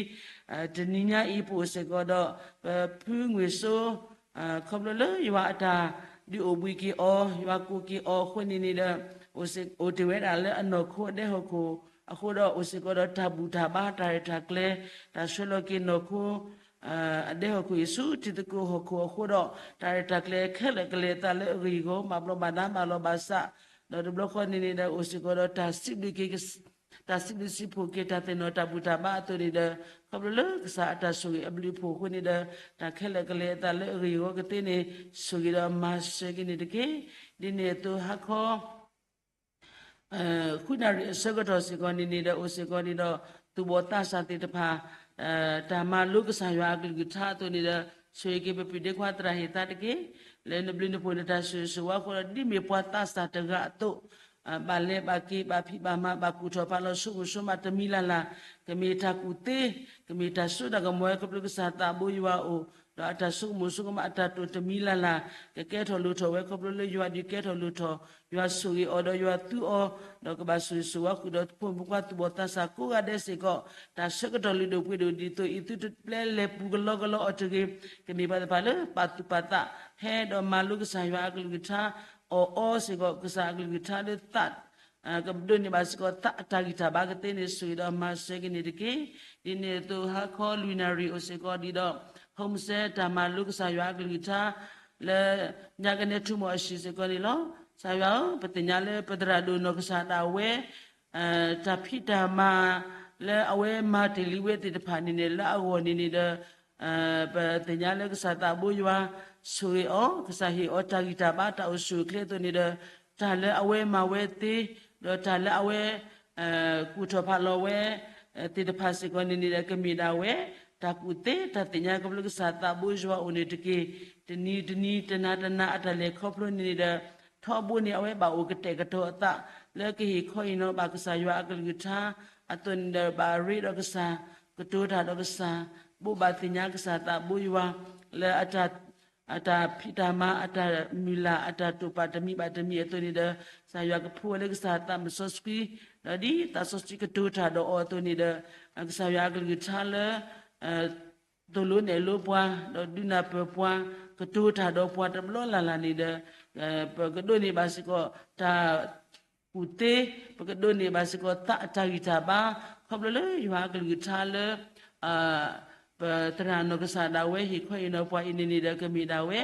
တနံၤညါအံၤပအိၣ်စ့ၢ်ကီးဒီး ပဖုငွေစိ ခီဖျိလၢယွၤအတၢ်ဒုးအိၣ်ဘှံးက့ၤအီၤ ယွၤကိးက့ၤအီၤအဃိန့ၣ်န့ၣ်ဒီး အိၣ်တ့ၢ်ဝဲဒၣ်လၢအနီၢ်ခိအဒဲဟီၣ်ခိၣ်အဃိဒီး အိၣ်စ့ၢ်ကီးဒီးတၢ်ဘူၣ်တၢ်ဘါတၢ်ရဲၣ်တၢ်ကျဲၤ တၢ်ဆှၢလီၤက့ၤနီၢ်ခိ အဒဲဟီၣ်ခိၣ်အံၤဆူထံသကိးဟီၣ်ခိၣ်အဃိဒီး တၢ်ရဲၣ်တၢ်ကျဲၤခဲလၢာ်ကလဲၤအသးလၢအဂ့ၢ်အဂီၢ် ဘၣ်ဘျီးဘၣ်ဒါဘၣ်လီၤဘၣ်စး ဒီးတဘျီဃီန့ၣ်န့ၣ်ဒီး အိၣ်စ့ၢ်ကီးဒီးတၢ်စံးဘျုးက့ၤ တၢ်စံးဘျုးစံးဖှိၣ်က့ၤ တၢ်သ့ၣ်နီၣ်တၢ်ဘူၣ်တၢ်ဘါအသိးန့ၣ်ဒီး ခီဖျိလၢကစၢ်အတၢ်ဆိၣ်ဂ့ၤအဘျုးအဖှိၣ်အဃိန့ၣ်ဒီး တၢ်ခဲလၢာ်ကလဲၤအသးလၢအဂ့ၢ်အဂီၢ်ကသ့န့ၣ် ဆိၣ်ဂ့ၤဒီးမၤစၢၤက့ၤန့ၣ်တက့ၢ်. ဒ်န့ၣ်အသိးဟါခီ ဃုနၣ်ရံၣ်အဆၢကတီၢ်စ့ၢ်ကီးန့ၣ်န့ၣ်ဒီး အိၣ်စ့ၢ်ကီးန့ၣ်ဒီး သူၣ်ဘီၣ်သးစၢ်သ့ၣ်တဖၣ် တၢ်မၤလိကစၢ်ယွၤအကလုၢ်ကထါအသိးန့ၣ်ဒီး ဆိၣ်ဂ့ၤက့ၤပပုၢ်ဒ့ခွါသရၣ်ဟ့ၣ်သါတက့ၢ်. လၢနဘျုးနဖှိၣ်နတၢ်ဆိၣ်ဂ့ၤဆိၣ်ဝါအဃိဒီး ဒ်မ့ၢ်ပှၤသးစၢ်တဂၤအသိး ဘၣ်လဲၤဘၣ်က့ၤ ဘၣ်ဖံးဘၣ်မၤ ဘၣ်ကူၣ်ထီၣ်ဖးလီၤ ဆိကမိၣ်ဆိမးတမံၤလၢ်လၢ် ကမ့ၢ်တၢ်ကူၣ်သ့ ကမ့ၢ်တၢ်စိတၢ်ကမီၤဝဲခီဖျိကစၢ်သးဘိယွၤအအိၣ် ဒီးအတၢ်ဆိကမိၣ်ဆိကမး အတၢ်တိာ်တမံၤလၢ်လၢ် ကကဲထီၣ်လိၣ်ထီၣ်ဝဲ ခီဖျိလၢယွၤဒုးကဲထီၣ်လိၣ်ထီၣ်, ယွၤဆိၣ်ဂ့ၤအီၤ ဒီးယွၤသူအီၤ, ဒီးကဘၣ်ဆိၣ်ဂ့ၤဆိၣ်ဝါဃုာ်ဒီးဖိမုၣ်ဖိခွါသူၣ်ဘီၣ်သးစၢ်ကိးဂၤဒဲးစ့ၢ်ကီး, တၢ်ဆၢကတီၢ်လုၢ်ဒိၣ်ပှ့ၤဒိၣ်ဒ်သိး အံၤသုတပျဲလဲၤပူၤကလီကလီအီၤတဂ့ၤ, ကမ့ၢ်ပှၤတဖၣ်လၢပာ်သူၣ်ပာ်သး ဟဲဒီးမၤလိကစၢ်ယွၤအကလုၢ်ကထါ အီၣ်အီစ့ၢ်ကီး ကစၢ်အကလုၢ်ကထါလၢသး ကဒိးန့ၢ်ဘၣ်စ့ၢ်ကီးသးအတၢ်ဂံၢ်တၢ်ဘါကသ့န့ၣ် ဆိၣ်ဂ့ၤဒီးမၤစၢၤက့ၤန့ၣ်တက့ၢ်. ဒ်န့ၣ်အသိး ဟါခီလွံၢ်နၣ်ရံၣ်အိၣ်စ့ၢ်ကီးဒံးဒီး ဟိမစဲတၢ်မၤလိကစၢ်ယွၤအကလုၢ်ကထါ လၢညါကနဲထူမီၢ်အဟံၣ်စ့ၢ်ကီးန့ၣ်လီၤ. ကစၢ်ယွၤဧၢ, ပသ့ၣ်ညါလၢပသရၣ်ဒိၣ်နီၢ်ကစၢ်ဒၣ်ဝဲ တၢ်ဖံးတၢ်မၤလၢအဝဲမၤတ့ၢ်လံဝဲသ့ၣ်တဖၣ်န့ၣ်န့ၣ် လၢအဂီၢ်န့ၣ်န့ၣ်ဒီး ပသ့ၣ်ညါလၢကစၢ်သးဘိယွၤဆိၣ်ဂ့ၤအီၤ, ကစၢ်ဟ့ၣ်အီၤတၢ်ဂံၢ်တၢ်ဘါ တၢ်အိၣ်ဆူၣ်အိၣ်ချ့အသိးန့ၣ်ဒီး တၢ်လၢအဝဲမၤဝဲသ့ ဒီးတၢ်လၢအဝဲ ကူၣ်ထီၣ်ဖးလီၤဝဲ သ့ၣ်တဖၣ်စ့ၢ်ကီးန့ၣ်န့ၣ်ဒီး ကမ့ၢ်ဒၣ်ဝဲ တၢ်ကူၣ်သ့တၢ်သ့ၣ်ညါ ခီဖျိကစၢ်သးဘိယွၤအိၣ်န့ၣ်တက့ၢ်. တနံၤတနံၤ တနၤတနၤ အတၢ်လဲၤခီဖျိန့ၣ်န့ၣ်ဒီး ထီဘိန့ၣ် အဝဲဘၣ်အိၣ်ကတဲာ်ကတီၤအသး လၢကဟ့ၣ်ခီဟ့ၣ်နီၤဘၣ်ကစၢ်ယွၤအကလုၢ်ကထါ အသိးန့ၣ်ဒီး ဘၣ်ရ့ဒီးကစၢ်, ကတိၤတၢ်ဒီးကစၢ်, ဘိးဘၣ်သ့ၣ်ညါကစၢ်သးဘိယွၤ လၢအတၢ် အတၢ်ဖံးတၢ်မၤ အတၢ်မုၢ်လၢ် အတၢ်တိာ်ပာ်တမံၤဘၣ်တမံၤအသိးန့ၣ်ဒီး ကစၢ်ယွၤကဖှူဝဲလၢကစၢ်သးစီဆှံ ဒီးဒ်သးစီဆှံကတိၤတၢ်ဒီးအီၤအသိးန့ၣ်ဒီး ကစၢ်ယွၤအကလုၢ်ကထါလၢ သိၣ်လိနဲၣ်လိပှၤ ဒီးဒုးနၢ်ပၢၢ်ပှၤ ကတိၤတၢ်ဒီးပှၤတဘျီလၢ်လၢ်န့ၣ်ဒီး ပကဒိးန့ၢ်ဘၣ်စ့ၢ်ကီးတၢ် ကူၣ်သ့, ပကဒိးန့ၢ်ဘၣ်စ့ၢ်ကီးသးအတၢ်ဂံၢ်တၢ်ဘါ ခီဖျိလၢယွၤအကလုၢ်ကထါလၢ ပသရၣ်နီၢ်ကစၢ်ဒၣ်ဝဲဟ့ၣ်ခီဟ့ၣ်နီၤပှၤအံၤန့ၣ်န့ၣ်ဒီး ကမ့ၢ်ဒၣ်ဝဲ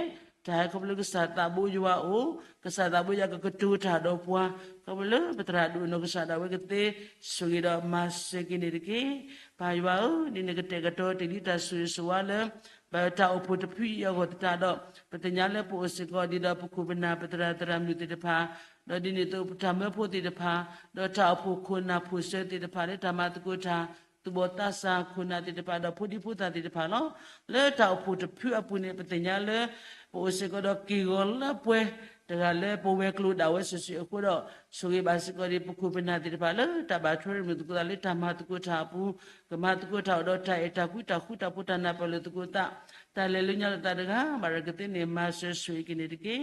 တၢ်ဟဲခီဖျိကစၢ်သးဘိယွၤအိၣ်, ကစၢ်သးဘိယွၤကကတိၤတၢ်ဒီးပှၤ ခီဖျိလၢပသရၣ်ဒိၣ်နီၢ်ကစၢ်ဒၣ်ဝဲကသ့ဆိၣ်ဂ့ၤဒီးမၤစၢၤက့ၤန့ၣ်တက့ၢ်. ပၢ်ယွၤဧၢ, ဒ်န့ၣ်ကတဲာ်ကတီၤတ့ၢ်လံတၢ်ဆိၣ်ဂ့ၤဆိၣ်ဝါလၢ ပတၢ်အိၣ်ဖှိၣ်တဖုအံၤအဂီၢ်သတးဒီး ပသ့ၣ်ညါလၢပအိၣ်စ့ၢ်ကီးဒ်ဒီး ပခိၣ်ပနၢ်ပသရၣ်သရၣ်မုၣ်သ့ၣ်တဖၣ်, ဒီးဒ်န့ၣ်အသိးပတၢ်မၢဖိသ့ၣ်တဖၣ်, ဒီးတၢ်အိၣ်ဖှိၣ်ခိၣ်နၢ်ဖိၣ်စၢၤသ့ၣ်တဖၣ်လၢတၢ်မၤသကိးတၢ် သူၣ်ဘီၣ်သးစၢ်ခိၣ်နၢ်သ့ၣ်တဖၣ် ဒီးဖိဒံဖိသၣ်သ့ၣ်တဖၣ်လီၤ. လၢတၢ်အိၣ်ဖှိၣ်တဖုအပူၤန့ၣ် ပသ့ၣ်ညါလၢ ပအိၣ်စ့ၢ်ကီးဒီးက့ၢ်ဂီၤလၢပှဲၤ တဂၤလၢပဝဲၤကျိၤဒၣ်ဝဲစုာ်စုာ်အဃိဒီး ဆိၣ်ဂ့ၤဘၣ်စ့ၢ်ကီးဒ်ပခိၣ်ပနၢ်သ့ၣ်တဖၣ်လၢတၢ်ဘၣ်ထွဲရမုၢ်သကိးသးလၢတၢ်မၤသကိးတၢ်အပူၤ, ကမၤသကိးတၢ်အိၣ်ဒီးတၢ်အဲၣ်တၢ်ကွံ တၢ်ဃူတၢ်ဖိး တၢ်နၢ်ပၢၢ်လိာ်သကိးသး, တၢ်လဲၤလၢညါလိာ်သးတဂၤဘၣ်တဂၤကသ့န့ၣ် မၤစၢၤဆိၣ်ဂ့ၤက့ၤန့ၣ်တက့ၢ်.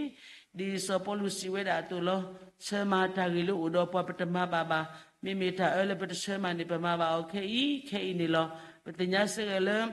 ဒ်စီၤပီလူးစံးဝဲဒၣ်အသိးလီၤ. ဆၢမၤတၢ်ဂ့ၤလၢအိၣ်ဒီးပှၤပတမၤဘၣ်ဘၣ်. မ့မ့ၢ်တၢ်အၢလၢပတဆၢမၤန့ၣ် ပမၤဘၣ်အီၤခဲအံၤခဲအံၤန့ၣ်လီၤ. ပသ့ၣ်ညါစ့ၢ်ကီးလၢ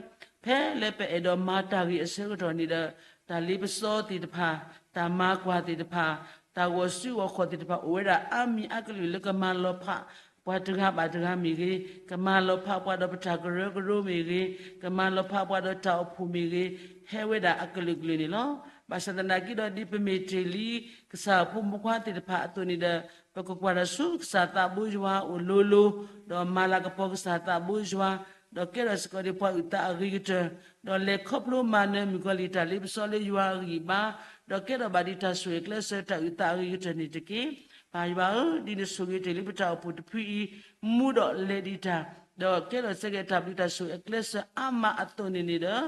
ဖဲလၢပအဲၣ်ဒိးမၤတၢ်ဂ့ၤအဆၢကတီၢ်န့ၣ်ဒီး တၢ်လ့ပစီသ့ၣ်တဖၣ်, တၢ်မၤကွၢ်သ့ၣ်တဖၣ်, တၢ်ဂီၤစုဂီၤခီၣ်သ့ၣ်တဖၣ် အိၣ်ဝဲဒၣ်အါမံၤအါကလုာ်လၢကမၤလီၤဖးပှၤတဂၤဘၣ်တဂၤမ့ၢ်ဂ့ၤ, ကမၤလီၤဖးပှၤဒီးပတၢ်ကရၢကရိမ့ၢ်ဂ့ၤ, ကမၤလီၤဖးပှၤဒီးတၢ်အိၣ်ဖှိၣ်မ့ၢ်ဂ့ၤ, ဟဲဝဲဒၣ်အကလုာ်ကလုာ်န့ၣ်လီၤ. ဘၣ်ဆၣ်သနာ်က့ဒီး ဒ်ပမ့ၢ်တ့ၢ်လံ ကစၢ်ဖိမုၣ်ဖိခွါသ့ၣ်တဖၣ်အသိးန့ၣ်ဒီး ပကကွၢ်တၢ်ဆူကစၢ်သးဘိယွၤအအိၣ်လိၤလိၤ, ဒီးမၤလၤကပီၤကစၢ်သးဘိယွၤ, ဒီးကဲထီၣ်စ့ၢ်ကီးဒ်ပှၤအုၣ်သးအဂ့ၤကတၢၢ်, ဒီးလဲၤခီဖျိမၤနၢၤမုၣ်ကီၤလံၢ်တၢ်လ့ပစီလၢယွၤအဂံၢ်ဘါ, ဒီးကဲထီၣ်ဘၣ်ဒ်တၢ်ဆိၣ်ဂ့ၤအကျဲးစၢးတၢ်အုၣ်သးအဂ့ၤကတၢၢ်န့ၣ်တက့ၢ်. ပၢ်ယွၤဧၢ, ဒ်နဆိၣ်ဂ့ၤတ့ၢ်လံပတၢ်အိၣ်ဖှိၣ်တဖုအံၤ မူဒီးလဲၤဒံးတၢ်, ဒီးကဲထီၣ်စ့ၢ်ကီးတၢ်ဘျုးတၢ်ဆိၣ်ဂ့ၤအကျဲးစၢးအါမးအသိးန့ၣ်န့ၣ်ဒီး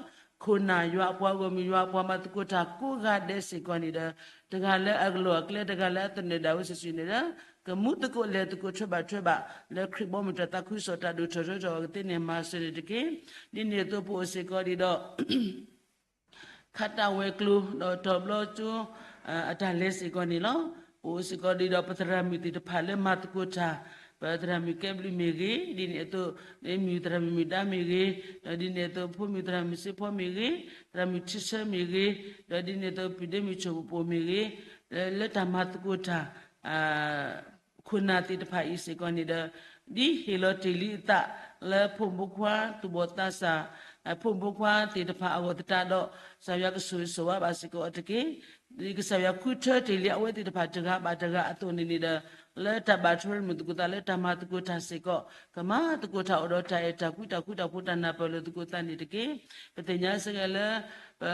ခိၣ်နၢ်ယွၤအပှၤဂီၢ်မုၢ်ယွၤအပှၤမၤသကိးတၢ်ကိးဂၤဒဲးစ့ၢ်ကီးန့ၣ်ဒီး တဂၤလၢအလီၢ်အကျဲ တဂၤလၢအသနၢၣ်ဒၣ်ဝဲစုာ်စုာ်န့ၣ်ဒီး ကမူသကိးလဲၤသကိးထွဲဘၣ်ထွဲဘၣ် လၢခရံာ်ဘီမုၢ်တၢ်သးခုကစီၣ်တၢ်ဒိၣ်ထီၣ်ထီထီၣ်အကသ့န့ၣ် မၤစၢၤန့ၣ်တက့ၢ်. ဒ်န့ၣ်အသိးပအိၣ်စ့ၢ်ကီးဒံးဒီး ခးတၢ်ဝဲၤကျိၤ ဒီးတီၤဘျီကၠိ အတၢ်လဲၤစ့ၢ်ကီးန့ၣ်လီၤ. ပအိၣ်စ့ၢ်ကီးဒံးဒီးပသရၣ်မုၣ်သ့ၣ်တဖၣ်လၢမၤသကိးတၢ်, ပသရၣ်မုၣ်ကဲဘျုးမ့ၢ်ဂ့ၤ, ဒ်န့ၣ်အသိး မုၢ်သရၣ်မုၣ်မုၢ်ဒါမ့ၢ်ဂ့ၤ, ဒီးဒ်န့ၣ်အသိးဖိမုၣ်သရၣ်မုၣ်စ့ဖီမ့ၢ်ဂ့ၤ, သရၣ်မုၣ်ထံဆၢမ့ၢ်ဂ့ၤ, ဒီးဒ်န့ၣ်အသိး ပုၢ်ဒ့မုၣ်ဆိၣ်ပူၤပိာ်မ့ၢ်ဂ့ၤ, လၢတၢ်မၤသကိးတၢ် ခိၣ်နၢ်သ့ၣ်တဖၣ်အံၤစ့ၢ်ကီးန့ၣ်ဒီး ဒ်ဟ့ၣ်လီၤတ့ၢ်လံအသးလၢဖိမုၣ်ဖိခွါသူၣ်ဘီၣ်သးစၢ် ဖိမုၣ်ဖိခွါသ့ၣ်တဖၣ်အဂီၢ်သတးဒီး ကစၢ်ယွၤကဆိၣ်ဂ့ၤဆိၣ်ဝါဘၣ်စ့ၢ်ကီးအီၤတက့ၢ်. ဒ်ကစၢ်ယွၤဃုထၢတ့ၢ်လံအဝဲသ့ၣ်တဖၣ်တဂၤဘၣ်တဂၤအသိးန့ၣ်န့ၣ်ဒီး လၢတၢ်ဘၣ်ထွဲရမုၢ်သကိးသးလၢတၢ်မၤသကိးတၢ်စ့ၢ်ကီး ကမၤသကိးတၢ်အိၣ်ဒီးတၢ်အဲၣ်တၢ်ကွံတၢ်ဃူတၢ်ဖိးတၢ်နၢ်ပၢၢ်လိာ်သကိးသးန့ၣ်တက့ၢ်. ပသ့ၣ်ညါစ့ၢ်ကီးလၢ ပ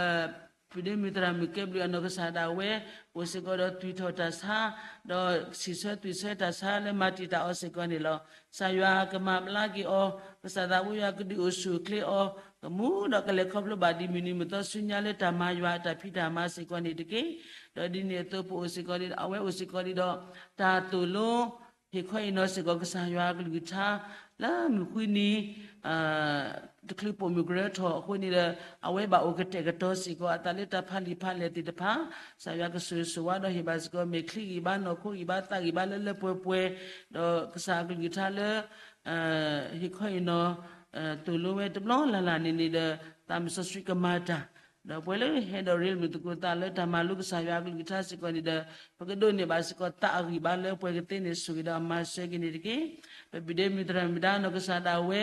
ပုၢ်ဒ့မုၣ်သရၣ်မုၣ်ကဲဘျုးအနီၢ်ကစၢ်ဒၣ်ဝဲ အိၣ်စ့ၢ်ကီးဒီးသွံၣ်ထီၣ်တၢ်ဆါ, ဒီးစံးဆၢသွံၣ်ဆၢတၢ်ဆါလၢမၤတံာ်တာ်အီၤစ့ၢ်ကီးန့ၣ်လီၤ. ကစၢ်ယွၤကမၤဘျါက့ၤအီၤ, ကစၢ်သးဘိယွၤကဒုးအိၣ်ဆူၣ်အိၣ်ချ့အီၤ, ကမူဒီးကလဲၤခီဖျိဘၣ်ဒ်မုၢ်နံၤမုၢ်သီဆူညါလၢတၢ်မၤယွၤအတၢ်ဖံးတၢ်မၤစ့ၢ်ကီးန့ၣ်တက့ၢ်. ဒီးဒ်န့ၣ်အသိးပအိၣ်စ့ၢ်ကီးဒ် အဝဲအိၣ်စ့ၢ်ကီးဒ်ဒီး တၢ်သိၣ်လိ ဟ့ၣ်ခီဟ့ၣ်နီၤစ့ၢ်ကီးကစၢ်ယွၤအကလုၢ်ကထါ, လၢမုၢ်ဃုနံၤ တချုးပိာ်မုၣ်ကရၢထီၣ်အဃိန့ၣ်ဒီး အဝဲဘၣ်အိၣ်ကတဲာ်ကတီၤစ့ၢ်ကီး အသးလၢတၢ်ဖးလံာ်ဖးလဲၢ်သ့ၣ်တဖၣ်, ကစၢ်ယွၤကဆိၣ်ဂ့ၤဆိၣ်ဝါဒီးဟ့ၣ်ဘၣ်စ့ၢ်ကီး မဲာ်ချံဂံၢ်ဘါနီၢ်ခိဂံၢ်ဘါသးဂံၢ်ဘါလၢလၢပှဲၤပှဲၤ, ဒီးကစၢ်အကလုၢ်ကထါလၢ ဟ့ၣ်ခီဟ့ၣ်နီၤ သိၣ်လိဝဲတဘျီလၢ်လၢ်န့ၣ်န့ၣ်ဒီး သးမုၢ်စီဆှံကမၤတၢ်, ဒီးပှၤလၢဟဲဒီးရ့မုၢ်သကိးသးလၢတၢ်မၤလိကစၢ်ယွၤအကလုၢ်ကထါစ့ၢ်ကီးန့ၣ်ဒီး ပကဒိးန့ၢ်ဘၣ်စ့ၢ်ကီးသးအဂံၢ်ဘါလၢပှဲၤကသ့န့ၣ် ဆိၣ်ဂ့ၤဒီးမၤစၢၤက့ၤန့ၣ်တက့ၢ်. ပပုၢ်ဒ့မုၣ်သရၣ်မုၣ်ဒါနီၢ်ကစၢ်ဒၣ်ဝဲ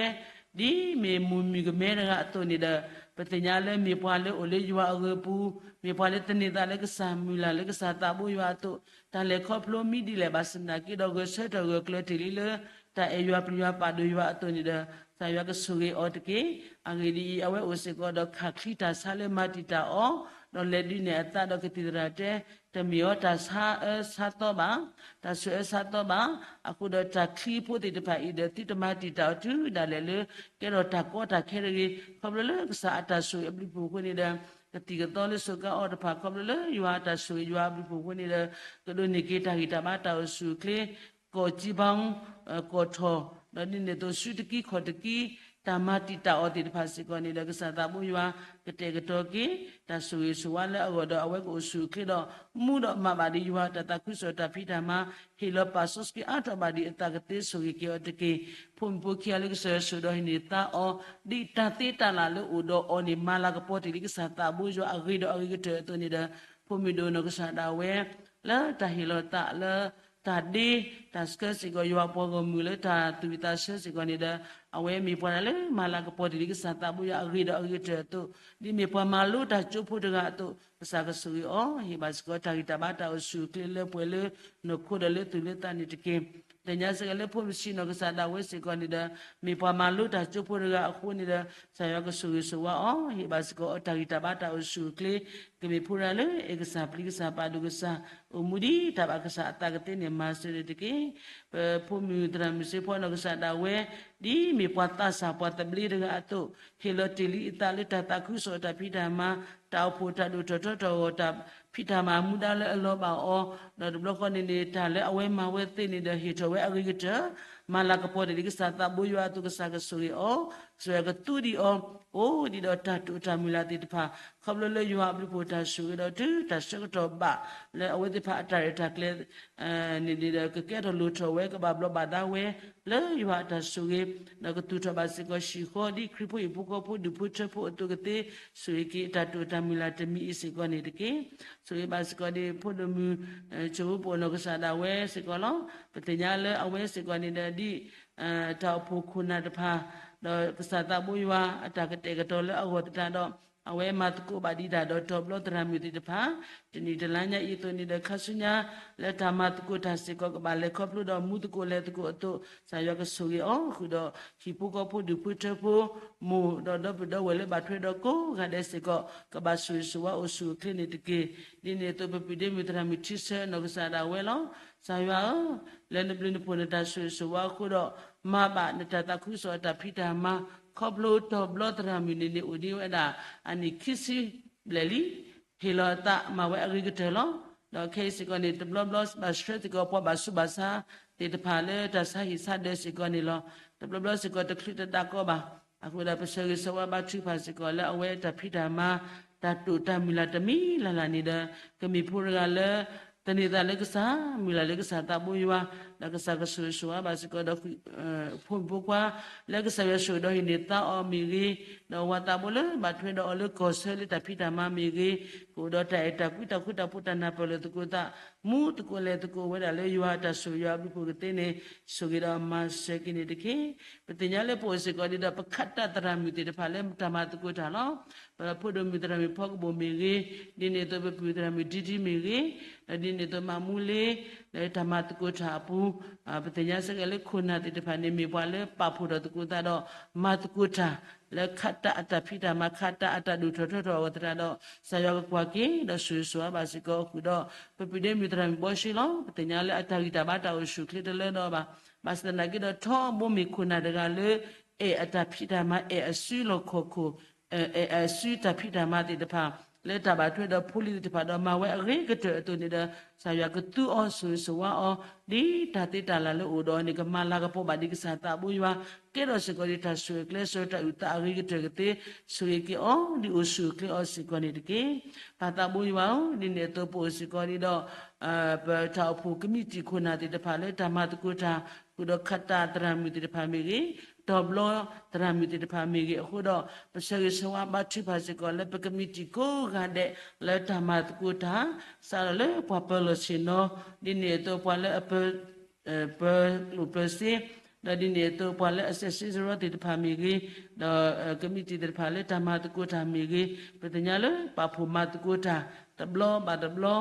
ဒ်မ့ၢ်မိၢ်မုၢ်ကမဲတဂၤအသိးန့ၣ်ဒီး ပသ့ၣ်ညါလၢမ့ၢ်ပှၤလၢအိၣ်လၢယွၤအဂၢၤပူၤ, မ့ၢ်ပှၤလၢသန့ၤသးလၢကစၢ်မုၢ်လၢ် လၢကစၢ်သးဘိယွၤအသိး, တၢ်လဲၤခီဖျိမံဒ်လဲၣ်ဘၣ်ဆၣ်သနာ်က့ဒီး ဂဲၤဆၢထၢၣ်ဂၢၢ်ကျၢၤတ့ၢ်လံလၢ တၢ်အဲၣ်ယွၤပျံၤယွၤပာ်ဒိၣ်ယွၤအသိးန့ၣ်ဒီး ကစၢ်ယွၤကဆိၣ်ဂ့ၤအီၤတက့ၢ်. အဂ့ၢ်ဒ်အံၤ, အဝဲအိၣ်စ့ၢ်ကီးဒီးခးချံတၢ်ဆါလၢမၤတံာ်တာ်အီၤ, ဒီးလဲၤဒုးနဲၣ်အသးဒီးကသံၣ်သရၣ်တဲ, တမ့ၢ်အီၤတၢ်ဆါအၢဆါသီဘၣ်, တၢ်ဆူးအၢဆါသီဘၣ်. အဃိဒီးတၢ်ချံဖိသ့ၣ်တဖၣ်အံၤဒီး သုတမၤတံာ်တာ်အီၤတုၤဒၣ်လဲာ်လၢ ကဲထီၣ်တၢ်ကီတၢ်ခဲတဂ့ၤ. ခီဖျိလၢကစၢ်အတၢ်ဆိၣ်ဂ့ၤအဘျုးအဖှိၣ်အဃိန့ၣ်ဒီး ကသံၣ်ကသီလၢစိၤကါအီၤတဖၣ် ခီဖျိလၢယွၤအတၢ်ဆိၣ်ဂ့ၤယွၤအဘျုးအဖှိၣ်အဃိန့ၣ်ဒီး ကဒိးန့ၢ်က့ၤတၢ်ဂံၢ်တၢ်ဘါတၢ်အိၣ်ဆူၣ်အိၣ်ချ့ ကီၢ်ကံဘီ ကီၢ်ထီၣ်, ဒီးဒ်န့ၣ်အသိး စုတကံခီၣ်တကံ တၢ်မၤတံာ်တာ်အီၤသ့ၣ်တဖၣ်စ့ၢ်ကီးန့ၣ်ဒီး ကစၢ်သးဘိယွၤ ကတဲာ်ကတီၤက့ၤ တၢ်ဆိၣ်ဂ့ၤဆိၣ်ဝါလၢအဂီၢ်ဒီး အဝဲကအိၣ်ဆူၣ်အိၣ်ချ့ဒီး မူဒီးမၤဘၣ်ဒ်ယွၤတၢ်သးခုကစီၣ်တၢ်ဖံးတၢ်မၤ ဟ့ၣ်လီၤပာ်စီဆှံအါထီၣ်ဘၣ်ဒ်အသးကသ့ ဆိၣ်ဂ့ၤက့ၤအီၤတက့ၢ်. ဖိမုၣ်ဖိခံဂၤလၢကစၢ်ယွၤဆိၣ်ဒီးဟ့ၣ်န့ၢ်သါအီၤ ဒ်တၢ်သ့တၢ်လၢ်လၢအိၣ်ဒီးအီၤန့ၣ် မၤလၤကပီၤတ့ၢ်လံကစၢ်သးဘိယွၤအဂ့ၤဒီးအဂ့ၤကတၢၢ်အသိးန့ၣ်ဒီး ဖိမုၣ်ဒိၣ်နီၢ်ကစၢ်ဒၣ်ဝဲ လၢတၢ်ဟ့ၣ်လီၤသးလၢ တၢ်ဒ့ တၢ်ဆှၢစ့ၢ်ကီး ယွၤပှၤဂီၢ်မုၢ်လၢတၢ်သူၣ်ဝံၣ်သးဆၢစ့ၢ်ကီးန့ၣ်ဒီး အဝဲမ့ၢ်ပှၤတၢ်လၢမၤလၤကပီၤတ့ၢ်လံကစၢ်သးဘိယွၤအဂ့ၤဒီးအဂ့ၤကတၢၢ်အသိး ဒ်မ့ၢ်ပှၤမၤလိတၢ်ကၠိဖိတဂၤအသိး ကစၢ်ကဆိၣ်ဂ့ၤအီၤ ဟ့ၣ်ဘၣ်စ့ၢ်ကီးတၢ်ဂံၢ်တၢ်ဘါတၢ်အိၣ်ဆူၣ်အိၣ်ချ့လၢပှဲၤလၢနီၢ်ခိဒီးလၢသူၣ်လၢသးန့ၣ်တက့ၢ်. သ့ၣ်ညါစ့ၢ်ကီးလၢဖိမုၣ်ဆံးနီၢ်ကစၢ်ဒၣ်ဝဲစ့ၢ်ကီးန့ၣ်ဒီး မ့ၢ်ပှၤမၤလိတၢ်ကၠိဖိတဂၤအဃိန့ၣ်ဒီး ကစၢ်ယွၤကဆိၣ်ဂ့ၤဆိၣ်ဝါအီၤ ဟ့ၣ်ဘၣ်စ့ၢ်ကီးအီၤတၢ်ဂံၢ်တၢ်ဘါတၢ်အိၣ်ဆူၣ်အိၣ်ချ့ ကမ့ၢ်ဖိတဂၤလၢအဲၣ်ကစၢ်ပျံၤကစၢ်ပာ်ဒိၣ်ကစၢ် အိၣ်မူဒ်တၢ်ဘၣ်ကစၢ်အသးကသ့န့ၣ် မၤစၢၤန့ၣ်တက့ၢ်. ပဖိမုၣ်သရၣ်မုၣ်စ့ဖီနီၢ်ကစၢ်ဒၣ်ဝဲ ဒ်မ့ၢ်ပှၤသးစၢ်ပှၤသဘျ့တဂၤအသိး ဟ့ၣ်လီၤတ့ၢ်လံအသးလၢတၢ်သးခုကစီၣ်တၢ်ဖံးတၢ်မၤ တၢ်အိၣ်ဖှိၣ်တၢ်ဒိၣ်ထီၣ်ထီထီၣ်အဂီၢ် တၢ်ဖံးတၢ်မၤမူဒါလၢအလီၤဘၣ်အီၤ ဒီးတဘျီဃီန့ၣ်န့ၣ် တၢ်လၢအဝဲမၤဝဲသ့န့ၣ်ဒီး ဟ့ၣ်ထီၣ်ဝဲအဂ့ၤကတၢၢ် မၤလၤကပီၤတ့ၢ်လံကစၢ်သးဘိယွၤအသိး ကစၢ်ကဆိၣ်ဂ့ၤအီၤ ကစၢ်ယွၤကသူဒံးအီၤ အိၣ်ဒံးဒီးတၢ်တိာ်တၢ်မုၢ်လၢ်သ့ၣ်တဖၣ် ခီဖျိလၢယွၤအဘျုးအဖှိၣ်တၢ်ဆိၣ်ဂ့ၤဒီး တုၤတၢ်ဆၢကတီၢ်ဘၣ် လၢအဝဲသ့ၣ်တဖၣ်အတၢ်ရဲၣ်တၢ်ကျဲၤ န့ၣ်န့ၣ်ဒီး ကကဲထီၣ်လိၣ်ထီၣ်ဝဲ ကဘၣ်ဘျီးဘၣ်ဒါဝဲ လၢယွၤအတၢ်ဆိၣ်ဂ့ၤ ဒီးကသူၣ်ထီၣ်ဘၣ်စ့ၢ်ကီးဟံၣ်ဃီ ဒ်ခရံာ်ဖိဟံၣ်ဖိဃီဖိဒူၣ်ဖိထၢဖိအသိးကသ့ ဆိၣ်ဂ့ၤက့ၤတၢ်တိာ်တၢ်မုၢ်လၢ်တမံၤအံၤစ့ၢ်ကီးန့ၣ်တက့ၢ်. ဆိၣ်ဂ့ၤဘၣ်စ့ၢ်ကီးဒ်ဖိဒိၣ်မုၣ် ဆိၣ်ဖိပိာ်နီၢ်ကစၢ်ဒၣ်ဝဲစ့ၢ်ကီးလီၤ. ပသ့ၣ်ညါလၢအဝဲစ့ၢ်ကီးန့ၣ်ဒီး ဒ် တၢ်အိၣ်ဖှိၣ်ခိၣ်နၢ်တဖၣ် ဒီးကစၢ်သးဘိယွၤအတၢ်ကတဲာ်ကတီၤလၢအဂီၢ်သတးဒီး အဝဲမၤသကိးဘၣ်ဒံးတၢ်ဒီးတီၤဘျီသရၣ်မုၣ်သ့ၣ်တဖၣ် တနံၣ်တလါညါအံၤအသိးန့ၣ်ဒီး ခါဆူညါ လၢတၢ်မၤသကိးတၢ်စ့ၢ်ကီး ကဘၣ်လဲၤခီဖျိဒီးမူသကိးလဲၤသကိးအသိး ကစၢ်ယွၤကဆိၣ်ဂ့ၤအီၤဃုာ်ဒီး ဟံၣ်ဖိဃီဖိဒူၣ်ဖိထၢဖိ မိၢ်ဒီးဒီပုၢ်ဒီဝဲၢ်လၢဘၣ်ထွဲဒီးကိးဂၤဒဲးစ့ၢ်ကီး ကဘၣ်ဆိၣ်ဂ့ၤဆိၣ်ဝါအိၣ်ဆူၣ်အိၣ်ချ့န့ၣ်တက့ၢ်. ဒ်န့ၣ်အသိး ပပုၢ်ဒ့မုၣ်သရၣ်မုၣ်ထံဆၢနီၢ်ကစၢ်ဒၣ်ဝဲလီၤ. ကစၢ်ယွၤဧၢ, လၢနဘျုးနဖှိၣ်နတၢ်ဆိၣ်ဂ့ၤဆိၣ်ဝါအဃိဒီး မၤဘၣ်နတၢ်သးခုကစီၣ်အတၢ်ဖံးတၢ်မၤ ခီဖျိတီၤဘျီသရၣ်မုၣ်န့ၣ်န့ၣ် အိၣ်ဒံးဝဲဒၣ် အနံၣ်ခံဆံဘျဲၣ်လံ ဟ့ၣ်လီၤအသးမၤဝဲအဂ့ၤကတၢၢ်လီၤ. ဒီးခဲအံၤစ့ၢ်ကီးန့ၣ် တဘျီဘျီဘၣ်ဆှၢစ့ၢ်ကီးပှၤဘၣ်ဆူးဘၣ်ဆါသ့ၣ်တဖၣ်လၢတၢ်ဆါဟံၣ်ဆါဒၢးစ့ၢ်ကီးန့ၣ်လီၤ. တဘျီဘျီစ့ၢ်ကီးတချုးတဒါကီဘၣ်. အဃိဒီးပဆၢဂ့ၤဆၢဝါဘါထုကဖၣ်စ့ၢ်ကီး လၢအဝဲတၢ်ဖံးတၢ်မၤ တၢ်တိာ်တၢ်မုၢ်လၢ်တမံၤလၢ်လၢ်န့ၣ်ဒီး ကမ့ၢ်ဖိတဂၤလၢ သန့ၤသးလၢကစၢ် မုၢ်လၢ်လၢကစၢ်သးဘိယွၤ ဒီးကစၢ်ကဆိၣ်ဂ့ၤဆိၣ်ဝါဘၣ်စ့ၢ်ကီးဒီး ဖိမုၣ်ဖိခွါ လၢကစၢ်ယွၤဆိၣ်ဂ့ၤဒီးဟ့ၣ်န့ၢ်သါအီၤမ့ၢ်ဂ့ၤ, ဒီးဝၤသးဘိလၢဘၣ်ထွဲဒီးအီၤလၢကီၢ်ဆၢလၢတၢ်ဖံးတၢ်မၤမ့ၢ်ဂ့ၤ, ကအိၣ်ဒီးတၢ်အဲၣ်တၢ်ကွံတၢ်ဃူတၢ်ဖိးတၢ်နၢ်ပၢၢ်လိာ်သကိးသး, မူသကိးလဲၤသကိးဝဲဒၣ်လၢယွၤအတၢ်ဆိၣ်ဂ့ၤယွၤအဘျုးဖှိၣ်ကသ့န့ၣ် ဆိၣ်ဂ့ၤဒီးမၤစၢၤက့ၤန့ၣ်တက့ၢ်. ပသ့ၣ်ညါလၢပအိၣ်စ့ၢ်ကီးဒ်ဒီး ပခးတၢ်သရၣ်မုၣ်သ့ၣ်တဖၣ်လၢတၢ်မၤသကိးတၢ်လီၤ. ပဖိဒိၣ်မုၣ်သရၣ်မုၣ်ဖီကဘိၣ်မ့ၢ်ဂ့ၤ, ဒ်န့ၣ်အသိးပပုၢ်သရၣ်မုၣ်ဒံဒံမ့ၢ်ဂ့ၤ, ဒီးဒ်န့ၣ်အသိးမၤမူလ့ လၢတၢ်မၤသကိးတၢ်အပူၤ, ပသ့ၣ်ညါစ့ၢ်ကီးလၢခိၣ်နၢ်သ့ၣ်တဖၣ်န့ၣ် မ့ၢ်ပှၤလၢပာ်ဖှိၣ်ထီၣ်သကိးသးဒီး မၤသကိးတၢ် လၢခးတၢ်အတၢ်ဖံးတၢ်မၤ ခးတၢ်အတၢ်ဒိၣ်ထီၣ်ထီထီၣ်အဂီၢ်သတးဒီး ကစၢ်ယွၤကကွၢ်က့ၤ ဒီးဆိၣ်ဂ့ၤဆိၣ်ဝါဘၣ်စ့ၢ်ကီးအဃုာ်ဒီး ပပုၢ်ဒ့မုၣ်သရၣ်မုၣ်ဘီၡ့လီၤ. ပသ့ၣ်ညါလၢအတၢ်ဂံၢ်တၢ်ဘါတၢ်အိၣ်ဆူၣ်ချ့တလၢဒီးဘၣ်. ဘၣ်ဆၣ်သနာ်က့ဒီး ထီဘိမ့ၢ်ခိၣ်နၢ်တဂၤလၢ အဲၣ်အတၢ်ဖံးတၢ်မၤ အဲၣ်အစုလီၢ်ခီၣ်ခိၣ် အဲၣ်အစုတၢ်ဖံးတၢ်မၤသ့ၣ်တဖၣ် လၢတၢ်ဘၣ်ထွဲဒီးဖိလံၤသ့ၣ်တဖၣ်ဒီးမၤဝဲအဂ့ၤကတၢၢ်အသိးန့ၣ်ဒီး ကစၢ်ယွၤကသူအီၤဆိၣ်ဂ့ၤဆိၣ်ဝါအီၤ ဒ်တၢ်သ့တၢ်လၢ်လၢအိၣ်ဒီးအီၤန့ၣ် ကမၤလၤကပီၤဘၣ်ဒံးကစၢ်သးဘိယွၤ ကဲထီၣ်စ့ၢ်ကီးဒ်တၢ်ဆိၣ်ဂ့ၤကျဲးစၢးတၢ်အုၣ်သးအဂ့ၤကတၢၢ်ကသ့ ဆိၣ်ဂ့ၤက့ၤအီၤ ဒ်အိၣ်ဆူၣ်အိၣ်ချ့အီၤစ့ၢ်ကီးန့ၣ်တက့ၢ်. ပၢ်သးဘိယွၤဧၢ, ဒ်န့ၣ်အသိးပအိၣ်စ့ၢ်ကီးဒ်ဒီး ပတၢ်အိၣ်ဖှိၣ်ကမံးတံာ်ခိၣ်နၢ်သ့ၣ်တဖၣ်လၢတၢ်မၤသကိးတၢ် ဃုာ်ဒီးခးတၢ်သရၣ်မုၣ်သ့ၣ်တဖၣ်မ့ၢ်ဂ့ၤ, တီၤဘျီသရၣ်မုၣ်သ့ၣ်တဖၣ်မ့ၢ်ဂ့ၤအဃိဒီး ပဆၢဂ့ၤဆၢဝါဘါထုကဖၣ်စ့ၢ်ကီးလၢပကမံးတံာ်ကိးဂၤဒဲး လၢတၢ်မၤသကိးတၢ် စးထီၣ်လၢပှၤပၢၤလီၢ်ဆ့ၣ်နီၤ, ဒ်န့ၣ်အသိးပှၤလၢအပၢၤ ပၢၤလိာ်ပၢၤစ့, ဒီးဒ်န့ၣ်အသိးပှၤလၢအစဲးစ့စရီသ့ၣ်တဖၣ်မ့ၢ်ဂ့ၤ, ဒီးကမံးတံာ်သ့ၣ်တဖၣ်လၢတၢ်မၤသကိးတၢ်မ့ၢ်ဂ့ၤ, ပသ့ၣ်ညါလၢပာ်ဖှိၣ်မၤသကိးတၢ် တဘျီဘၣ်တဘျီ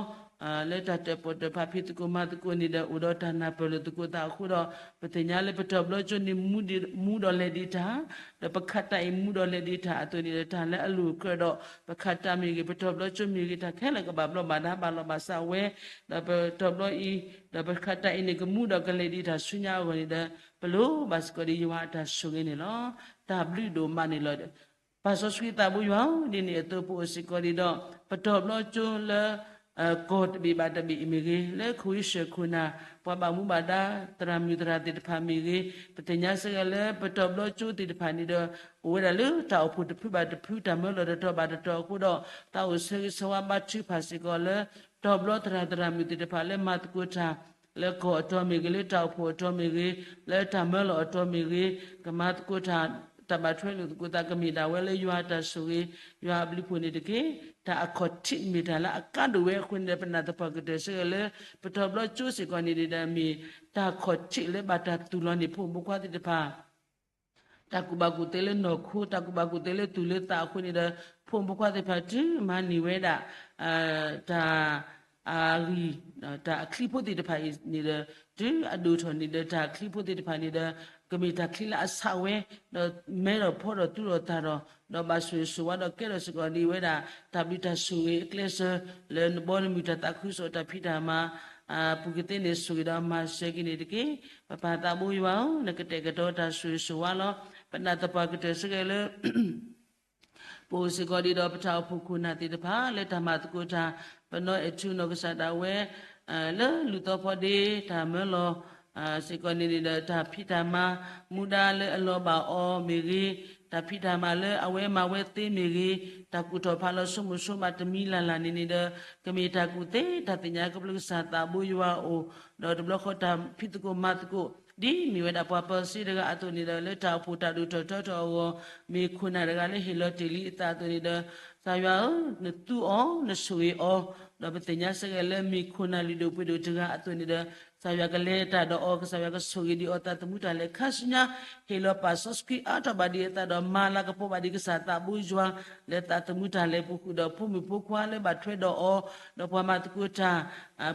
လၢတၢ်တၢၣ်ပီၣ်တၢၣ်ဖးဖံးသကိးမၤသကိးန့ၣ်ဒီး အိၣ်ဒီးတၢ်နၢ်ပၢၢ်လိာ်သကိးသးအဃိဒီး ပသ့ၣ်ညါလၢပတီၢ်ဘျီကၠိန့ၣ် မူဒီးလဲၤဒံးတၢ်, ဒီးပခးတၢ်အံၤမူဒီးလဲၤဒံးတၢ်အသိးန့ၣ်ဒီး တၢ်လၢအလိၣ်ကြၢးဒီး ပခးတၢ်မ့ၢ်ဂ့ၤ, ပတီၢ်ဘျီကၠိမ့ၢ်ဂ့ၤ, တၢ်ခဲလၢာ်ကဘၣ်ဘျီးဘၣ်ဒါဘၣ်လီၤဘၣ်စးဝဲ, ဒီးပတီၢ်ဘျီအံၤ ဒီးပခးတၢ်အံၤန့ၣ် ကမူဒီးကလဲၤဒံးတၢ်ဆူညါအဂီၢ်န့ၣ်ဒီး ပလိၣ်ဘၣ်စ့ၢ်ကီးဒ်ယွၤအတၢ်ဆိၣ်ဂ့ၤန့ၣ်လီၤ. တၢ်ဘျုးဒိၣ်မးန့ၣ်လီၤ. ပၢ်စီဆှံသးဘိယွၤဧၢ, ဒ်န့ၣ်အသိးပအိၣ်စ့ၢ်ကီးဒ်ဒီး ပတီၢ်ဘျီကၠိလၢ ကီၢ်တဘ့ၣ်ဘၣ်တဘ့ၣ်အံၤမ့ၢ်ဂ့ၤ, လၢခိၣ်ဂ့ၤဆၢၣ်ခိၣ်နၢ် ပှၤဘၣ်မူဘၣ်ဒါ သရၣ်မုၣ်သရၣ်သ့ၣ်တဖၣ်မ့ၢ်ဂ့ၤ, ပသ့ၣ်ညါစ့ၢ်ကီးလၢပတီၢ်ဘျီကၠိသ့ၣ်တဖၣ်န့ၣ်ဒီး အိၣ်ဝဲဒၣ်လၢတၢ်အိၣ်ဖှိၣ်တဖုဘၣ်တဖု တၢ်မၢလီၤတတီၤဘၣ်တတီၤအဃိဒီး သးအိၣ်ဆၢဂ့ၤဆၢဝါဘါထုကဖၣ်စ့ၢ်ကီးလၢ တီၢ်ဘျီသရၣ်သရၣ်မုၣ်သ့ၣ်တဖၣ်လၢမၤသကိးတၢ် လၢကီၢ်အတီၤမ့ၢ်ဂ့ၤ, လၢတၢ်အိၣ်ဖှိၣ်အတီၤမ့ၢ်ဂ့ၤ, လၢတၢ်မၢလီၤအတီၤမ့ၢ်ဂ့ၤ, ကမၤသကိးတၢ် တၢ်ဘၣ်ထွဲလိာ်သကိးသး ကမ့ၢ်ဒၣ်ဝဲလၢယွၤအတၢ်ဆိၣ်ဂ့ၤ, ယွၤအဘျုးအဖှိၣ်န့ၣ်တက့ၢ်. တၢ်အခီၣ်ထံးမ့ၢ်တၢ်လၢအကါဒိၣ်ဝဲအဃိန့ၣ်ဒီး ပနာ်သပှၢ်ကတၢၢ်စ့ၢ်ကီးလၢ ပတီၢ်ဘျီကၠိစ့ၢ်ကီးန့ၣ်ဒီး မ့ၢ်တၢ်ခီၣ်ထံးလၢဘၣ်တၢ်သူၣ်လီၤန့ၢ်ဖိမုၣ်ဖိခွါသ့ၣ်တဖၣ် တၢ်ကူၣ်ဘၣ်ကူၣ်သ့လၢနီၢ်ခိ, တၢ်ကူၣ်ဘၣ်ကူၣ်သ့လၢသူၣ်လၢသးအဃိန့ၣ်ဒီး ဖိမုၣ်ဖိခွါသ့ၣ်တဖၣ်တုၤမၤန့ၢ်ဝဲဒၣ် တၢ် အဂံၢ် တၢ်အချံဖိသ့ၣ်တဖၣ်အံၤန့ၣ်ဒီး တုၤအဒိၣ်ထီၣ်န့ၣ်ဒီး တၢ်အချံဖိသ့ၣ်တဖၣ်န့ၣ်ဒီး ကမ့ၢ်တၢ်ချံလၢအဆးဝဲ ဒီးမဲထီၣ်ဖီထီၣ်သူၣ်ထီၣ်သးထီၣ် ဒီးဘၣ်ဆိၣ်ဂ့ၤဆိၣ်ဝါဒီးကဲထီၣ်စ့ၢ်ကီးဒ်ဝဲဒၣ် တၢ်ဘျုးတၢ်ဆိၣ်ဂ့ၤအကျဲးစၢး လၢနဘီနမုၢ်တၢ်သးခုကစီၣ်တၢ်ဖံးတၢ်မၤ ပူၤကသ့န့ၣ် ဆိၣ်ဂ့ၤဒီးမၤစၢၤက့ၤန့ၣ်တက့ၢ်. ပပၢ်သးဘိယွၤဧၢ, နကတဲာ်ကတီၤတၢ်ဆိၣ်ဂ့ၤဆိၣ်ဝါလီၤ. ပနာ်သပှၢ်ကတၢၢ်စ့ၢ်ကီးလၢ ပအိၣ်စ့ၢ်ကီးဒ်ဒီးပတၢ်အိၣ်ဖှိၣ်ခိၣ်နၢ်သ့ၣ်တဖၣ် လၢတၢ်မၤသကိးတၢ် ပနီၢ်အဲၣ်ထူနီၢ်ကစၢ်ဒၣ်ဝဲ လၢလူၤသီဖီဒ့ တၢ်မၢလီၤ စ့ၢ်ကီးန့ၣ်န့ၣ်ဒီး တၢ်ဖံးတၢ်မၤ မူဒါလၢအလီၤဘၣ်အီၤမ့ၢ်ဂ့ၤ, တၢ်ဖံးတၢ်မၤလၢအဝဲမၤဝဲသ့မ့ၢ်ဂ့ၤ, တၢ်ကူၣ်ထီၣ်ဖးလီၤဆိကမိၣ်ဆိကမးတမံၤလၢ်လၢ်န့ၣ်န့ၣ်ဒီး ကမ့ၢ်တၢ်ကူၣ်သ့တၢ်သ့ၣ်ညါကပျုၢ်ကစၢ်သးဘိယွၤအအိၣ်, ဒီးတဘျီဃီတၢ်ဖံးသကိးမၤသကိး ဒ်မ့ၢ်ဝဲဒၣ်ပှၤပၢၤစ့တဂၤအသိးန့ၣ်ဒီး လၢတၢ်အိၣ်ဖှိၣ်တၢ်ဒိၣ်ထီၣ်ထီထီၣ်အဂီၢ် မ့ၢ်ခိၣ်နၢ်တဂၤလၢဟ့ၣ်လီၤတ့ၢ်လံအသးအသိးန့ၣ်ဒီး ကစၢ်ယွၤဧၢ, နသူအီၤ နဆိၣ်ဂ့ၤအီၤ, ဒီးပသ့ၣ်ညါစ့ၢ်ကီးလၢမ့ၢ်ခိၣ်နၢ်လုၢ်ဒိၣ်ပှ့ၤဒိၣ်တဂၤအသိးန့ၣ်ဒီး ကစၢ်ယွၤကလဲၤတၢ်ဒီးအီၤ, ကစၢ်ယွၤကဆိၣ်ဂ့ၤဒံးအီၤသးသမူတၢ်လဲၤခါဆူညါ, ဟ့ၣ်လီၤပာ်စီဆှံအါထီၣ်ဘၣ်ဒံးအသးဒီး မၤလၤကပီၤဘၣ်ဒံးကစၢ်သးဘိယွၤ လၢသးသမူတၢ်လဲၤပူၤဃုာ်ဒီး ဖိမုၣ်ဖိခွါလၢဘၣ်ထွဲဒီးအီၤ, ဒီးပှၤမၤသကိးတၢ်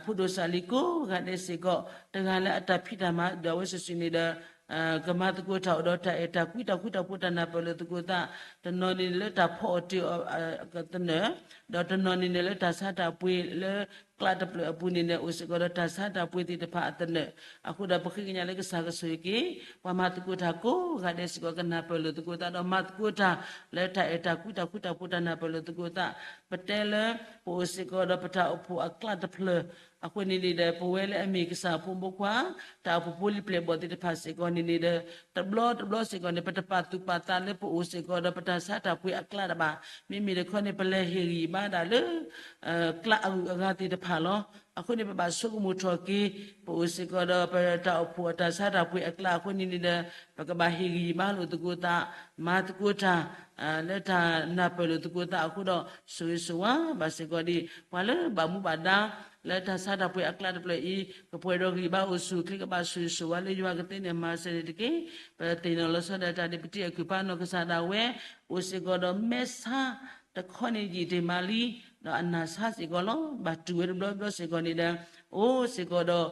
ဖိဒိၣ်စၢ်လံၤကိးဂၤဒဲးစ့ၢ်ကီး တဂၤလၢအတၢ်ဖံးတၢ်မၤဒၣ်ဝဲစုာ်စုာ်န့ၣ်ဒီး ကမၤသကိးတၢ်အိၣ်ဒီးတၢ်အဲၣ်တၢ်ကွံ တၢ်ဃူတၢ်ဖိး တၢ်နၢ်ပၢၢ်လိာ်သကိးသး, တနီၤန့ၣ်လၢတၢ်ဖီအီၣ်တ့ၢ်အီၤကသနၢၣ်, ဒီးတနီၤန့ၣ်န့ၣ်လၢတၢ်ဆါတၢ်ပှ့ၤလၢကျးတဖျၢၣ်အပူၤန့ၣ်န့ၣ် အိၣ်စ့ၢ်ကီးဒီးတၢ်ဆါတၢ်ပှ့ၤသ့ၣ်တဖၣ်အသနၢၣ်, အဃိဒီးပဃ့ကညးလၢကစၢ်ကဆိၣ်ဂ့ၤက့ၤ ပှၤမၤသကိးတၢ်ကိးဂၤဒဲးစ့ၢ်ကီး ကနၢ်ပၢၢ်လိာ်သကိးသး ဒီးမၤသကိးတၢ်လၢတၢ်အဲၣ်တၢ်ကွံ တၢ်ဃူတၢ်ဖိး တၢ်နၢ်ပၢၢ်လိာ်သကိးသး, ပတဲလၢ ပအိၣ်စ့ၢ်ကီးဒီးပတၢ်အိၣ်ဖှိၣ်အကျးတဖျၢၣ် အဃိန့ၣ်န့ၣ်ဒီး ပဝဲလၢအမ့ၢ်ကစၢ်ဖိမုၣ်ဖိခွါ တၢ်အိၣ်ဖှိၣ်ဖိလံၤပျဲၢ်ဘီၣ်သ့ၣ်တဖၣ်စ့ၢ်ကီးန့ၣ်န့ၣ်ဒီး တဘျီတဘျီစ့ၢ်ကီးန့ၣ် ပတပာ်သူၣ်ပာ်သးလၢပအိၣ်စ့ၢ်ကီးဒီးပတၢ်ဆါတၢ်ပှ့ၤအကျးတဘၣ်. မ့မ့ၢ်တခီန့ၣ် ပလဲၤဟ့ၣ်ဂံၢ်ဘါဒၣ်လၢ ကျးအဂုၤအဂၤသ့ၣ်တဖၣ်လီၤ. အဃိန့ၣ် ပဘၣ်ဆိကမိၣ်ထီၣ်က့ၤ ပအိၣ်စ့ၢ်ကီးဒီးပတၢ်အိၣ်ဖှိၣ်အတၢ်ဆါတၢ်ပှ့ၤအကျးအဃိန့ၣ်န့ၣ်ဒီး ပကဘၣ်ဟ့ၣ်ဂံၢ်ဘါလိာ်သကိးသး မၤသကိးတၢ် လၢတၢ်နၢ်ပၢၢ်လိာ်သကိးသးအဃိဒီး ဆိၣ်ဂ့ၤဆိၣ်ဝါဘၣ်စ့ၢ်ကီးဒံး ပှၤလၢဘၣ်မူဘၣ်ဒါ လၢတၢ်ဆါတၢ်ပှ့ၤအကျးတဖျၢၣ်အံၤ ကပှဲၤဒီးဂံၢ်ဘါအိၣ်ဆူၣ်အိၣ်ချ့ ကဘၣ်ဆိၣ်ဂ့ၤဆိၣ်ဝါလၢယွၤကသ့န့ၣ်မၤစၢၤန့ၣ်တက့ၢ်. ပသ့ၣ်နီၣ်လီၤဆီဒၣ်တၢ်န့ၣ် ပတံၤအကုၢ်ပၢ်နီၢ်ကစၢ်ဒၣ်ဝဲ အိၣ်စ့ၢ်ကီးဒီးမဲာ်ဆါတခီန့ၣ် ယံာ်တ့ၢ်မးလံ ဒီးအနၢ်ဆါစ့ၢ်ကီးလီၤ. ဘၣ်တူၢ်ဝဲတဘျီဘျီစ့ၢ်ကီးန့ၣ်ဒီး အိၣ်စ့ၢ်ကီးဒီး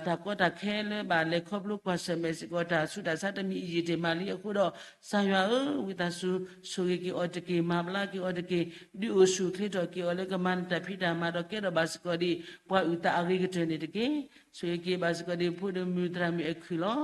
တၢ်ကီတၢ်ခဲလၢဘၣ်လဲၤခီဖျိကွၢ်ဆၢၣ်မဲာ်စ့ၢ်ကီး တၢ်ဆူးတၢ်ဆါတမံၤအံၤယံာ်တ့ၢ်မးလံအဃိဒီး ကစၢ်ယွၤဧၢ, ဝံသးစူၤဆိၣ်ဂ့ၤက့ၤအီၤတက့ၢ်, မၤဘျါက့ၤအီၤတက့ၢ်, ဒုးအိၣ်ဆူၣ်အိၣ်ချ့ထီၣ်က့ၤအီၤလၢကမၤနၢၤတၢ်ဖံးတၢ်မၤဒီးကဲထီၣ်ဘၣ်စ့ၢ်ကီးဒံး ပှၤအုၣ်သးအဂ့ၤကတၢၢ်န့ၣ်တက့ၢ်. ဆိၣ်ဂ့ၤက့ၤဘၣ်စ့ၢ်ကီးဒံးဖိဒိၣ်မုၣ်သရၣ်မုၣ်အဲၣ်ခွံလီၤ.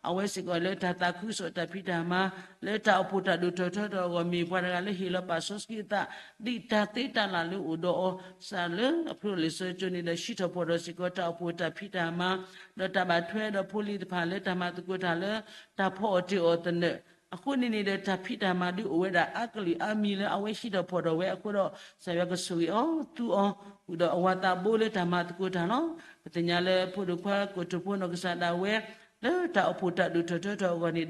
အဝဲစ့ၢ်ကီးလၢတၢ်သးခုကစီၣ်တၢ်ဖံးတၢ်မၤ လၢတၢ်အိၣ်ဖှိၣ်တၢ်ဒိၣ်ထီၣ်ထီထီၣ်အဂီၢ် မ့ၢ်ပှၤတဂၤလၢဟ့ၣ်လီၤပာ်စီဆှံအသး ဒ်တၢ်သ့တၢ်လၢ်လၢအိၣ်ဒီးအီၤ စးလၢအဖျိလံာ်စီဆှံကၠိန့ၣ်ဒီး ဟံးထီၣ်ဖီၣ်ထီၣ်စ့ၢ်ကီးတၢ်အိၣ်ဖှိၣ်တၢ်ဖံးတၢ်မၤ ဒီးတၢ်ဘၣ်ထွဲဒီးဖိလံၤတဖၣ်လၢတၢ်မၤသကိးတၢ်လၢ တၢ်ဖီအီၣ်တ့ၢ်အီၣ်သနၢၣ် အဃိန့ၣ်န့ၣ်ဒီး တၢ်ဖံးတၢ်မၤဒုးအိၣ်ဝဲဒၣ်အါကလုာ်အါမံၤလၢအဝဲဟံးထီၣ်ဖီၣ်ထီၣ်ဝဲအဃိဒီး ကစၢ်ယွၤကဆိၣ်ဂ့ၤအီၤ သူအီၤ ဃုာ်ဒီးအဝၤသးဘိလၢတၢ်မၤသကိးတၢ်လီၤ. ပသ့ၣ်ညါလၢဖိဒိၣ်ခွါကိတိာ်ဖိနီၢ်ကစၢ်ဒၣ်ဝဲ လၢတၢ်အိၣ်ဖှိၣ်တၢ်ဒိၣ်ထီၣ်ထီထီၣ်အဂီၢ်န့ၣ်ဒီး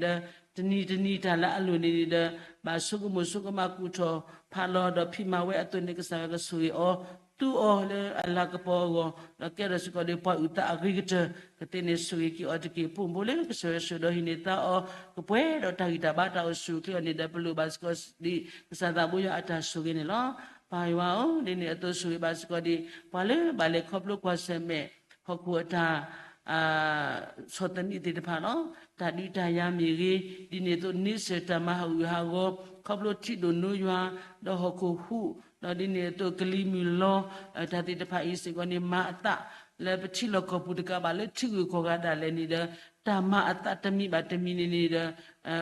တနံၤတနံၤတၢ်လၢအလိၣ်န့ၣ်န့ၣ်ဒီး ဘၣ်ဆိကမိၣ်ဆိကမးကူၣ်ထီၣ်ဖးလီၤဒီးဖံးမၤဝဲအသိးန့ၣ် ကစၢ်ယွၤကဆိၣ်ဂ့ၤအီၤ သူအီၤလၢအလၤကပီၤအဂီၢ် ဒီးကဲထီၣ်စ့ၢ်ကီးဒီးပှၤအုၣ်သးအဂ့ၤကတၢၢ် ကသ့န့ၣ်ဆိၣ်ဂ့ၤက့ၤအီၤတက့ၢ်. ပိာ်မုၣ်ဖိလၢကစၢ်ယွၤဆိၣ်ဒီးဟံးန့ၢ်သါအီၤ ကပှဲၤဒီးတၢ်ဂံၢ်တၢ်ဘါတၢ်အိၣ်ဆူၣ်အိၣ်ချ့အီၤန့ၣ်ဒီး ပလိၣ်ဘၣ်စ့ၢ်ကီးဒံးကစၢ်သးဘိယွၤအတၢ်ဆိၣ်ဂ့ၤန့ၣ်လီၤ. ပၢ်ယွၤဧၢ, ဒ်န့ၣ်အသိးဆိၣ်ဂ့ၤဘၣ်စ့ၢ်ကီးဒံး ပှၤလၢဘၣ်လဲၤခီဖျိကွၢ်ဆၢၣ်မဲာ် ဟီၣ်ခိၣ်အတၢ် ဆီၣ်သနံးသ့ၣ်တဖၣ်လီၤ. တၢ်ဒုးတၢ်ယၤမ့ၢ်ဂ့ၤ, ဒ်န့ၣ်အသိးန့ဆၢၣ်တၢ်မၤဟးဂူာ်ဟးဂီၤ ခီဖျိထံဒိၣ်နိယွၤ ဒီးဟီၣ်ခိၣ်ဟူး, ဒီးဒ်န့ၣ်အသိးကလံၤမုၢ်လီၤ တၢ်သ့ၣ်တဖၣ်အံၤစ့ၢ်ကီးန့ၣ် မၤအသးလၢပထံလီၢ်ကီၢ်ပူၤတကးဘၣ်လၢထံဂုၤကီၢ်ဂၤဒၣ်လဲာ်န့ၣ်ဒီး တၢ်မၤအသးတမံၤဘၣ်တမံၤန့ၣ်န့ၣ်ဒီး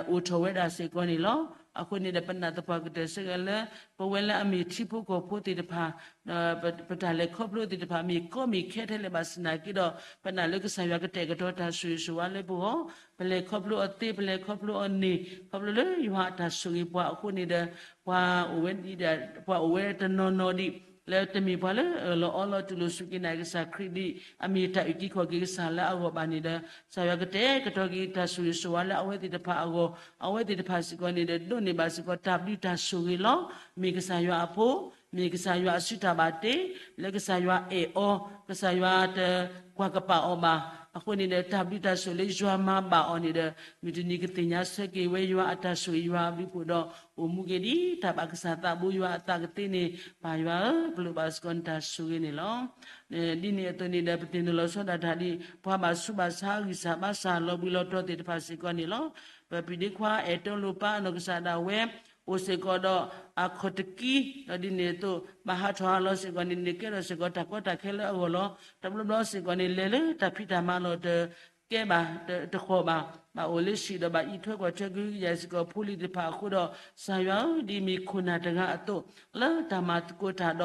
အိၣ်ထီၣ်ဝဲဒၣ်စ့ၢ်ကီးန့ၣ်လီၤ. အဃိန့ၣ်ဒီး ပနာ်သပှၢ်ကတၢၢ်စ့ၢ်ကီးလၢ ပဝဲလၢအမ့ၢ်ထံဖိကီၢ်ဖိသ့ၣ်တဖၣ် ဒီးပတၢ်လဲၤခီဖျိသ့ၣ်တဖၣ် မ့ၢ်ကီမ့ၢ်ခဲထဲလဲၣ်ဘၣ်ဆၣ်သနာ်က့ဒီး ပနာ်လၢကစၢ်ယွၤကတဲာ်ကတီၤတၢ်ဆိၣ်ဂ့ၤဆိၣ်ဝါလၢပဂီၢ်, ပလဲၤခီဖျိအီၤသ့ ပလဲၤခီဖျိအီၤန့ၣ် ခီဖျိလၢယွၤအတၢ်ဆိၣ်ဂ့ၤပှၤအဃိန့ၣ်ဒီး ပှၤအိၣ်ဝဲဒၣ် ပှၤအိၣ်ဝဲတနီၤနီၤဒံး လၢတမ့ၢ်ပှၤလၢအၢၣ်လီၤအီလီၤ တူၢ်လိာ်စူၢ်က့ၤနာ်က့ၤကစၢ်ခရံာ်ဒံး အမ့ၢ်တၢ်အုၣ်က့ၤခီၣ်က့ၤကစၢ်လၢအဂီၢ်ဘၣ်န့ၣ်ဒီး ကစၢ်ယွၤကတဲာ်ကတီၤက့ၤတၢ်ဆိၣ်ဂ့ၤဆိၣ်ဝါလၢအဝဲသ့ၣ်တဖၣ်အဂီၢ်, အဝဲသ့ၣ်တဖၣ်စ့ၢ်ကီးန့ၣ်ဒီး ဒိးန့ၢ်ဘၣ်စ့ၢ်ကီးတၢ်ဘျုးတၢ်ဆိၣ်ဂ့ၤလီၤ. မ့ၢ်ကစၢ်ယွၤအဖိ, မ့ၢ်ကစၢ်ယွၤအစုတၢ်ဘၣ်တ့, လၢကစၢ်ယွၤအဲၣ်အီၤ, ကစၢ်ယွၤတကွၢ်ကပာ်အီၤဘၣ်. အဃိန့ၣ်ဒီး တၢ်ဘျုးတၢ်ဆိၣ်လၢယွၤမၤဘၣ်အီၤန့ၣ်ဒီး မုၢ်တနံၤကသ့ၣ်ညါဆၢက့ၤဝဲယွၤအတၢ်ဆိၣ်ဂ့ၤယွၤအဘျုးဖှိၣ်ဒီး အိၣ်မူက့ၤဒ်တၢ်ဘၣ်ကစၢ်သးဘိယွၤအသးကသ့န့ၣ် ပၢ်ယွၤဧၢ, ပလိၣ်ဘၣ်စ့ၢ်ကီးနတၢ်ဆိၣ်ဂ့ၤန့ၣ်လီၤ. ဒ်န့ၣ်အသိးန့ၣ်ဒီး ပသ့ၣ်နီၣ်လီၤဆီဒၣ်တၢ်ဒ် ပှၤဘၣ်ဆူးဘၣ်ဆါဂံၢ်စၢ်ဘါစၢ်လီၤဘှံးလီၤတီၤသ့ၣ်တဖၣ်စ့ၢ်ကီးန့ၣ်လီၤ. ပပၢ်ဒ့ခွါအဲၣ်တီလိာ်ပၢ်အနီၢ်ကစၢ်ဒၣ်ဝဲ အိၣ်စ့ၢ်ကီးဒီးအခီၣ်တကံ ဒီးဒ်န့ၣ်အသိး ဘၣ်ဟးထီၣ်ဟးလီၤစ့ၢ်ကီးန့ၣ်န့ၣ် ကဲထီၣ်စ့ၢ်ကီးတၢ်ကီတၢ်ခဲလၢအဂီၢ်လီၤ. တဘျီဘျီစ့ၢ်ကီးန့ၣ် လဲၤလၢတၢ်ဖံးတၢ်မၤလီၢ်တကဲဘၣ် တဃီၤဘၣ်, ဘၣ်အိၣ်လၢဟံၣ်ဒီးဘၣ်အံးထွဲကွၢ်ထွဲကဟုကယာ်စ့ၢ်ကီးဖိလံၤသ့ၣ်တဖၣ်အဃိဒီး ကစၢ်ယွၤဧၢ, ဒ်မ့ၢ်ခိၣ်နၢ်တဂၤအသိး လၢတၢ်မၤသကိးတၢ်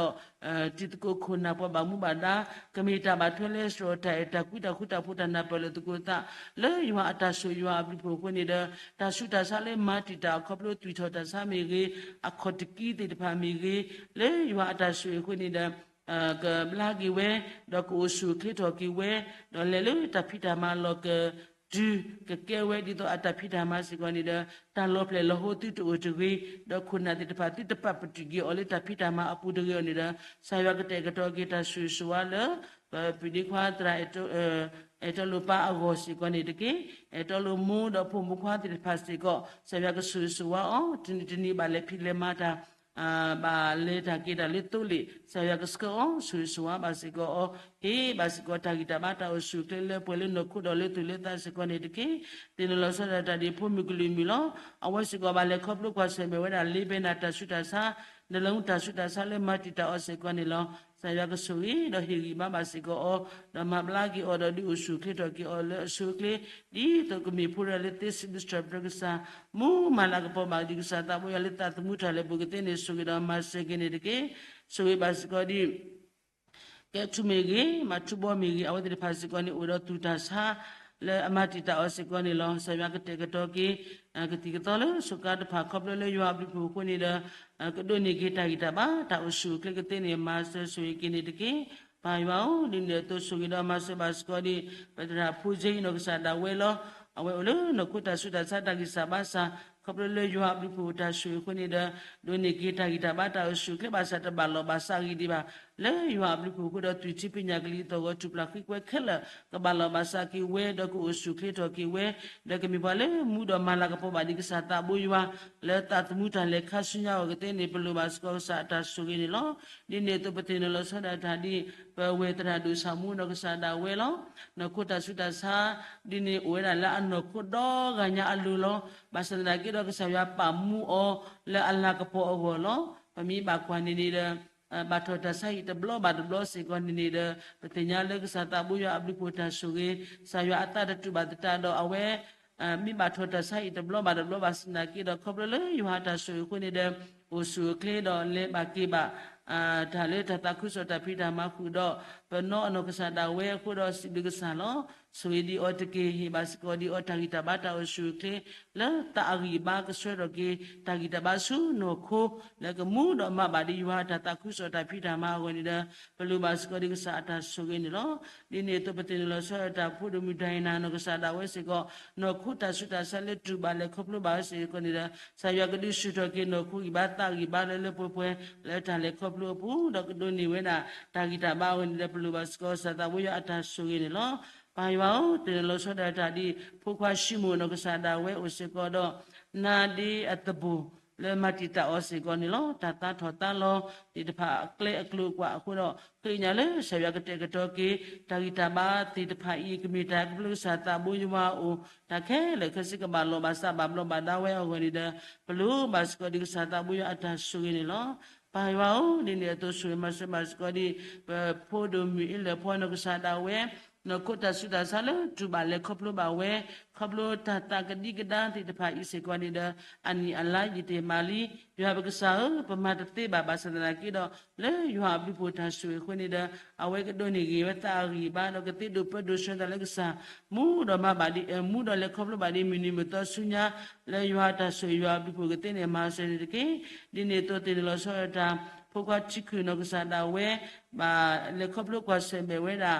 ဒီး တံၤသကိးခိၣ်နၢ်ပှၤဘၣ်မူဘၣ်ဒါ ကမ့ၢ်တၢ်ဘၣ်ထွဲလၢစရီတၢ်အဲၣ်တၢ်ကွံတၢ်ဃူတၢ်ဖိးတၢ်နၢ်ပၢၢ်လိာ်သကိးသး လၢယွၤအတၢ်ဆိၣ်ယွၤအဘျုးဖှိၣ်အဃိန့ၣ်ဒီး တၢ်ဆူးတၢ်ဆါလၢမၤတံာ်တာ်အီၤခီဖျိသွံၣ်ထီၣ်တၢ်ဆါမ့ၢ်ဂ့ၤ, အခီၣ်တကံသ့ၣ်တဖၣ်မ့ၢ်ဂ့ၤ, လၢယွၤအတၢ်ဆိၣ်ဂ့ၤအဃိန့ၣ်ဒီး ကဘျါက့ၤဝဲ, ဒီးကအိၣ်ဆူၣ်အိၣ်ချ့ထီၣ်က့ၤဝဲ, ဒီးလဲၤလၢတၢ်ဖံးတၢ်မၤလီၢ်က တုၤကကဲဝဲ ဒ်သိးအတၢ်ဖံးတၢ်မၤစ့ၢ်ကီးန့ၣ်ဒီး တၢ်လီၤဖျဲၣ်လီၤဟိသုတအိၣ်တဂ့ၤ, ဒီးခိၣ်နၢ်သ့ၣ်တဖၣ်သုတပာ်ပတုာ်က့ၤအီၤလၢတၢ်ဖံးတၢ်မၤအပူၤတဂ့ၤအီၤန့ၣ်ဒီး ကစၢ်ယွၤကတဲာ်ကတီၤက့ၤတၢ်ဆိၣ်ဂ့ၤဆိၣ်ဝါလၢ ပပၢ်ဒ့ခွါသရၣ် အဲၣ်တီလိာ်ပၢ်အဂီၢ်စ့ၢ်ကီးန့ၣ်တက့ၢ်. အဲၣ်တီလိာ်မိၢ်ဒီးဖိမုၣ်ဖိခွါသ့ၣ်တဖၣ်စ့ၢ်ကီး ကစၢ်ယွၤကဆိၣ်ဂ့ၤဆိၣ်ဝါအီၤ တနံၤတနံၤဘၣ်လဲၤဖံးလဲၤမၤတၢ် ဘၣ်လဲၤတၢ်က့ၤတၢ်လၢသိလ့ၣ် ကစၢ်ယွၤကဆှၢအီၤ ဆိၣ်ဂ့ၤဆိၣ်ဝါဘၣ်စ့ၢ်ကီးအီၤ ဟ့ၣ်ဘၣ်စ့ၢ်ကီးတၢ်ဂံၢ်တၢ်ဘါတၢ်အိၣ်ဆူၣ်အိၣ်ချ့လၢပှဲၤလၢနီၢ်ခိဒီးလၢသူၣ်လၢသးစ့ၢ်ကီးန့ၣ်တက့ၢ်. သ့ၣ်နီၣ်လီၤဆီဒၣ်တၢ်ဒ်ဖိမုၣ်ကလုာ်မုၣ်လီၤ. အဝဲစ့ၢ်ကီးဘၣ်လဲၤခီဖျိကွၢ်ဆၢၣ်မဲာ်ဝဲဒၣ်လ့ဘဲနၤတၢ်ဆူးတၢ်ဆါ နလၢမူတၢ်ဆူးတၢ်ဆါလၢမၤတံာ်တာ်အီၤစ့ၢ်ကီးန့ၣ်လီၤ. ကစၢ်ယွၤကဆိၣ်ဂ့ၤဒီးဟ့ၣ်ဂံၢ်ဘါဘၣ်စ့ၢ်ကီးအီၤ ဒီးမၤဘျါက့ၤအီၤဒီးဒုးအိၣ်ဆူၣ်အိၣ်ချ့ထီၣ်က့ၤအီၤလၢအဆိအချ့ ဒ်သိးကမ့ၢ်ဖိတဂၤလၢသ့စံးဘျုးစံးထီၣ်ပတြၢၤကစၢ် မူမၤလၤကပီၤဘၣ်ဒံးကစၢ်သးဘိယွၤလၢသးသမူထီၣ်လဲၤပူၤကသ့န့ၣ် ဆိၣ်ဂ့ၤဒီးမၤစၢၤက့ၤန့ၣ်တက့ၢ်. ဆိၣ်ဂ့ၤဘၣ်စ့ၢ်ကီးဒ် ကဲထူမ့ၢ်ဂ့ၤ, မၤထူဘီမ့ၢ်ဂ့ၤ, အဝဲသ့ၣ်တဖၣ်စ့ၢ်ကီးန့ၣ် အိၣ်ဒီးသူၣ်တၢ်ဆါ လၢအမၤတံာ်တာ်အီၤစ့ၢ်ကီးန့ၣ်လီၤ. ကစၢ်ယွၤကတဲာ်ကတီၤက့ၤ ကသံၣ်ကသီလၢစူးကါတဖၣ်ခီဖျိလၢယွၤအဘျုးအဖှိၣ်အဃိန့ၣ်ဒီး ကဒိးန့ၢ်က့ၤတၢ်ဂံၢ်တၢ်ဘါ တၢ်အိၣ်ဆူၣ်အိၣ်ချ့ကသ့န့ၣ် မၤစၢၤဆိၣ်ဂ့ၤက့ၤန့ၣ်တက့ၢ်. ပၢ်ယွၤဧၢ, ဒ်န့ၣ်အသိးဆိၣ်ဂ့ၤဒီးမၤစၢၤဘၣ်စ့ၢ်ကီးဒ် ပသရၣ်ဖိစ့အံၤနီၢ်ကစၢ်ဒၣ်ဝဲလီၤ. အဝဲအိၣ်လၢနီၢ်ခိတၢ်ဆူးတၢ်ဆါတၢ်ဂံၢ်စၢ်ဘါစၢ် ခီဖျိလၢယွၤအဘျုးအဖှိၣ်တၢ်ဆိၣ်ဂ့ၤအဃိန့ၣ်ဒီး ဒိးန့ၢ်က့ၤတၢ်ဂံၢ်တၢ်ဘါတၢ်အိၣ်ဆူၣ်အိၣ်ချ့ဘၣ်ဆၣ်တဘၣ်လီၢ်ဘၣ်စးဂ့ၤဒံးဘၣ် လၢယွၤအဘျုးအဖှိၣ်အဃိဒီး သွံၣ်ထံဖံးညၣ်ကလံၤသီၣ်ဂီၤထူၣ်ဖျါဃံကွဲခဲလၢာ် ကဘၣ်လီၢ်ဘၣ်စးက့ၤဝဲ ဒီးကအိၣ်ဆူၣ်အိၣ်ချ့ထီၣ်က့ၤဝဲ ဒီးကမ့ၢ်ပှၤလၢမူဒီးမၤလၤကပီၤဘၣ်ဒံးကစၢ်သးဘိယွၤ လၢသးသမူတၢ်လဲၤခါဆူညါအဂီၢ်ကသ့န့ၣ် ပလိၣ်ဘၣ်စ့ၢ်ကီးကစၢ်အတၢ်ဆိၣ်ဂ့ၤန့ၣ်လီၤ. ဒ်န့ၣ်အသိးပသ့ၣ်နီၣ်လီၤဆီဒၣ်တၢ်ဒ် ပဝဲသရၣ်ဒိၣ်ဆၣ်မူနီၢ်ကစၢ်ဒၣ်ဝဲလီၤ. နီၢ်ခိတၢ်ဆူးတၢ်ဆါ ဒ်န့ၣ်အိၣ်ဝဲဒၣ်လၢအနီၢ်ခိဒီဂၤညါအလိၤလီၤ. ဘၣ်ဆၣ်သနာ်က့ဒီးကစၢ်ယွၤပာ်မူအီၤလၢအလၤကပီၤအဂီၢ်လီၤ. ပမ့ၢ်ဘၣ်ကွၢ်န့ၣ်န့ၣ်ဒီး ဘၣ်ထီၣ်တၢ်ဆါဟံၣ်တဘျီဘၣ်တဘျီစ့ၢ်ကီးန့ၣ်န့ၣ်ဒီး ပသ့ၣ်ညါလၢကစၢ်သးဘိယွၤအဘျုးအဖှိၣ်တၢ်ဆိၣ်ဂ့ၤ ကစၢ်ယွၤအသးတတူၢ်ဘၣ်သတးဒီးအဝဲ မ့ၢ်ဘၣ်ထီၣ်တၢ်ဆါဟံၣ်တဘျီဘၣ်တဘျီဘၣ်ဆၣ်သနာ်က့ဒီး ခီဖျိလၢယွၤအတၢ်ဆိၣ်ဂ့ၤအဃိန့ၣ်ဒီး အိၣ်ဆူၣ်အိၣ်ချ့ဒီးလဲၤဘၣ်က့ၤဘၣ် တၢ်လၢတၢ်သးခုကစီၣ်တၢ်ဖံးတၢ်မၤဃုာ်ဒီး ပနီၢ်အနီၢ်ကစၢ်ဒၣ်ဝဲအဃိဒီးစံးဘျုးကစၢ်လီၤ. ဆိၣ်ဂ့ၤဒံးအီၤတက့ၢ်. ဟ့ၣ်ဘၣ်စ့ၢ်ကီးဒံးအီၤတၢ်ဂံၢ်တၢ်ဘါတၢ်အိၣ်ဆူၣ်အိၣ်ချ့ လၢသးအဂံၢ်အဘါကဆှၢထီၣ်က့ၤ တၢ်ဂံၢ်တၢ်ဘါဆူနီၢ်ခိ လၢကမူဒီးမၤဘၣ်ဒံးယွၤအတၢ်သးခုကစီၣ်တၢ်ဖံးတၢ်မၤအဂီၢ်န့ၣ်ဒီး ပလိၣ်ဘၣ်စ့ၢ်ကီးဒံးကစၢ်အတၢ်ဆိၣ်ဂ့ၤန့ၣ်လီၤ. ဒ်န့ၣ်အသိးပသ့ၣ်နီၣ်လီၤဆီဒၣ်တၢ်ဖိဒိၣ်မုၣ်ဒၣ်အံၤနၤနီၢ်ကစၢ်ဒၣ်ဝဲစ့ၢ်ကီး နီၢ်ခိတၢ်ဆူးတၢ်ဆါလၢတူၢ်ဘၣ်လဲၤခီဖျိဘၣ်ဝဲစ့ၢ်ကီးန့ၣ်ဒီး ကစၢ်ယွၤကဒုးဆူၣ်ထီၣ်က့ၤနီၢ်ခိဂံၢ်ဘါသးဂံၢ်ဘါလၢလၢပှဲၤပှဲၤ လၢတၢ်လဲၤခီဖျိအပူၤ ဒီးကဒိးန့ၢ်ဝဲဒၣ်တၢ်ဂံၢ်တၢ်ဘါအဂီၢ်န့ၣ်ဒီး ပလိၣ်ဘၣ်စ့ၢ်ကီးကစၢ်သးဘိယွၤအတၢ်ဆိၣ်ဂ့ၤန့ၣ်လီၤ. ပၢ်ယွၤဧၢ, သ့ၣ်နီၣ်လီၤဆီဒၣ်တၢ်ဒ် ဖိခွါၡံမိၣ်နီၢ်ကစၢ်ဒၣ်ဝဲအိၣ်စ့ၢ်ကီးဒီး နါဒ့အသဘိၣ် လၢမၤတံာ်တာ်အီၤစ့ၢ်ကီးန့ၣ်လီၤ. တၢ်သါထီၣ်သါလီၤသ့ၣ်တဖၣ်အကျဲအကျိၤအကွာ်အဃိဒီး ဃ့ကညးလၢကစၢ်ယွၤကတဲာ်ကတီၤက့ၤ တၢ်ဂံၢ်တၢ်ဘါသ့ၣ်တဖၣ်အံၤ ကမ့ၢ်တၢ်ကဖျိကစၢ်သးဘိယွၤအအိၣ် တၢ်ခဲလၢာ်ခဲဆ့ကဘၣ်လီၢ်ဘၣ်စးဘၣ်ဘျီးဘၣ်ဒါဝဲအဂီၢ်န့ၣ်ဒီး ပလိၣ်ဘၣ်စ့ၢ်ကီးဒံးကစၢ်သးဘိယွၤအတၢ်ဆိၣ်ဂ့ၤန့ၣ်လီၤ. ပၢ်ယွၤဧၢ, ဒ်န့ၣ်အသိးဆိၣ်ဂ့ၤမၤစၢၤဘၣ်စ့ၢ်ကီးဒံး ပဖိဒိၣ်မုၣ်အ့လၢၢ်ဖီနီၢ်ကစၢ်ဒၣ်ဝဲ နီၢ်ခိတၢ်ဆူးတၢ်ဆါလၢတူၢ်ဘၣ်လဲၤခီဖျိဘၣ်ဝဲ ခီဖျိတၢ်သးကဒံကဒါသ့ၣ်တဖၣ်အံၤစ့ၢ်ကီးန့ၣ်ဒီး အနံၣ်အလါယံာ်တ့ၢ်မးလံ. ယွၤပကစၢ်ဧၢ, ပမၤတသ့ဘၣ်ဘၣ်ဆၣ်သနာ်က့ဒီး လၢယွၤအဘျုးအဖှိၣ်တၢ်ဆိၣ်ဂ့ၤအဃိန့ၣ်ဒီး အဝဲကဒိးန့ၢ်ဂ့ၤဝဲသးအဂံၢ်အဘါ ဒီးကသ့ဒိးပၢဒိးဆှၢတၢ်လၢကစၢ် မူဒီးမၤဘၣ်ဒံး မူဒီးလဲၤခီဖျိဘၣ်ဒံးမုၢ်နံၤမုၢ်သီဆူညါ လၢယွၤအတၢ်ဆိၣ်ဂ့ၤယွၤအဘျုးအဖှိၣ်ကသ့န့ၣ်မၤစၢၤန့ၣ်တက့ၢ်. ဒ်န့ၣ်အသိးသ့ၣ်နီၣ်လီၤဆီဒၣ်တၢ် ဖိခွါထံခုၣ်နီၢ်ကစၢ်ဒၣ်ဝဲ ဘၣ်လဲၤခီဖျိကွၢ်ဆၢၣ်မဲာ်ဝဲဒၣ်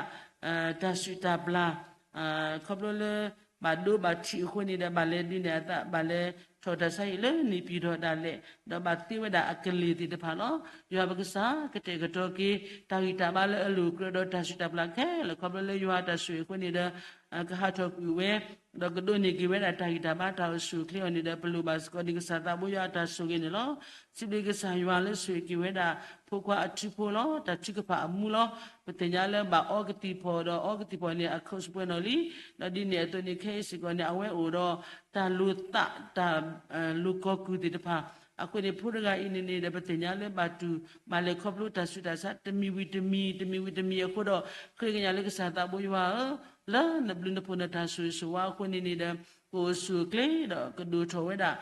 တၢ်စုၣ်တၢ်ပျၢ် ခီဖျိလၢ ဘၣ်ဒိဘၣ်ထံးအဃိန့ၣ်ဒီး ဘၣ်လဲၤဒုးနဲၣ်အသး ဘၣ်လဲၤထီၣ်တၢ်ဆါဟံၣ်လၢန့ၣ်ပံၤထီၣ်ဒၣ်လဲာ် ဒီးဘၣ်သ့ဝဲဒၣ်အကလ့ၢ်သ့ၣ်တဖၣ်လီၤ. ယွၤပကစၢ် ကတဲာ်ကတီၤက့ၤ တၢ်ဂံၢ်တၢ်ဘါလၢအလိၤအကြၢးဒီးတၢ်စုၣ်တၢ်ပျၢ်ခဲလၢာ် ခီဖျိလၢယွၤအတၢ်ဆိၣ်ဂ့ၤအဃိန့ၣ်ဒီး ကဟးထီၣ်ကွံာ်ဝဲ ဒီးကဒိးန့ၢ်က့ၤဝဲဒၣ်တၢ်ဂံၢ်တၢ်ဘါတၢ်အိၣ်ဆူၣ်အိၣ်ချ့အီၤန့ၣ်ဒီး ပလိၣ်ဘၣ်စ့ၢ်ကီးဒံးကစၢ်သးဘိယွၤအတၢ်ဆိၣ်ဂ့ၤန့ၣ်လီၤ. စံးဘျုးကစၢ်ယွၤလၢဆိၣ်ဂ့ၤက့ၤဝဲဒၣ် ဖိခွါအထူဖိလီၤ. တၢ်ထုကဖၣ်အမူလီၤ. ပသ့ၣ်ညါလၢဘၣ်အီကသံၣ်ဖီၣ်ဒီးအီကသံၣ်ဖီၣ်န့ၣ် အခီၣ်စပွဲၣ်နီၣ်လံ. ဒီးဒ်န့ၣ်အသိးန့ၣ် ခဲအံၤစ့ၢ်ကီးန့ၣ် အဝဲအိၣ်ဒီးတၢ်လိၤသး တၢ်လိၤကီၢ်ကုၢ်သ့ၣ်တဖၣ် အဃိန့ၣ် ဖိတဂၤအံၤန့ၣ်န့ၣ်ဒီး ပသ့ၣ်ညါလၢဘၣ်တူၢ် ဘၣ်လဲၤခီဖျိတၢ်ဆူးတၢ်ဆါ တမံၤဝံၤတမံၤ တမံၤဝံၤတမံၤအဃိဒီး ဃ့ကညးလၢကစၢ်သးဘိယွၤဧၢ, လၢနဘျုးနဖှိၣ်နတၢ်ဆိၣ်ဂ့ၤဆိၣ်ဝါအဃိန့ၣ်န့ၣ်ဒီး ကအိၣ်ဆူၣ်အိၣ်ချ့ဒီးကဒိၣ်ထီၣ်ဝဲဒၣ်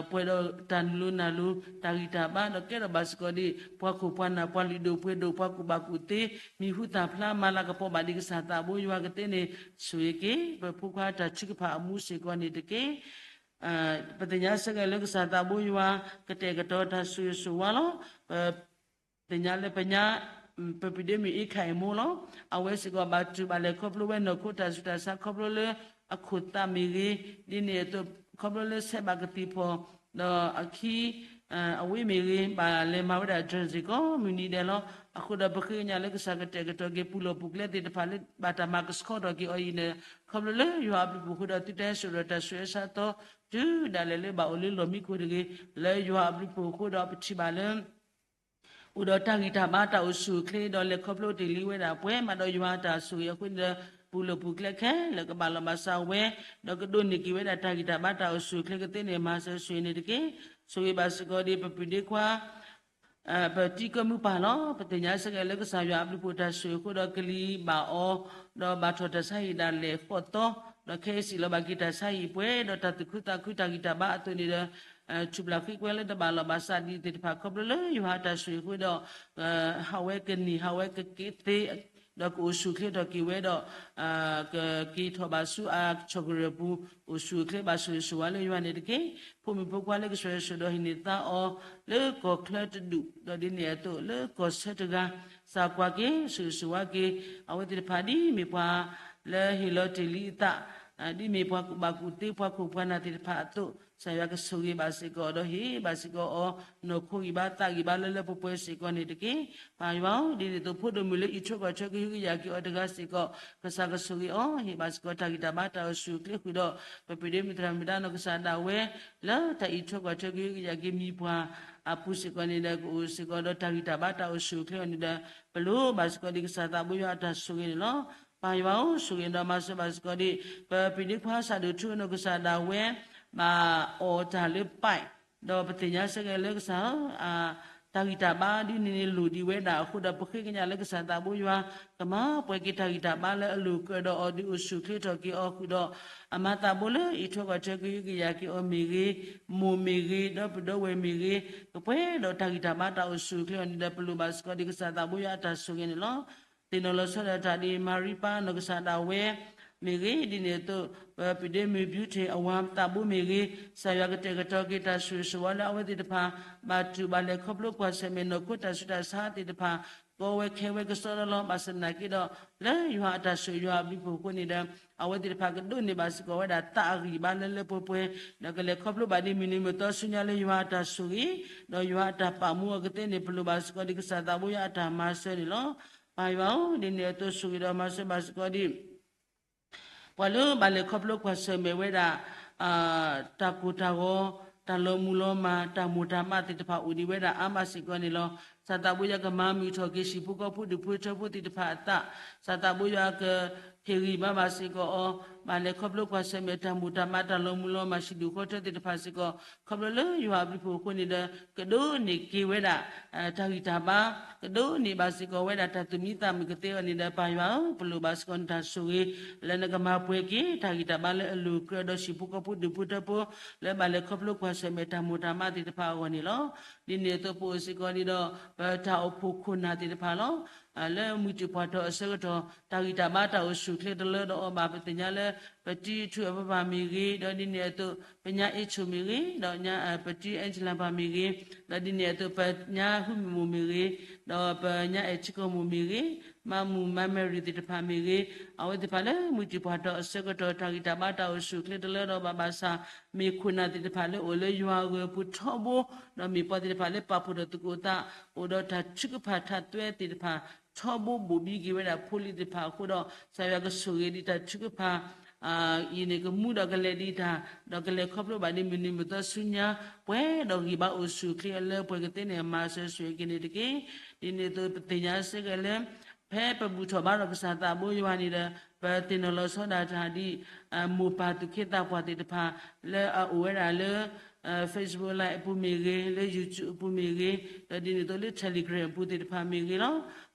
ကပှဲၤဒီးတၢ်နုာ်လီၤနၢ်လီၤ တၢ်ဂံၢ်တၢ်ဘါ ဒီးကဲထီၣ်ဘၣ်စ့ၢ်ကီးဒံး ပှၤခိၣ်ပှၤနၢ် ပှၤလုၢ်ဒိၣ်ပှ့ၤဒိၣ် ပှၤကူၣ်ဘၣ်ကူၣ်သ့ မံၤဟူသၣ်ဖျါ မၤလၤကပီၤဘၣ်ဒံးကစၢ်သးဘိယွၤကသ့န့ၣ် ဆိၣ်ဂ့ၤက့ၤ ပဖိခွါတၢ်ထုကဖၣ်အမူစ့ၢ်ကီးန့ၣ်တက့ၢ်. ပသ့ၣ်ညါဆၢက့ၤလၢကစၢ်သးဘိယွၤ ကတဲာ်ကတီၤတၢ်ဆိၣ်ဂ့ၤဆိၣ်ဝါလီၤ. ပသ့ၣ်ညါလၢပညါ ပပုၢ်ဒ့မုၣ်အ့ခၣ်အ့ၣ်မိၢ်လီၤ. အဝဲစ့ၢ်ကီးဘၣ်တူၢ်ဘၣ်လဲၤခီဖျိဝဲနီၢ်ခိတၢ်ဆူးတၢ်ဆါခီဖျိလၢ အခိၣ်သးမ့ၢ်ဂ့ၤ, ဒ်န့ၣ်အသိး ခီဖျိလၢဆဲးဘၣ်ကသံၣ်ဖီၣ် ဒီးအခံ အဝ့ၢ်မ့ၢ်ဂ့ၤ ဘၣ်လဲၤမၤဝဲဒၣ် journal စ့ၢ်ကီးမုၢ်နံၤဒဲးလီၤ. အဃိဒီးပဃ့ကညးလၢကစၢ်ကတဲာ်ကတီၤက့ၤ ပူၤလီၢ်ပူၤကျဲသ့ၣ်တဖၣ်လၢ ဘၣ်တၢ်မၤကဆှီထီၣ်က့ၤအီၤအံၤန့ၣ် ခီဖျိလၢယွၤအဘျုးအဖှိၣ်အဃိဒီး သုတဟဲစိာ်ဒီးတၢ်ဆူးတၢ်ဆါသီ တုၤဒၣ်လဲာ်လၢဘၣ်အိၣ်လၢလီၢ်မံခိၣ်တဂ့ၤ, လၢယွၤအဘျုးအဖှိၣ်အဃိဒီးပထံၣ်ဘၣ်လၢ အိၣ်ဒီးတၢ်ဂံၢ်တၢ်ဘါတၢ်အိၣ်ဆူၣ်အိၣ်ချ့ဒီးလဲၤခီဖျိတ့ၢ်လံဝဲဒၣ်ပှဲၤမးဒီးယွၤအတၢ်ဆိၣ်ဂ့ၤအဃိန့ၣ်ဒီး ပူၤလီၢ်ပူၤကျဲခဲလၢာ်ကဘၣ်လီၢ်ဘၣ်စးဝဲ ဒီးကဒိးန့ၢ်က့ၤဝဲဒၣ်တၢ်ဂံၢ်တၢ်ဘါတၢ်အိၣ်ဆူၣ်အိၣ်ချ့ကသ့န့ၣ် မၤစၢၤဆိၣ်ဂ့ၤန့ၣ်တက့ၢ်. ဆိၣ်ဂ့ၤဘၣ်စ့ၢ်ကီးဒံးပပုၢ်ဒ့ခွါ ပတံၤကီၢ်မုၢ်ပၢ်လီၤ. ပသ့ၣ်ညါဆၢက့ၤလၢကစၢ်ယွၤအဘျုးအဖှိၣ်တၢ်ဆိၣ်ဂ့ၤအဃိဒီးကလံၤဘၣ်အီၤ, ဒီးဘၣ်ထီၣ်တၢ်ဆါဟံၣ်ဒၣ်လဲာ်ဃီသီ, ဒီးခဲအံၤစံၣ်လီၤဘၣ်က့ၤတၢ်ဆါဟံၣ်ပှဲၤ ဒီးတၢ်သူၣ်ခုသးခုတၢ်ဂံၢ်တၢ်ဘါအသိးန့ၣ်ဒီး ထူၣ်ဖျါဃံကွဲလၢတဘၣ်လီၢ်ဘၣ်စးဒံးသ့ၣ်တဖၣ်ခီဖျိလၢယွၤအတၢ်ဆိၣ်ဂ့ၤအဃိဒီး ဟးဝဲကနံၤဟးဝဲကက့ၤသ့ ဒီးကအိၣ်ဆူၣ်အိၣ်ချ့ထီၣ်က့ၤဝဲဒီး ကက့ၤထီၣ်ဘၣ်ဆူအကဆီၣ်ကရၢၢ်ပူၤ အိၣ်ဆူၣ်အိၣ်ချ့ဘၣ်ဆိၣ်ဂ့ၤဆိၣ်ဝါလၢယွၤန့ၣ်တက့ၢ်. ဖိမုၣ်ဖိခွါလၢကဆှၢဆိၣ်ဒီးဟံးန့ၢ်သါအီၤ လၢကီၢ်ချၢတဒူၣ် ဒီးဒ်န့ၣ်အသိးလၢကီၢ်ဆၢတဂၤ စၢ်ကွၢ်က့ၤ ဆိၣ်ဂ့ၤဆိၣ်ဝါက့ၤ အဝဲသ့ၣ်တဖၣ်ဒ်မ့ၢ်ပှၤလၢဟ့ၣ်လီၤတ့ၢ်လံအသး ဒ်မ့ၢ်ပှၤကူၣ်ဘၣ်ကူၣ်သ့ ပှၤခိၣ်ပှၤနၢ်သ့ၣ်တဖၣ်အသိး, ကစၢ်ယွၤကဆိၣ်ဂ့ၤဘၣ်စ့ၢ်ကီး ဒီးဟ့ၣ်ဘၣ်စ့ၢ်ကီးအီၤ နီၢ်ခိဂံၢ်ဘါသးဂံၢ်ဘါလၢလၢပှဲၤပှဲၤစ့ၢ်ကီးန့ၣ်တက့ၢ်. ပၢ်ယွၤဧၢ, ဒ်န့ၣ်အသိး ဖိဒိၣ်မုၣ်လၢအံးထွဲကွၢ်ထွဲကဟုကယာ်က့ၤအီၤတဂၤစ့ၢ်ကီး, ကစၢ်ကဆိၣ်ဂ့ၤအီၤ, ဟ့ၣ်ဘၣ်စ့ၢ်ကီးတၢ်ဂံၢ်တၢ်ဘါတၢ်အိၣ်ဆူၣ်အိၣ်ချ့ဃုာ်ဒီး ပပၢ်ဒ့မုၣ်သရၣ်မုၣ်ဒါနီၢ်ကစၢ်ဒၣ်ဝဲ လၢတၢ်အံးထွဲကွၢ်ထွဲကဟုကယာ်က့ၤမံၤပှၢ်အပူၤစ့ၢ်ကီးန့ၣ်ဒီး ကအိၣ်စ့ၢ်ကီးဒီးတၢ်ဂံၢ်တၢ်ဘါတၢ်အိၣ်ဆူၣ်အိၣ်ချ့အီၤန့ၣ်ဒီး ပလိၣ်ဘၣ်စ့ၢ်ကီးဒ်ကစၢ်သးဘိယွၤအတၢ်ဆိၣ်ဂ့ၤန့ၣ်လီၤ. ပၢ်ယွၤဧၢ, ဆိၣ်ဂ့ၤဒီးမၤစၢၤဘၣ်စ့ၢ်ကီးဒ် ပပၢ်ဒ့ခွါစၣ်ဒိၣ်ထူနီၢ်ကစၢ်ဒၣ်ဝဲ ဘၣ်အီၣ်တၢ်လၢပၢ် ဒီးပသ့ၣ်ညါစ့ၢ်ကီးလၢကစၢ်ဧၢ, တၢ်ဂံၢ်တၢ်ဘါဒ်န့ၣ်န့ၣ်လိၣ်ဒံးဝဲဒၣ်အဃိဒီး ပဃ့ကညးလၢကစၢ်သးဘိယွၤ ကမၤပှဲၤက့ၤတၢ်ဂံၢ်တၢ်ဘါလၢအလိၣ်ကြၢးဒီးအီၤဒုးအိၣ်ဆူၣ်အိၣ်ချ့ထီၣ်က့ၤအီၤဃုာ်ဒီး အမၤသးဘိလၢအံးထွဲကွၢ်ထွဲကဟုကယာ်က့ၤအီၤမ့ၢ်ဂ့ၤ, မိၢ်မ့ၢ်ဂ့ၤ, ဒီပုၢ်ဒီဝဲၢ်မ့ၢ်ဂ့ၤ, ကပှဲၤဒီးတၢ်ဂံၢ်တၢ်ဘါတၢ်အိၣ်ဆူၣ်အိၣ်ချ့အီၤန့ၣ်ဒီး ပလိၣ်ဘၣ်စ့ၢ်ကီးဒ်ကစၢ်သးဘိယွၤအတၢ်ဆိၣ်ဂ့ၤန့ၣ်လီၤ. သ့ၣ်နီၣ်လီၤဆီဒၣ်တၢ်ဒ်မၤရံပၢ်နီၢ်ကစၢ်ဒၣ်ဝဲ မ့ၢ်ဂ့ၤ, ဒ်န့ၣ်အသိး ပပၢ်ဒ့မုၣ် Beauty အဝၤသးဘိမ့ၢ်ဂ့ၤ, ကစၢ်ယွၤကတဲာ်ကတီၤက့ၤတၢ်ဆိၣ်ဂ့ၤဆိၣ်ဝါလၢအဝဲသ့ၣ်တဖၣ် ဘၣ်တူၢ်ဘၣ်လဲၤခီဖျိကွၢ်ဆၢၣ်မဲာ်နီၢ်ခိတၢ်ဆူးတၢ်ဆါသ့ၣ်တဖၣ် ကီဝဲခဲဝဲကစီဒီလီၤ. ဘၣ်ဆၣ်သနာ်က့ဒီး လၢယွၤအတၢ်ဆိၣ်ဂ့ၤယွၤအဘျုးအဖှိၣ်အဃိန့ၣ်ဒီး အဝဲသ့ၣ်တဖၣ်ကဒိးန့ၢ်ဘၣ်စ့ၢ်ကီးဝဲဒၣ်သးအဂံၢ်အဘါလၢလၢပှဲၤပှဲၤ, ဒီးကလဲၤခီဖျိဘၣ်ဒ်မုၢ်နံၤမုၢ်သီဆူညါလၢယွၤအတၢ်ဆိၣ်ဂ့ၤ, ဒီးယွၤအတၢ်ပာ်မူအီၤကသ့န့ၣ် ပလိၣ်ဘၣ်စ့ၢ်ကီးဒ်ကစၢ်သးဘိယွၤအတၢ်မၤစၢၤန့ၣ်လီၤ. ပၢ်ယွၤဧၢ, ဒ်န့ၣ်အသိးဆိၣ်ဂ့ၤဒီးမၤစၢၤဘၣ်စ့ၢ်ကီးဒ် ပှၤလၢဘၣ်လဲၤခီဖျိကွၢ်ဆၢၣ်မဲာ်ဝဲဒၣ် တၢ်ကိၢ်တၢ်ဂီၤ, တၢ်လီၤမုၢ်လီၤမၢ်, တၢ်မိၢ်တၢ်မးသ့ၣ်တဖၣ်အိၣ်ဒံးဝဲဒၣ်အါမးစ့ၢ်ကီးန့ၣ်လီၤ. ကစၢ်သးဘိယွၤကမၤမုာ်ထီၣ်က့ၤဟံၣ်ဖိဃီဖိဒူၣ်ဖိထၢဖိသ့ၣ်တဖၣ်အသး, ကစၢ်သးဘိယွၤကဟ့ၣ်ဂံၢ်ဘါဘၣ်စ့ၢ်ကီးအီၤ, ဘၣ်လဲၤခီဖျိကွၢ်ဆၢၣ်မဲာ်တၢ်မိၢ်တၢ်မး တၢ်လီၤမုၢ်လီၤမၢ် ဟံၣ်ဒူၣ်ဃီထၢသ့ၣ်တဖၣ်စ့ၢ်ကီး, ခီဖျိလၢယွၤအဘျုးအဖှိၣ်အဃိန့ၣ်ဒီး ကဒိးန့ၢ်က့ၤဝဲဒၣ် တၢ်ဂံၢ်တၢ်ဘါ, ကဒိးန့ၢ်ဘၣ်စ့ၢ်ကီးဝဲဒၣ်တၢ်သူၣ်မံသးမုာ်ကသ့အီၤန့ၣ်ဒီး ပၢ်ယွၤဧၢ, ပလိၣ်ဘၣ်စ့ၢ်ကီးနတၢ်ဆိၣ်ဂ့ၤ လၢနကမၤပှဲၤက့ၤ တၢ်ဂံၢ်တၢ်ဘါလၢအလိၤကြၢးဒီးဟံၣ်ဖိဃီဖိဒူၣ်ဖိထၢဖိ လၢဘၣ်လဲၤခီဖျိကွၢ်ဆၢၣ်မဲာ်တၢ်မိၢ်တၢ်မးသ့ၣ်တဖၣ်အဂီၢ်န့ၣ်လီၤ. ဒ်န့ၣ်အသိးပအိၣ်စ့ၢ်ကီးဒ်ဒီး ပတၢ်အိၣ်ဖှိၣ်ခိၣ်နၢ်သ့ၣ်တဖၣ်လီၤ. လၢမုၢ်တံၢ်ပှၢ်ထီၣ်အဆၢကတီၢ် တၢ်ဂံၢ်တၢ်ဘါတၢ်အိၣ်ဆူၣ်ချ့တလၢဒီးအီၤဘၣ် ပသ့ၣ်ညါလၢ ပတံၤထူအပၢ်မ့ၢ်ဂ့ၤ, ဒီးဒ်န့ၣ်အသိး ပညါအ့ၣ်ဆိၣ်မ့ၢ်ဂ့ၤ, ဒီးပတံၤ Angela ပၢ်မ့ၢ်ဂ့ၤ, ဒီးဒ်န့ၣ်အသိး ပညါဟူမ့ၣ်မိၢ်မ့ၢ်ဂ့ၤ, ဒီးပညါအဲၣ်ထံကီၢ်မိၢ်မ့ၢ်ဂ့ၤ, မါမုၢ်မါမဲရံၤသ့ၣ်တဖၣ်မ့ၢ်ဂ့ၤ, အဝဲသ့ၣ်တဖၣ်လၢမုၢ်တံၢ်ပှၢ်ထီၣ်အဆၢကတီၢ် တၢ်ဂံၢ်တၢ်ဘါတၢ်အိၣ်ဆူၣ်ချ့တလၢဒီးဘၣ်ဘၣ်ဆၣ် မ့ၢ်ခိၣ်နၢ်သ့ၣ်တဖၣ်လၢအိၣ်လၢယွၤအဂၢၤအပူၤထီဘိ, ဒီးမ့ၢ်ပှၤသ့ၣ်တဖၣ်လၢပာ်ဖှိၣ်ထီၣ်သကိးသး အိၣ်ဒီးတၢ်ထုကဖၣ်ထးသွဲသ့ၣ်တဖၣ် ထီဘိဘိၣ်ဘံက့ၤဝဲဒၣ်ဖိလံၤသ့ၣ်တဖၣ်အဃိဒီး ကစၢ်ယွၤကဆိၣ်ဂ့ၤဒ်တၢ်ထုကဖၣ် အံၤန့ၣ် ကမူဒီးကလဲၤဒ်တၢ် ဒီးကလဲၤခီဖျိဘၣ်ဒ်မုၢ်နံၤမုၢ်သီဆူညါ ပှဲၤဒီးဂံၢ်ဘါအိၣ်ဆူၣ်ချ့အလၢပှဲၤကသ့န့ၣ် မၤစၢၤဆိၣ်ဂ့ၤက့ၤန့ၣ်တက့ၢ်. ဒ်န့ၣ်အသိးပသ့ၣ်ညါစ့ၢ်ကီးလၢ ဖဲပဘူၣ်ထီၣ်ဘါထီၣ်ကစၢ်သးဘိယွၤန့ၣ်ဒီး ပသ့ၣ်နီၣ်လီၤဆီဒၣ်တၢ်ဒ် မိၢ်ပၢ်သူၣ်က့သးပှၢ်သ့ၣ်တဖၣ် လၢအအိၣ်ဝဲဒၣ်လၢ Facebook Live အပူၤမ့ၢ်ဂ့ၤ, လၢ YouTube အပူၤမ့ၢ်ဂ့ၤ, ဒီးဒ်န့ၣ်အသိးလၢ Telegram အပူၤသ့ၣ်တဖၣ်မ့ၢ်ဂ့ၤလီၤ.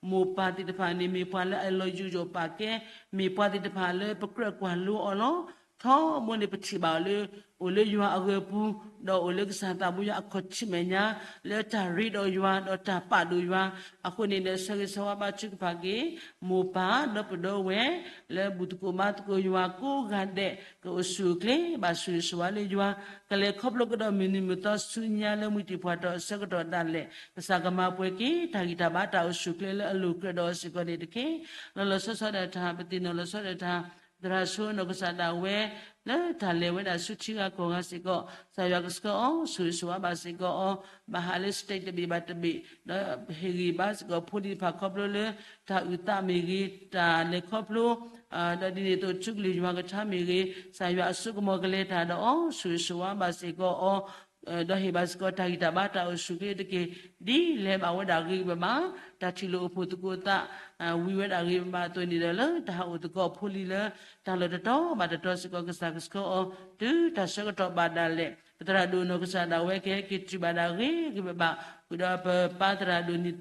မိၢ်ပၢ်သ့ၣ်တဖၣ်န့ၣ် မ့ၢ်ပှၤလၢအလီၤယူးယီၣ်ပာ်ကဲ, မ့ၢ်ပှၤသ့ၣ်တဖၣ်လၢပကြၢးကွၢ်လိအီၤလီၤ. ထီဘိန့ၣ်ပထံၣ်ဘၣ်အီၤလၢ အိၣ်လၢယွၤအဂၢၤပူၤ, ဒီးအိၣ်လၢကစၢ်သးဘိယွၤအခီၣ်ထံးမဲာ်ညါ လၢတၢ်ရ့ဒီးယွၤ ဒီးတၢ်ပာ်ဒိၣ်ယွၤ, အဃိန့ၣ်ဒီး ဆၢဂ့ၤဆၢဝါဘါထုကဖၣ်က့ၤ မိၢ်ပၢ်ဒီပုၢ်ဒီဝဲၢ် လၢဘူၣ်သကိးဘါသကိးယွၤကိးဂၤဒဲး ကအိၣ်ဆူၣ်အိၣ်ချ့ ဘၣ်ဆိၣ်ဂ့ၤဆိၣ်ဝါလၢယွၤ, ကလဲၤခီဖျိကဒီးမုၢ်နံၤမုၢ်သီဆူညါလၢမုၢ်တံၢ်ပှၢ်ထီၣ်အဆၢကတီၢ်ဒၣ်လဲာ် ကစၢ်ကမၤပှဲၤက့ၤတၢ်ဂံၢ်တၢ်ဘါတၢ်အိၣ်ဆူၣ်အိၣ်ချ့လၢအလိၤကြၢးဒီးအီၤစ့ၢ်ကီးန့ၣ်တက့ၢ်. လီၤလီၤဆီဆီဒၣ်တၢ် ပသ့ၣ်နီၣ်လီၤဆီဒၣ်တၢ် သရၣ်ဆိနီၢ်ကစၢ်ဒၣ်ဝဲ လၢတၢ်လဲၤဝဲဒၣ်ဆူထံဂၤကီၢ်ဂၤစ့ၢ်ကီး ကစၢ်ယွၤကဆှၢအီၤဆိၣ်ဂ့ၤဆိၣ်ဝါဘၣ်စ့ၢ်ကီးအီၤ ဘၣ်ဟးလၢ state တဘ့ၣ်ဘၣ်တဘ့ၣ် ဒီးဟ့ၣ်ဂံၢ်ဘါစ့ၢ်ကီးဖိလံၤတဖၣ်ခီဖျိလၢ တၢ်အုၣ်သးမ့ၢ်ဂ့ၤ တၢ်လဲၤခီဖျိ ဒီးဒ်န့ၣ်အသိး ထူကလုၢ်ယွၤကထါမ့ၢ်ဂ့ၤ ကစၢ်ယွၤအစိကမီၤကလဲၤတၢ်ဒီးအီၤ ဆိၣ်ဂ့ၤဆိၣ်ဝါဘၣ်စ့ၢ်ကီးအီၤ ဒီးဟ့ၣ်ဘၣ်စ့ၢ်ကီးတၢ်ဂံၢ်တၢ်ဘါတၢ်အိၣ်ဆူၣ်အိၣ်ချ့တက့ၢ်. ဒ်လဲၤဘၣ်ဝဲဒၣ်ဂ့ၤကဘၣ်ဘၣ် တၢ်ထံၣ်လိာ်အိၣ်ဖှိၣ်သကိးသး ဝံၤဝဲဒၣ်ဂ့ၤကဘၣ်ဘၣ်အသိးန့ၣ်ဒီး လၢတၢ်ဟးအိၣ်သကိးဖိလံၤလၢ တၢ်လီၢ်တတီၤဘၣ်တတီၤစ့ၢ်ကီး ကစၢ်ကဆှၢအီၤ တုၤတၢ်ဆၢကတီၢ်ဘၣ်ဒၣ်လဲာ် ပသရၣ်ဒိၣ်နီၢ်ကစၢ်ဒၣ်ဝဲကဟဲက့ၤတုၤဘၣ်ဒၣ်ဂ့ၤဂ့ၤဘၣ်ဘၣ် ဃုာ်ဒီးပပၢ်သရၣ်ဒိၣ်န့ၣ်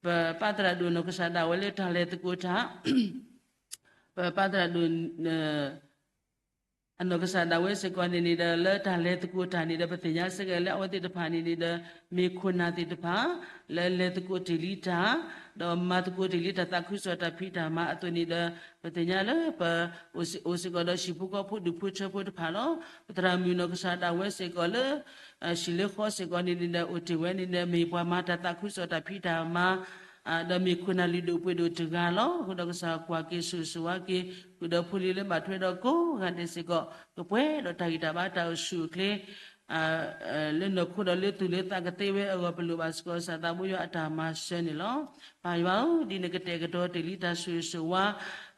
ပပၢ်သရၣ်ဒိၣ်နီၢ်ကစၢ်ဒၣ်ဝဲလၢတၢ်လဲၤသကိးတၢ် ပပၢ်သရၣ်ဒိၣ် အနီၢ်ကစၢ်ဒၣ်ဝဲစ့ၢ်ကီးန့ၣ်န့ၣ်ဒီး လၢတၢ်လဲၤသကိးတၢ်န့ၣ်ဒီး ပသ့ၣ်ညါစ့ၢ်ကီးလၢအဝဲသ့ၣ်တဖၣ်န့ၣ်န့ၣ်ဒီး မ့ၢ်ခိၣ်နၢ်သ့ၣ်တဖၣ် လၢလဲၤသကိးတ့ၢ်လံတၢ် ဒီးမၤသကိးတ့ၢ်လံတၢ်သးခုကစီၣ်တၢ်ဖံးတၢ်မၤအသိးန့ၣ်ဒီး ပသ့ၣ်ညါလၢပ အိၣ်စ့ၢ်ကီးဒီးဟံၣ်ဖိဃီဖိဒူၣ်ဖိထၢဖိတဖၣ်လီၤ. ပသရၣ်မုၣ်နီၢ်ကစၢ်ဒၣ်ဝဲစ့ၢ်ကီးလၢ ဟံၣ်လၢဃီစ့ၢ်ကီးန့ၣ်န့ၣ်ဒီး အိၣ်တ့ၢ်ဝဲန့ၣ်ဒီး မ့ၢ်ပှၤမၤတၢ်သးခုကစီၣ်တၢ်ဖံးတၢ်မၤ ဒီးမ့ၢ်ခိၣ်နၢ်လုၢ်ဒိၣ်ပှ့ၤဒိၣ်တဂၤလီၤ. အဃိဒီးကစၢ်ကွၢ်က့ၤဆိၣ်ဂ့ၤဆိၣ်ဝါက့ၤ ဃုာ်ဒီးဖိလံၤလၢဘၣ်ထွဲဒီးကိးဂၤဒဲးစ့ၢ်ကီး ကပှဲၤဒီးတၢ်ဂံၢ်တၢ်ဘါတၢ်အိၣ်ဆူၣ်အိၣ်ချ့ လၢနီၢ်ခိဒီးလၢသူၣ်လၢသးကသ့ဝဲအဂီၢ် ပလိၣ်ဘၣ်စ့ၢ်ကီးကစၢ်သးဘိယွၤအတၢ်မၤစၢၤန့ၣ်လီၤ. ပၢ်ယွၤဧၢ, ဒ်နကတဲာ်ကတီၤတ့ၢ်လံတၢ်ဆိၣ်ဂ့ၤဆိၣ်ဝါ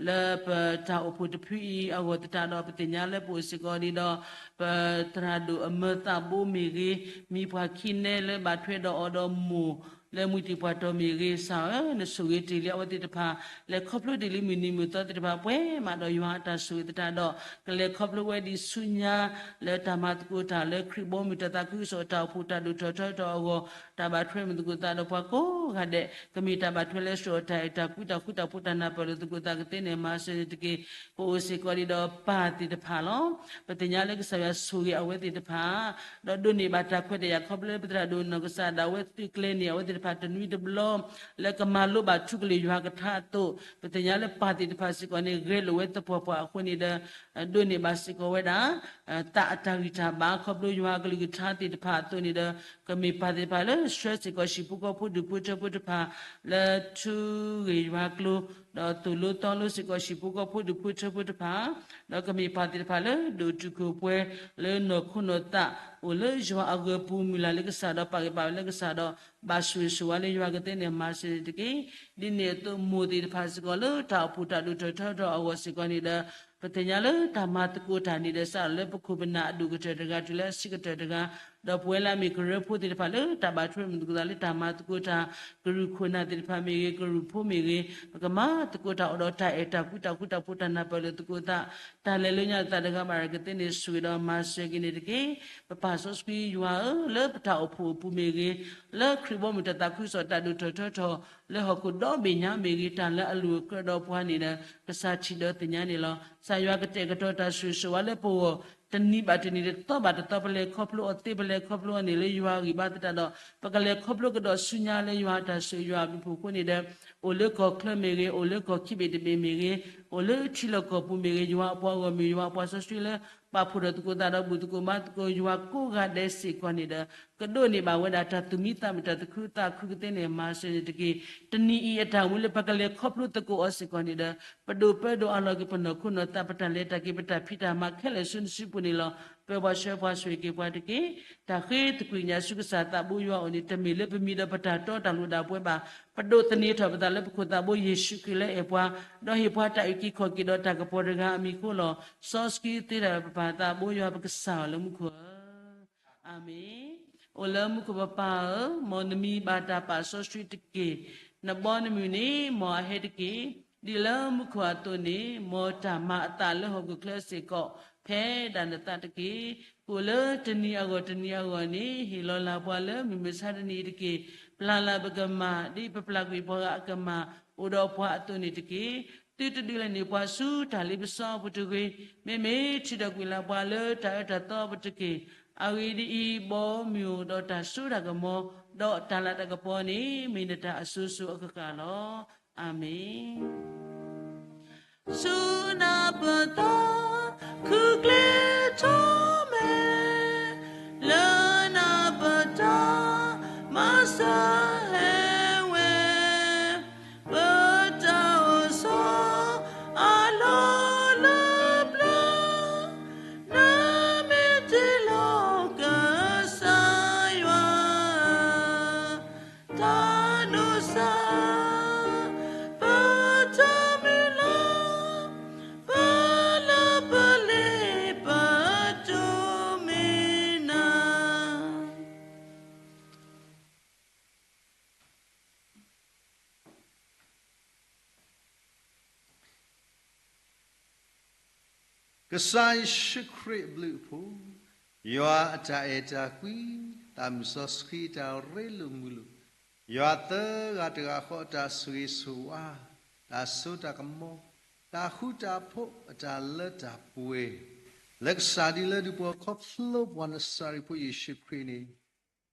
လၢပတၢ်အိၣ်ဖှိၣ်တဖုအံၤအဂီၢ်သတးဒီး ပသ့ၣ်ညါလၢပအိၣ်စ့ၢ်ကီးဒံးဒီး ပသရၣ်ဒိၣ်အမၢသးဘိမ့ၢ်ဂ့ၤ, မံၤပှၢ်ခံနဲလၢဘၣ်ထွဲဒီးအီၤဒီးမိၢ် လၢမုၢ်တံၢ်ပှၢ်တီၢ်မ့ၢ်ဂ့ၤ, ကစၢ်ဧၢ, နဆိၣ်ဂ့ၤတ့ၢ်လံအဝဲသ့ၣ်တဖၣ် လဲၤခီဖျိတ့ၢ်လံမုၢ်နံၤမုၢ်သီသ့ၣ်တဖၣ် ပှဲၤမးဒီးယွၤအတၢ်ဆိၣ်ဂ့ၤသတးဒီး ကလဲၤခီဖျိဝဲဒ်ဆူညါ လၢတၢ်မၤသကိးတၢ်လၢခရံာ်ဘီမုၢ်တၢ်သးခုကစီၣ်တၢ်အိၣ်ဖှိၣ်တၢ်ဒိၣ်ထီၣ်ထီထီၣ်အဂီၢ် တၢ်ဘၣ်ထွဲမုၢ်သကိးသးဒီးပှၤကိးဂၤဒဲး ကမ့ၢ်တၢ်ဘၣ်ထွဲလၢစှီၤတၢ်အဲၣ်တၢ်ကွံတၢ်ဃူတၢ်ဖိးတၢ်နၢ်ပၢၢ်လိာ်သကိးသးကသ့န့ၣ် မၤစၢၤန့ၣ်တက့ၢ်. ပအိၣ်စ့ၢ်ကီးဒံးဒီးပၢ်သ့ၣ်တဖၣ်လီၤ. ပသ့ၣ်ညါလၢကစၢ်ယွၤဆိၣ်ဂ့ၤအဝဲသ့ၣ်တဖၣ် ဒီးဒိးန့ၢ်ဘၣ်တၢ်ခွဲးတၢ်ယာ်ခီဖျိလၢပသရၣ်ဒိၣ်နီၢ်ကစၢ်ဒၣ်ဝဲသုးကျဲၤန့ၢ်အဝဲသ့ၣ်တဖၣ်တနွံတဘျီ လၢကမၤလိဘၣ်ထူကလုၢ်ယွၤကထါအသိး ပသ့ၣ်ညါလၢပၢ်သ့ၣ်တဖၣ်စ့ၢ်ကီးန့ၣ် ဂဲၤလိာ်ဝဲသပှၢ်ပှၢ်အဃိန့ၣ်ဒီး ဒိးန့ၢ်ဘၣ်စ့ၢ်ကီးဝဲဒၣ် သးအတၢ်ဂံၢ်တၢ်ဘါခီဖျိယွၤအကလုၢ်ကထါသ့ၣ်တဖၣ်အသိးန့ၣ်ဒီး ကမ့ၢ်ပၢ်သ့ၣ်တဖၣ်လၢဆှၢစ့ၢ်ကီးဟံၣ်ဖိဃီဖိဒူၣ်ဖိထၢဖိတဖၣ် လၢထူဂ့ၢ်ယွၤကျိၤ ဒီးသိၣ်လိသီလိစ့ၢ်ကီးဟံၣ်ဖိဃီဖိဒူၣ်ဖိထၢဖိတဖၣ် ဒီးကမ့ၢ်ပၢ်သ့ၣ်တဖၣ်လၢဒိၣ်တုာ်ခိၣ်ပှဲၤ လၢနီၢ်ခိနီၢ်သး အိၣ်လၢယွၤအဂၢၤပူၤ မုၢ်လၢ်လၢကစၢ်ဒီးပာ်ဂ့ၤပာ်ဝဲလၢကစၢ်ဒီး ဘၣ်ဆိၣ်ဂ့ၤဆိၣ်ဝါလၢယွၤကသ့န့ၣ်မၤစၢၤန့ၣ်တက့ၢ်. ဒ်န့ၣ်အသိးမိၢ်သ့ၣ်တဖၣ်စ့ၢ်ကီးလၢတၢ်အိၣ်ဖှိၣ်တၢ်ဒိၣ်ထီၣ်ထီထီၣ်အဂီၢ်စ့ၢ်ကီးန့ၣ်ဒီး ပသ့ၣ်ညါလၢတၢ်မၤသကိးတၢ်န့ၣ်ဒီး စးထီၣ်လၢပခိၣ်ပနၢ်အဒိၣ်ကတၢၢ်တဂၤတုၤလၢအဆံးကတၢၢ်တဂၤ ဒီးပဝဲလၢအမ့ၢ်ကရၢဖိသ့ၣ်တဖၣ်လၢတၢ်ဘၣ်ထွဲမုၢ်သကိးသးလၢတၢ်မၤသကိးတၢ် ကရူၢ်ခိၣ်နၢ်သ့ၣ်တဖၣ်မ့ၢ်ဂ့ၤ ကရူၢ်ဖိမ့ၢ်ဂ့ၤ ပကမၤသကိးတၢ်အိၣ်ဒီးတၢ်အဲၣ်တၢ်ကွံတၢ်ဃူတၢ်ဖိးတၢ်နၢ်ပၢၢ်လိာ်သကိးသး တၢ်လဲၤလၢညါသးတဂၤဘၣ်ရၤကသ့န့ၣ် ဆိၣ်ဂ့ၤဒီးမၤစၢၤက့ၤန့ၣ်တက့ၢ်. ပပၢ်စီဆှံယွၤဧၢ, လၢပတၢ်အိၣ်ဖှိၣ်အပူၤမ့ၢ်ဂ့ၤ, လၢခရံာ်ဘီမုၢ်တၢ်သးခုကစီၣ်တၢ်ဒိၣ်ထီၣ်ထီထီၣ် လၢဟီၣ်ခိၣ်ဒီဘ့ၣ်ညါမ့ၢ်ဂ့ၤ, တၢ်လၢအလိၤအကြၢးဒီးပှၤန့ၣ်ဒီး ကစၢ်ထံၣ်ဒီးသ့ၣ်ညါန့ၣ်လီၤ. ကစၢ်ယွၤကတဲာ်ကတီၤတၢ်ဆိၣ်ဂ့ၤဆိၣ်ဝါလၢပဂီၢ် တနံၤဘၣ်တနံၤ တသီဘၣ်တသီ ပလဲၤခီဖျိအီၤသ့ ပလဲၤခီဖျိအီၤန့ၣ်လၢယွၤဂံၢ်ဘါသတးဒီး ပကလဲၤခီဖျိကဒီးဆူညါလၢယွၤအတၢ်ဆိၣ်ဂ့ၤယွၤအဘျုးအဖှိၣ်အဃိန့ၣ်ဒီး အိၣ်လၢကီၢ်ချၢမ့ၢ်ဂ့ၤ, အိၣ်လၢကီၢ်ခံဘ့ၣ်တဘ့ၣ်မ့ၢ်ဂ့ၤ, အိၣ်လၢထံလီၢ်ကီၢ်ပူၤမ့ၢ်ဂ့ၤ, ယွၤအပှၤဂီၢ်မုၢ် ယွၤအပှၤစီဆှံလၢ ပာ်ဖှိၣ်ထီၣ်သကိးသးဒီးဘူၣ်သကိးဘါသကိးယွၤကိးဂၤဒဲးစ့ၢ်ကီးန့ၣ်ဒီး ကဒိးန့ၢ်ဘၣ်ဝဲဒၣ်တၢ်သူၣ်မံသးမုာ် တၢ်သူၣ်ခုသးခုကသ့န့ၣ် မၤစၢၤန့ၣ်တက့ၢ်. တနံၤအံၤအတၢ်မူလၢပကလဲၤခီဖျိသကိးအီၤစ့ၢ်ကီးန့ၣ်ဒီး ပဒိၣ်ပၢဒီးအလီၢ်က့ၤ ပနီၢ်ခိနီၢ်သး ပတၢ်လဲၤတၢ်က့ၤ ပတၢ်ဖံးတၢ်မၤခဲလၢာ်ဆူနစုပူၤန့ၣ်လီၤ. ပၢၤပှၤဆှၢပှၤဆိၣ်ဂ့ၤက့ၤပှၤတက့ၢ်. တၢ်ဃ့သကွံာ်ကညးဆူကစၢ်သးဘိယွၤအအိၣ်န့ၣ် တမ့ၢ်လၢပမံၤဒီးပတၢ်တီတၢ်လိၤဒၣ်ပှဲၤဘၣ်. ပဒိးသန့ၤထီၣ်ပသးလၢပခိၣ်သးဘိယ့ၣ်ၡူးခရံာ်လၢအဲၣ်ပှၤ, ဒီးဟ့ၣ်ပှၤတၢ်အုၣ်က့ၤခီၣ်က့ၤဒီးတၢ်ကပီၤတဂၤအမံၤအဃိလီၤ. စီဆှံသ့တၢ်ပပၢ်သးဘိယွၤပကစၢ်အီၤလၢမူခိၣ်ဧၢ အၤမ့ၣ်. အိၣ်လၢမူခိၣ်ပပၢ်ဧၢ, မ်နမံၤဘၣ်တၢ်ပာ်စီဆှံတက့ၢ်. နဘီနမုၢ်န့ၣ် မ်အဟဲတက့ၢ်. ဒ်လၢမူခိၣ်အသိးန့ၣ်, မ်တၢ်မၤအသးလၢဟီၣ်ခိၣ်ချၢစ့ၢ်ကီး ဖဲဒၣ်နသးတက့ၢ်. ကိၣ်လၢတနံၤအဂီၢ်တနံၤအဂီၢ်န့ၣ် ဟ့ၣ်လီၤလၢ်ပှၤလၢမုၢ်မဆါတနံၤအံၤတက့ၢ်. ပျၢ်လၢ်ပကမၢ် ဒ်ပပျၢ်ကွံာ်ပှၤဂၤအကမၢ် အိၣ်ဒီးပှၤအသိးန့ၣ်တက့ၢ်. သုတဒုးလဲၤန့ၢ်ပှၤဆူတၢ်လ့ပစီအပူၤတဂ့ၤ. မ့မ့ၢ်ထုးထီၣ်ကွံာ်လၢ်ပှၤလၢတၢ်အၢတၢ်သီအပူၤတက့ၢ်. အဂ့ၢ်ဒ်အံၤ, ဘီမုၢ်အိၣ်ဒီးတၢ်စိတၢ်ကမီၤ, ဒီးတၢ်လၤတၢ်ကပီၤန့ၣ် မ့ၢ်နတၢ်အစိၤစိၤအဃၣ်ဃၣ်လီၤ. အၤမ့ၣ်. ဆူနၢ်ပၢၢ်သီ ခုၣ်ကျ့ထီၣ်မဲာ်, လၢနၢ်ပၢၢ်တၢ်မၤစၢၤဟဲဝဲ, ပတၢ်အိၣ်ဆီ အလီၢ်လၢပျၢၤ, နမ့ၢ်တ့လီၤကစၢ်ယွၤ တၢ်ဒိးစၢ် ပတၢ်မုၢ်လၢ်, ပလၢပလ့ပတိၢ်မ့ၢ်နၤ. ကစၢ်ယ့ၣ်ၡူးခရံာ်အဘျုးအဖှိၣ်, ယွၤအတၢ်အဲၣ်တၢ်ကွံ, သးမုၢ်စီဆှံတၢ်ရ့လိာ်မုာ်လိာ်, ယွၤသၢဂၤတဂၤဃီအတၢ်ဆိၣ်ဂ့ၤဆိၣ်ဝါ, တၢ်စိတၢ်ကမီၤ, တၢ်ဃူတၢ်ဖိး, အတၢ်လၢတၢ်ပှဲၤ, လၢကစၢ်ဒ်လၢဒူပှၤ ခီဖျိပှၤနစၤရ့းဖိယ့ၣ်ၡူးခရံာ်န့ၣ်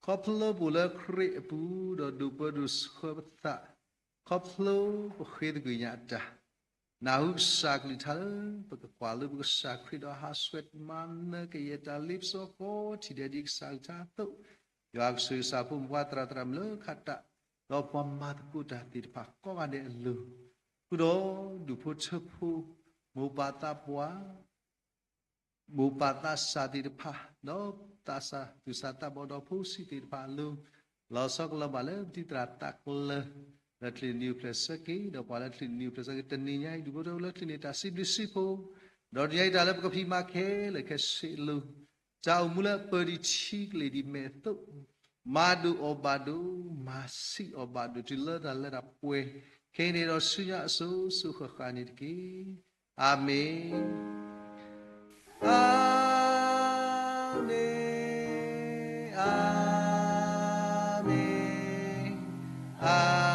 ခီဖျိပအိၣ်လၢခရံာ်အပူၤ ဒီးဒိၣ်ပၢဒိၣ်ဆှၢပသး, ခီဖျိပဃ့သကွံာ်ညါအတၢ်, နၢ်ဟူကစၢ်ကလုၢ်ကထါလၢ ပကကွၢ်လၢပကစၢ်ခရံာ်ဒီးဟးဆှဲးမၤနၢၤကယဲၢ်တၢ်လ့ပစီကိးထံၣ်ဒဲးဒ်ကစၢ်ကလုၢ်ကထါအသိး, ယွၤကဆိၣ်ဂ့ၤကစၢ်ဖိမုၣ်ဖိသရၣ်သရၣ်မုၣ်လၢခးတး ဒီးပှၤမၤသကိးတၢ်သ့ၣ်တဖၣ်ကိးဂၤဒဲးအလိၤ, ဃုာ်ဒီးဒူၣ်ဖိထၢဖိ, မိၢ်ပၢ်သးပှၢ် မိၢ်ပၢ်သးစၢ်သ့ၣ်တဖၣ်, ဒီးသးစၢ်သူၣ်စၢ်သးဘီၣ်ဒီးဖိဆံးသ့ၣ်တဖၣ်အလိၤ, လီၤဆီကလီၤဘၣ်လၢပတံၤသရၣ်တၢ်ကျၢၤ, လၢချံၣ်နံၣ်အိၣ်ဖျဲၣ်ဆၢက့ၤ, ဒီးပှၤလၢချံၣ်နံၣ်အိၣ်ဖျဲၣ်ဆၢက့ၤ တနံၤညါအံၤ ဒူၣ်ဖိထၢဖိလၢချံၣ်န့ၣ် တၢ်စံးဘျုးစံးဖှိၣ်, ဒီးတနံၤညါအံၤ တၢ်လၢပကဖံးမၤခဲလၢာ်ခဲဆ့အလိၤ, တၢ်အိၣ်မူလၢအပၢၤဒံးထံကလ့ၢ်ဒံးမဲာ်အသိး, မၤဒိၣ်အီၣ်ဘၣ်ဒိၣ်, မၤဆံးအီၣ်ဘၣ်ဒိၣ် တုၤလၢတၢ်လၢတၢ်ပှဲၤ, ခဲအံၤန့ၣ်ဒီးဆူညါအစိၤစိၤဃၣ်ဃၣ်န့ၣ်တက့ၢ်. အၤမ့ၣ်, အၤမ့ၣ်, အၤမ့ၣ်, အၤ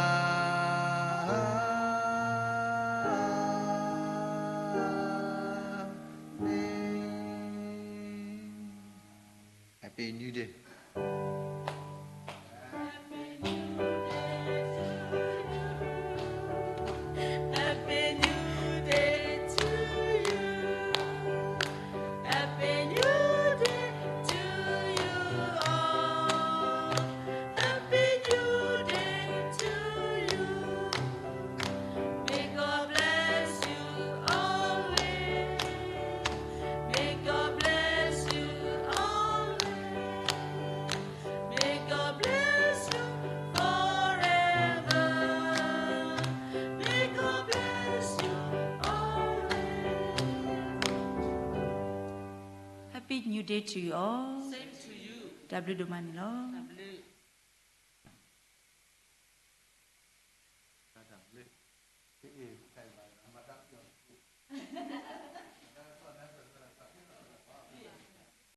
Happy New Day. Happy New Day to you. Happy New Day to you all. Happy New Day to you. May God bless you always. May God bless you always. May God bless you forever. May God bless you always. Happy New Day to you all. Same to you. တၢ်ဘျုးဒိၣ်မးန့ၣ်လီၤ. တၢ်ဘျုး.